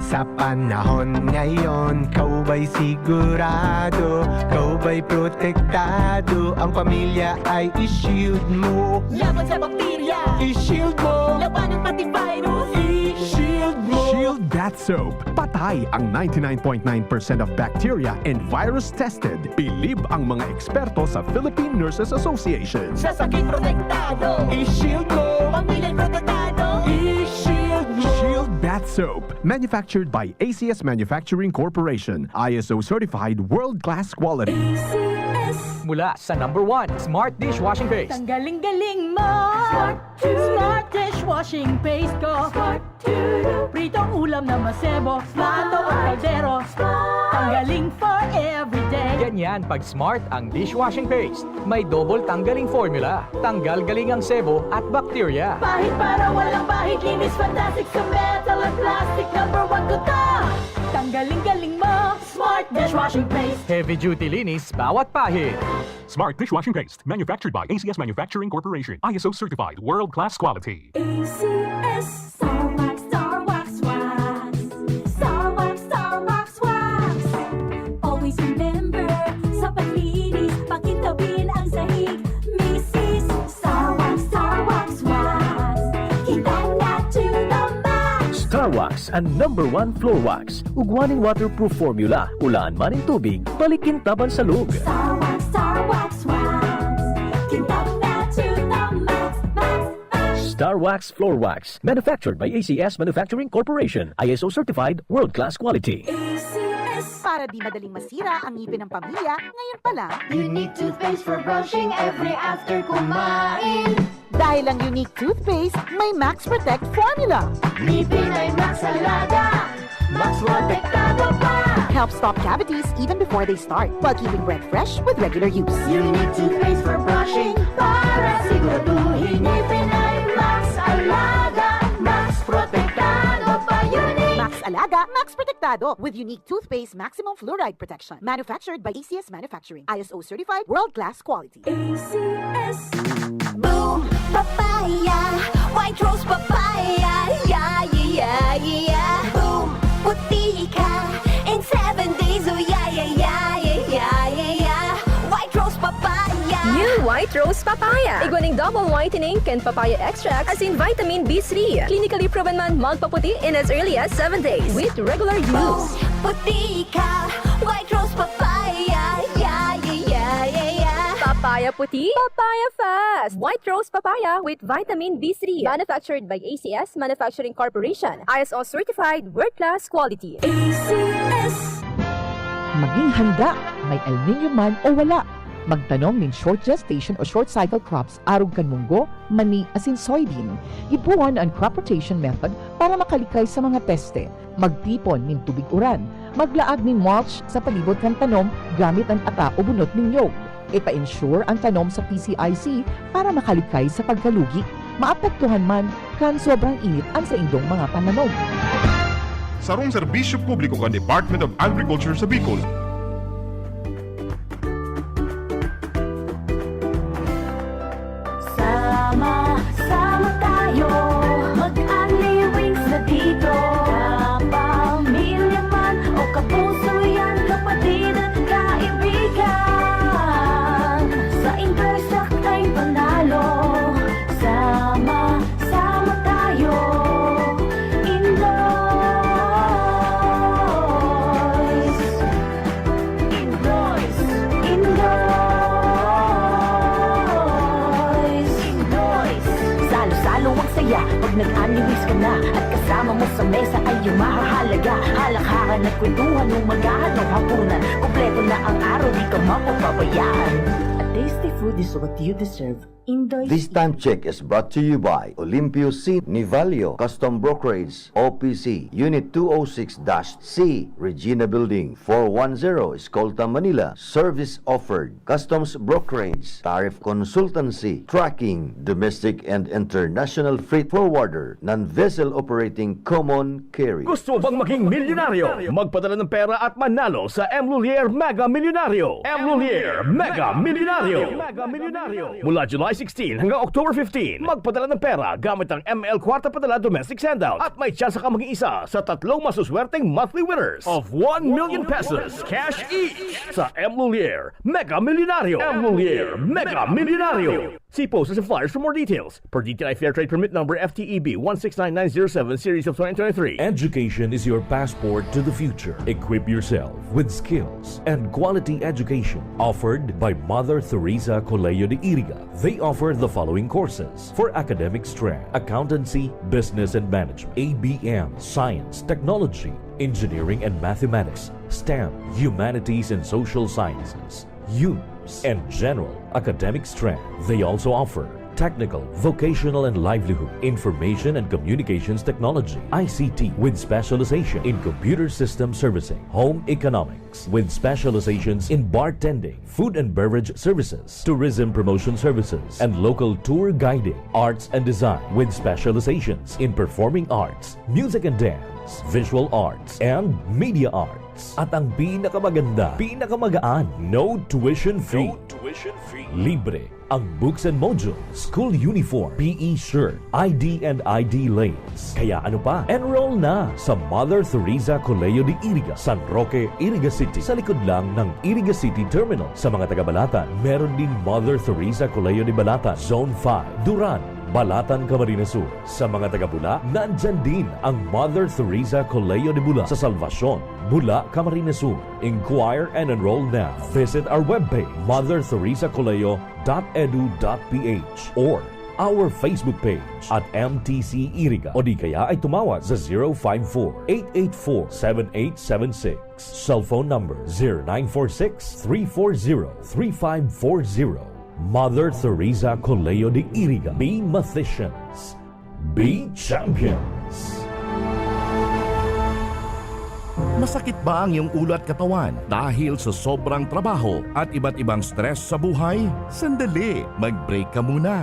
Sa panahon ngayon, kau ba'y sigurado? Kau ba'y protektado? Ang pamilya ay i-shield mo. Laban sa bakterya. I-shield mo. Labanan pati virus. I-shield mo. Shield Bath Soap. Patay ang ninety-nine point nine percent of bacteria and virus tested. Bilib ang mga eksperto sa Philippine Nurses Association. Sa sakit protektado. I-shield mo. Pamilya'y protektado. I-shield mo. Shield Bath Soap. Manufactured by A C S Manufacturing Corporation. I S O certified world-class quality. A C S. Mula sa number one, Smart Dishwashing Paste. Tanggaling-galing mo! Smart dishwashing paste ko. Pritong ulam na masebo. Plato o kaldero. Tanggaling for everyday. Ganyan pag Smart ang dishwashing paste. May double tanggaling formula. Tanggal galing ang sebo at bakterya. Pahid para walang bahid. Linis fantastic sa metal at plastic. Number one ko to. Tanggaling-galing mo. Smart dishwashing paste. Heavy duty linis bawat pahid. Smart dishwashing paste, manufactured by A C S Manufacturing Corporation. I S O certified, world-class quality. A C S. Star Wax, Star Wax, Wax. Star Wax, Star Wax, Wax. Always remember, sa paglinis, pakintabin ang sahig. Misis, Star Wax, Star Wax, Wax. Kintab na to the max. Star Wax, ang number one floor wax. Ugwa nin waterproof formula, ulaan man nin tubig, balik kintaban sa log. Star Wax, Star Wax, Wax. Kintab na to the max, max, max. Star Wax Floor Wax, manufactured by A C S Manufacturing Corporation, I S O certified, world-class quality. A C S. Para di madaling masira ang ngipin ng pamilya, ngayon pa lang. Unique toothpaste for brushing every after kumain. Dahil ang Unique Toothpaste may Max Protect Formula. Ngipin ay Max Alaga. Max Protektado pa. Helps stop cavities even before they start, while keeping breath fresh with regular use. Unique toothpaste for brushing para siguraduhin ngipin ay Max Alaga. Max Protektado pa. Unique. Max Alaga, Max Protektado, with Unique Toothpaste Maximum Fluoride Protection. Manufactured by A C S Manufacturing. I S O certified, world-class quality. A C S. Boom! Papaya! White Rose Papaya! Yeah, yeah, yeah, yeah! Boom! Puti ka! In seven days, oh yeah, yeah, yeah, yeah, yeah, yeah, yeah! White Rose Papaya! New White Rose Papaya. Igwa ning double whitening kan papaya extract asin vitamin B three. Clinically proven man magpaputi in as early as seven days with regular use. Puti ka! White Rose Papaya! Yeah, yeah, yeah, yeah, yeah! Papaya puti, papaya fast. White Rose Papaya with vitamin B three. Manufactured by A C S Manufacturing Corporation. I S O certified, world-class quality. A C S. Maging handa, may El Niño man o wala. Magtanom nin short gestation o short cycle crops arog kan munggo, mani, asin soybean. Gibohon an crop rotation method para makalikay sa mga peste. Magtipon nin tubig uran. Maglaag nin mulch sa palibot kan tanom gamit an ata o bunot nin nyog. Ipa-insure an tanom sa P C I C para makalikay sa pagkalugi. Maapektuhan man kan sobrang init an saindong mga pananom. Sarong serbisyo publiko kan Department of Agriculture sa Bicol. Sama-sama tayo, mag-Anli Wings na dito. Kapamilya man o kapuso yan, kapatid at kaibigan. Sa Intersect ay panalo, sama-sama tayo. Indoys. Indoys, Indoys, Indoys. Salo-salo ang saya pag nag-Anli Wings ka na. At kasama mo sa mesa ay yung mahahalaga. Halakhakan at kwentuhan nung magahan o hapunan. Kompleto na ang araw, di ka mapapabayaan. A tasty Food is what you deserve. Indoy This time check is brought to you by Olympio C. Nivalio, Custom Brokerage, O P C, Unit two oh six dash C, Regina Building, four one zero, Escolta, Manila. Service offered, customs brokerage, tariff consultancy, tracking, domestic and international freight forwarder, non-vessel operating common carrier. Gusto mo bang maging milyonaryo? Magpadala ng pera at manalo sa M. Lulier Mega Milyonaryo. M. Lulier Mega Milyonaryo. Mega Milyonaryo. Mula July sixteen hanggang October fifteen, magpadala ng pera gamit ang M L Kwarta Padala Domestic Sendout at may tsansa ka maging isa sa tatlong masuswerteng monthly winners of one million pesos cash each sa M. Lulier Mega Milyonaryo. M. Lulier Mega Milyonaryo. See posters and flyers for more details. Per D T I Fair Trade Permit number F T E B one six nine nine zero seven series of twenty twenty-three. Education is your passport to the future. Equip yourself with skills and quality education offered by Mother Teresa Colegio de Iriga. They offer the following courses for academic strength: accountancy, business and management, A B M, science, technology, engineering and mathematics, STEM, humanities and social sciences, UMS, and general academic strength. They also offer technical, vocational and livelihood, information and communications technology, I C T, with specialization in computer system servicing, home economics, with specializations in bartending, food and beverage services, tourism promotion services, and local tour guiding, arts and design, with specializations in performing arts, music and dance, visual arts, and media arts. At ang pinakamaganda, pinakamagaan, no tuition fee. No tuition fee. Libre ang books and modules, school uniform, P E shirt, I D and I D lace. Kaya ano pa? Enroll na sa Mother Teresa Colegio de Iriga, San Roque, Iriga City, sa likod lang ng Iriga City Terminal. Sa mga taga-Balatan, meron din Mother Teresa Colegio de Balatan, Zone five, Duran, Balatan, Camarines Sur. Sa mga taga-Bula, nandyan din ang Mother Teresa Colegio de Bula sa Salvacion, Bula, Camarines Sur. Inquire and enroll now. Visit our webpage, mother teresa colegio dot edu dot p h, or our Facebook page at M T C Iriga, o di kaya ay tumawag sa zero five four, eight eight four, seven eight seven six. Cellphone number zero nine four six, three four zero, three five four zero. Mother Teresa Colegio de Iriga. Be mathematicians. Be champions. Masakit ba ang iyong ulo at katawan dahil sa sobrang trabaho at iba't ibang stress sa buhay? Sandali, mag-break ka muna.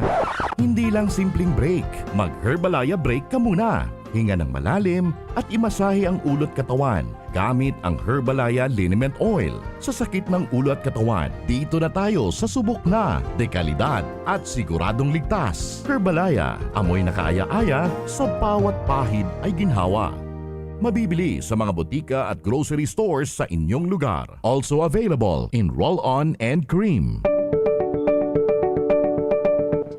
Hindi lang simpleng break, mag-Herbalaya break ka muna. Hinga ng malalim at imasahe ang ulo at katawan gamit ang Herbalaya Liniment Oil. Sa sakit ng ulo at katawan, dito na tayo sa subok na, dekalidad at siguradong ligtas. Herbalaya, amoy na kaaya-aya, sa bawat pahid ay ginhawa. Mabibili sa mga botika at grocery stores sa inyong lugar. Also available in roll-on and cream.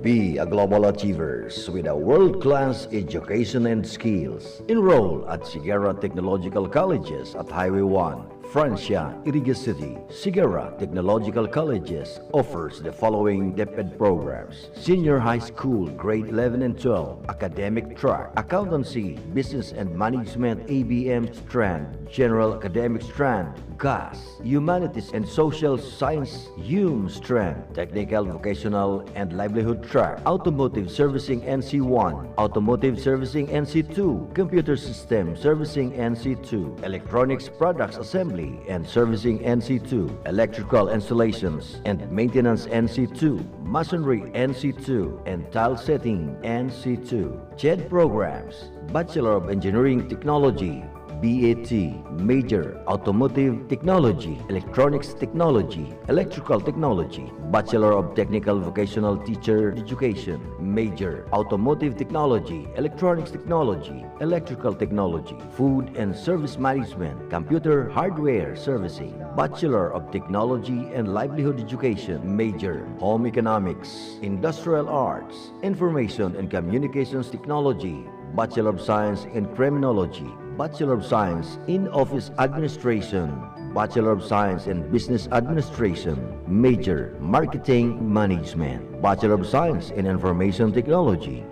Be a global achievers with a world-class education and skills. Enroll at Siguera Technological Colleges at Highway one, Francia, Iriga City. Siguera Technological Colleges offers the following DepEd programs: Senior High School, Grade eleven and twelve, Academic Track, Accountancy, Business and Management, A B M strand, General Academic strand, GAS, Humanities and Social Science, HUM strand, Technical, Vocational and Livelihood Track, Automotive Servicing N C one, Automotive Servicing N C two, Computer System Servicing N C two, Electronics Products Assembly and Servicing N C two, Electrical Installations and Maintenance N C two, Masonry N C two, and Tile Setting N C two. CHED programs: Bachelor of Engineering Technology, B A T, major, Automotive Technology, Electronics Technology, Electrical Technology, Bachelor of Technical Vocational Teacher Education, major, Automotive Technology, Electronics Technology, Electrical Technology, Food and Service Management, Computer Hardware Servicing, Bachelor of Technology and Livelihood Education, major, Home Economics, Industrial Arts, Information and Communications Technology, Bachelor of Science in Criminology, Bachelor of Science in Office Administration, Bachelor of Science in Business Administration, major, Marketing Management, Bachelor of Science in Information Technology.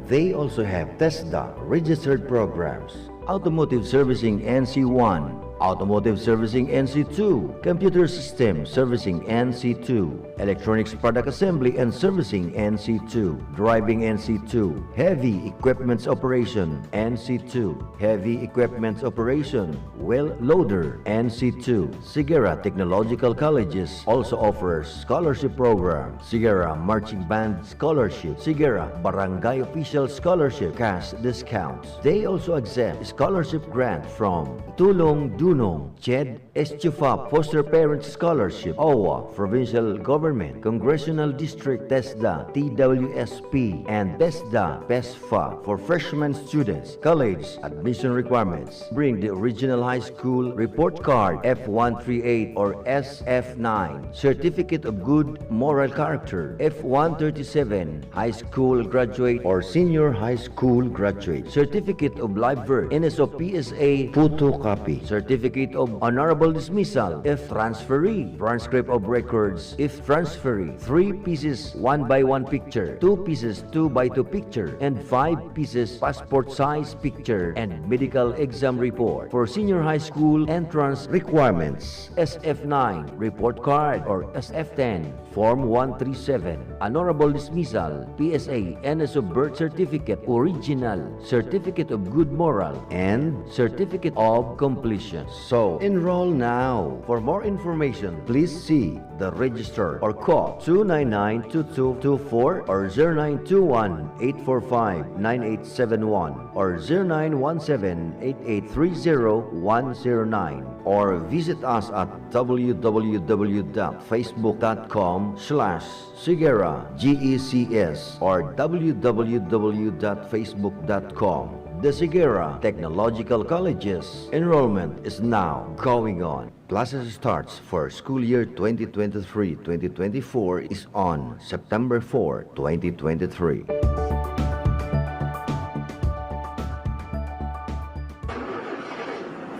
They also have TESDA registered programs: Automotive Servicing N C one, Automotive Servicing N C two, Computer System Servicing N C two, Electronics Product Assembly and Servicing N C two, Driving N C two, Heavy Equipments Operation N C two, Heavy Equipments Operation, Wheel Loader N C two. Sigara Technological Colleges also offers scholarship program, Sigara Marching Band Scholarship, Sigara Barangay Official Scholarship, cash discounts. They also accept scholarship grant from Tulong Dunong, CHED, Estufa Foster Parent Scholarship, O W A, Provincial Government, Congressional District, TESDA, T W S P, and TESDA, PESFA for freshman students. College admission requirements. Bring the original high school report card F one three eight or S F nine, Certificate of Good Moral Character F one thirty-seven, high school graduate or senior high school graduate, Certificate of Live Birth, N S O P S A photocopy, Certificate of Honorable Dismissal if transferee, transcript of records if transferee, three pieces one by one picture, two pieces two by two picture, and five pieces passport size picture and medical exam report. For senior high school entrance requirements, S F nine report card or S F ten, Form one three seven, Honorable Dismissal, P S A, N S O birth certificate, original, Certificate of Good Moral, and Certificate of Completion. So, enroll now. For more information, please see the registrar or call two nine nine two two two four or zero nine two one eight four five nine eight seven one or zero nine one seven eight eight three zero one zero nine, or visit us at w w w dot facebook dot com slash Sigera G E C S or w w w dot facebook dot com. The Sigera Technological Colleges. Enrollment is now going on. Classes starts for school year twenty twenty-three twenty twenty-four is on September four, twenty twenty-three.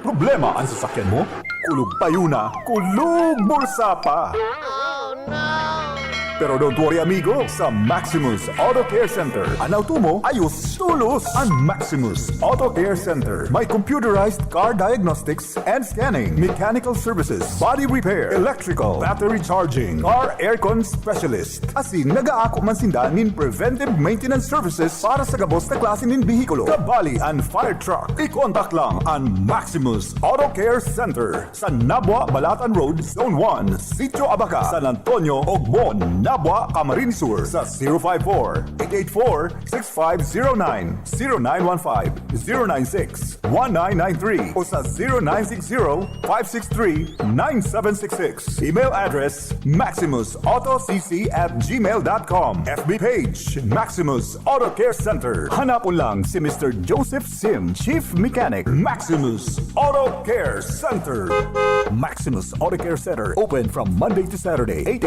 Problema an sasakyan mo? Kulog payo na, kulog bulsa pa! Pero don't worry, amigo, sa Maximus Auto Care Center, an auto mo ayos tolos. An Maximus Auto Care Center may computerized car diagnostics and scanning, mechanical services, body repair, electrical, battery charging, car aircon specialist. Asin nagaako man sinda nin preventive maintenance services para sa gabos na klase nin behikulo, kabali an fire truck. I-contact lang an Maximus Auto Care Center sa Nabua, Balatan Road, Zone one, Sitio Abaca, San Antonio, Ogbon, Nabua, Camarines Sur sa zero five four, eight eight four, six five zero nine, zero nine one five, zero nine six, one nine nine three o sa zero nine six zero, five six three, nine seven six six. Email address, maximus auto c c at gmail dot com. F B page, Maximus Auto Care Center. Hanapon lang si Mister Joseph Sim, Chief Mechanic, Maximus Auto Care Center. Maximus Auto Care Center, open from Monday to Saturday, eight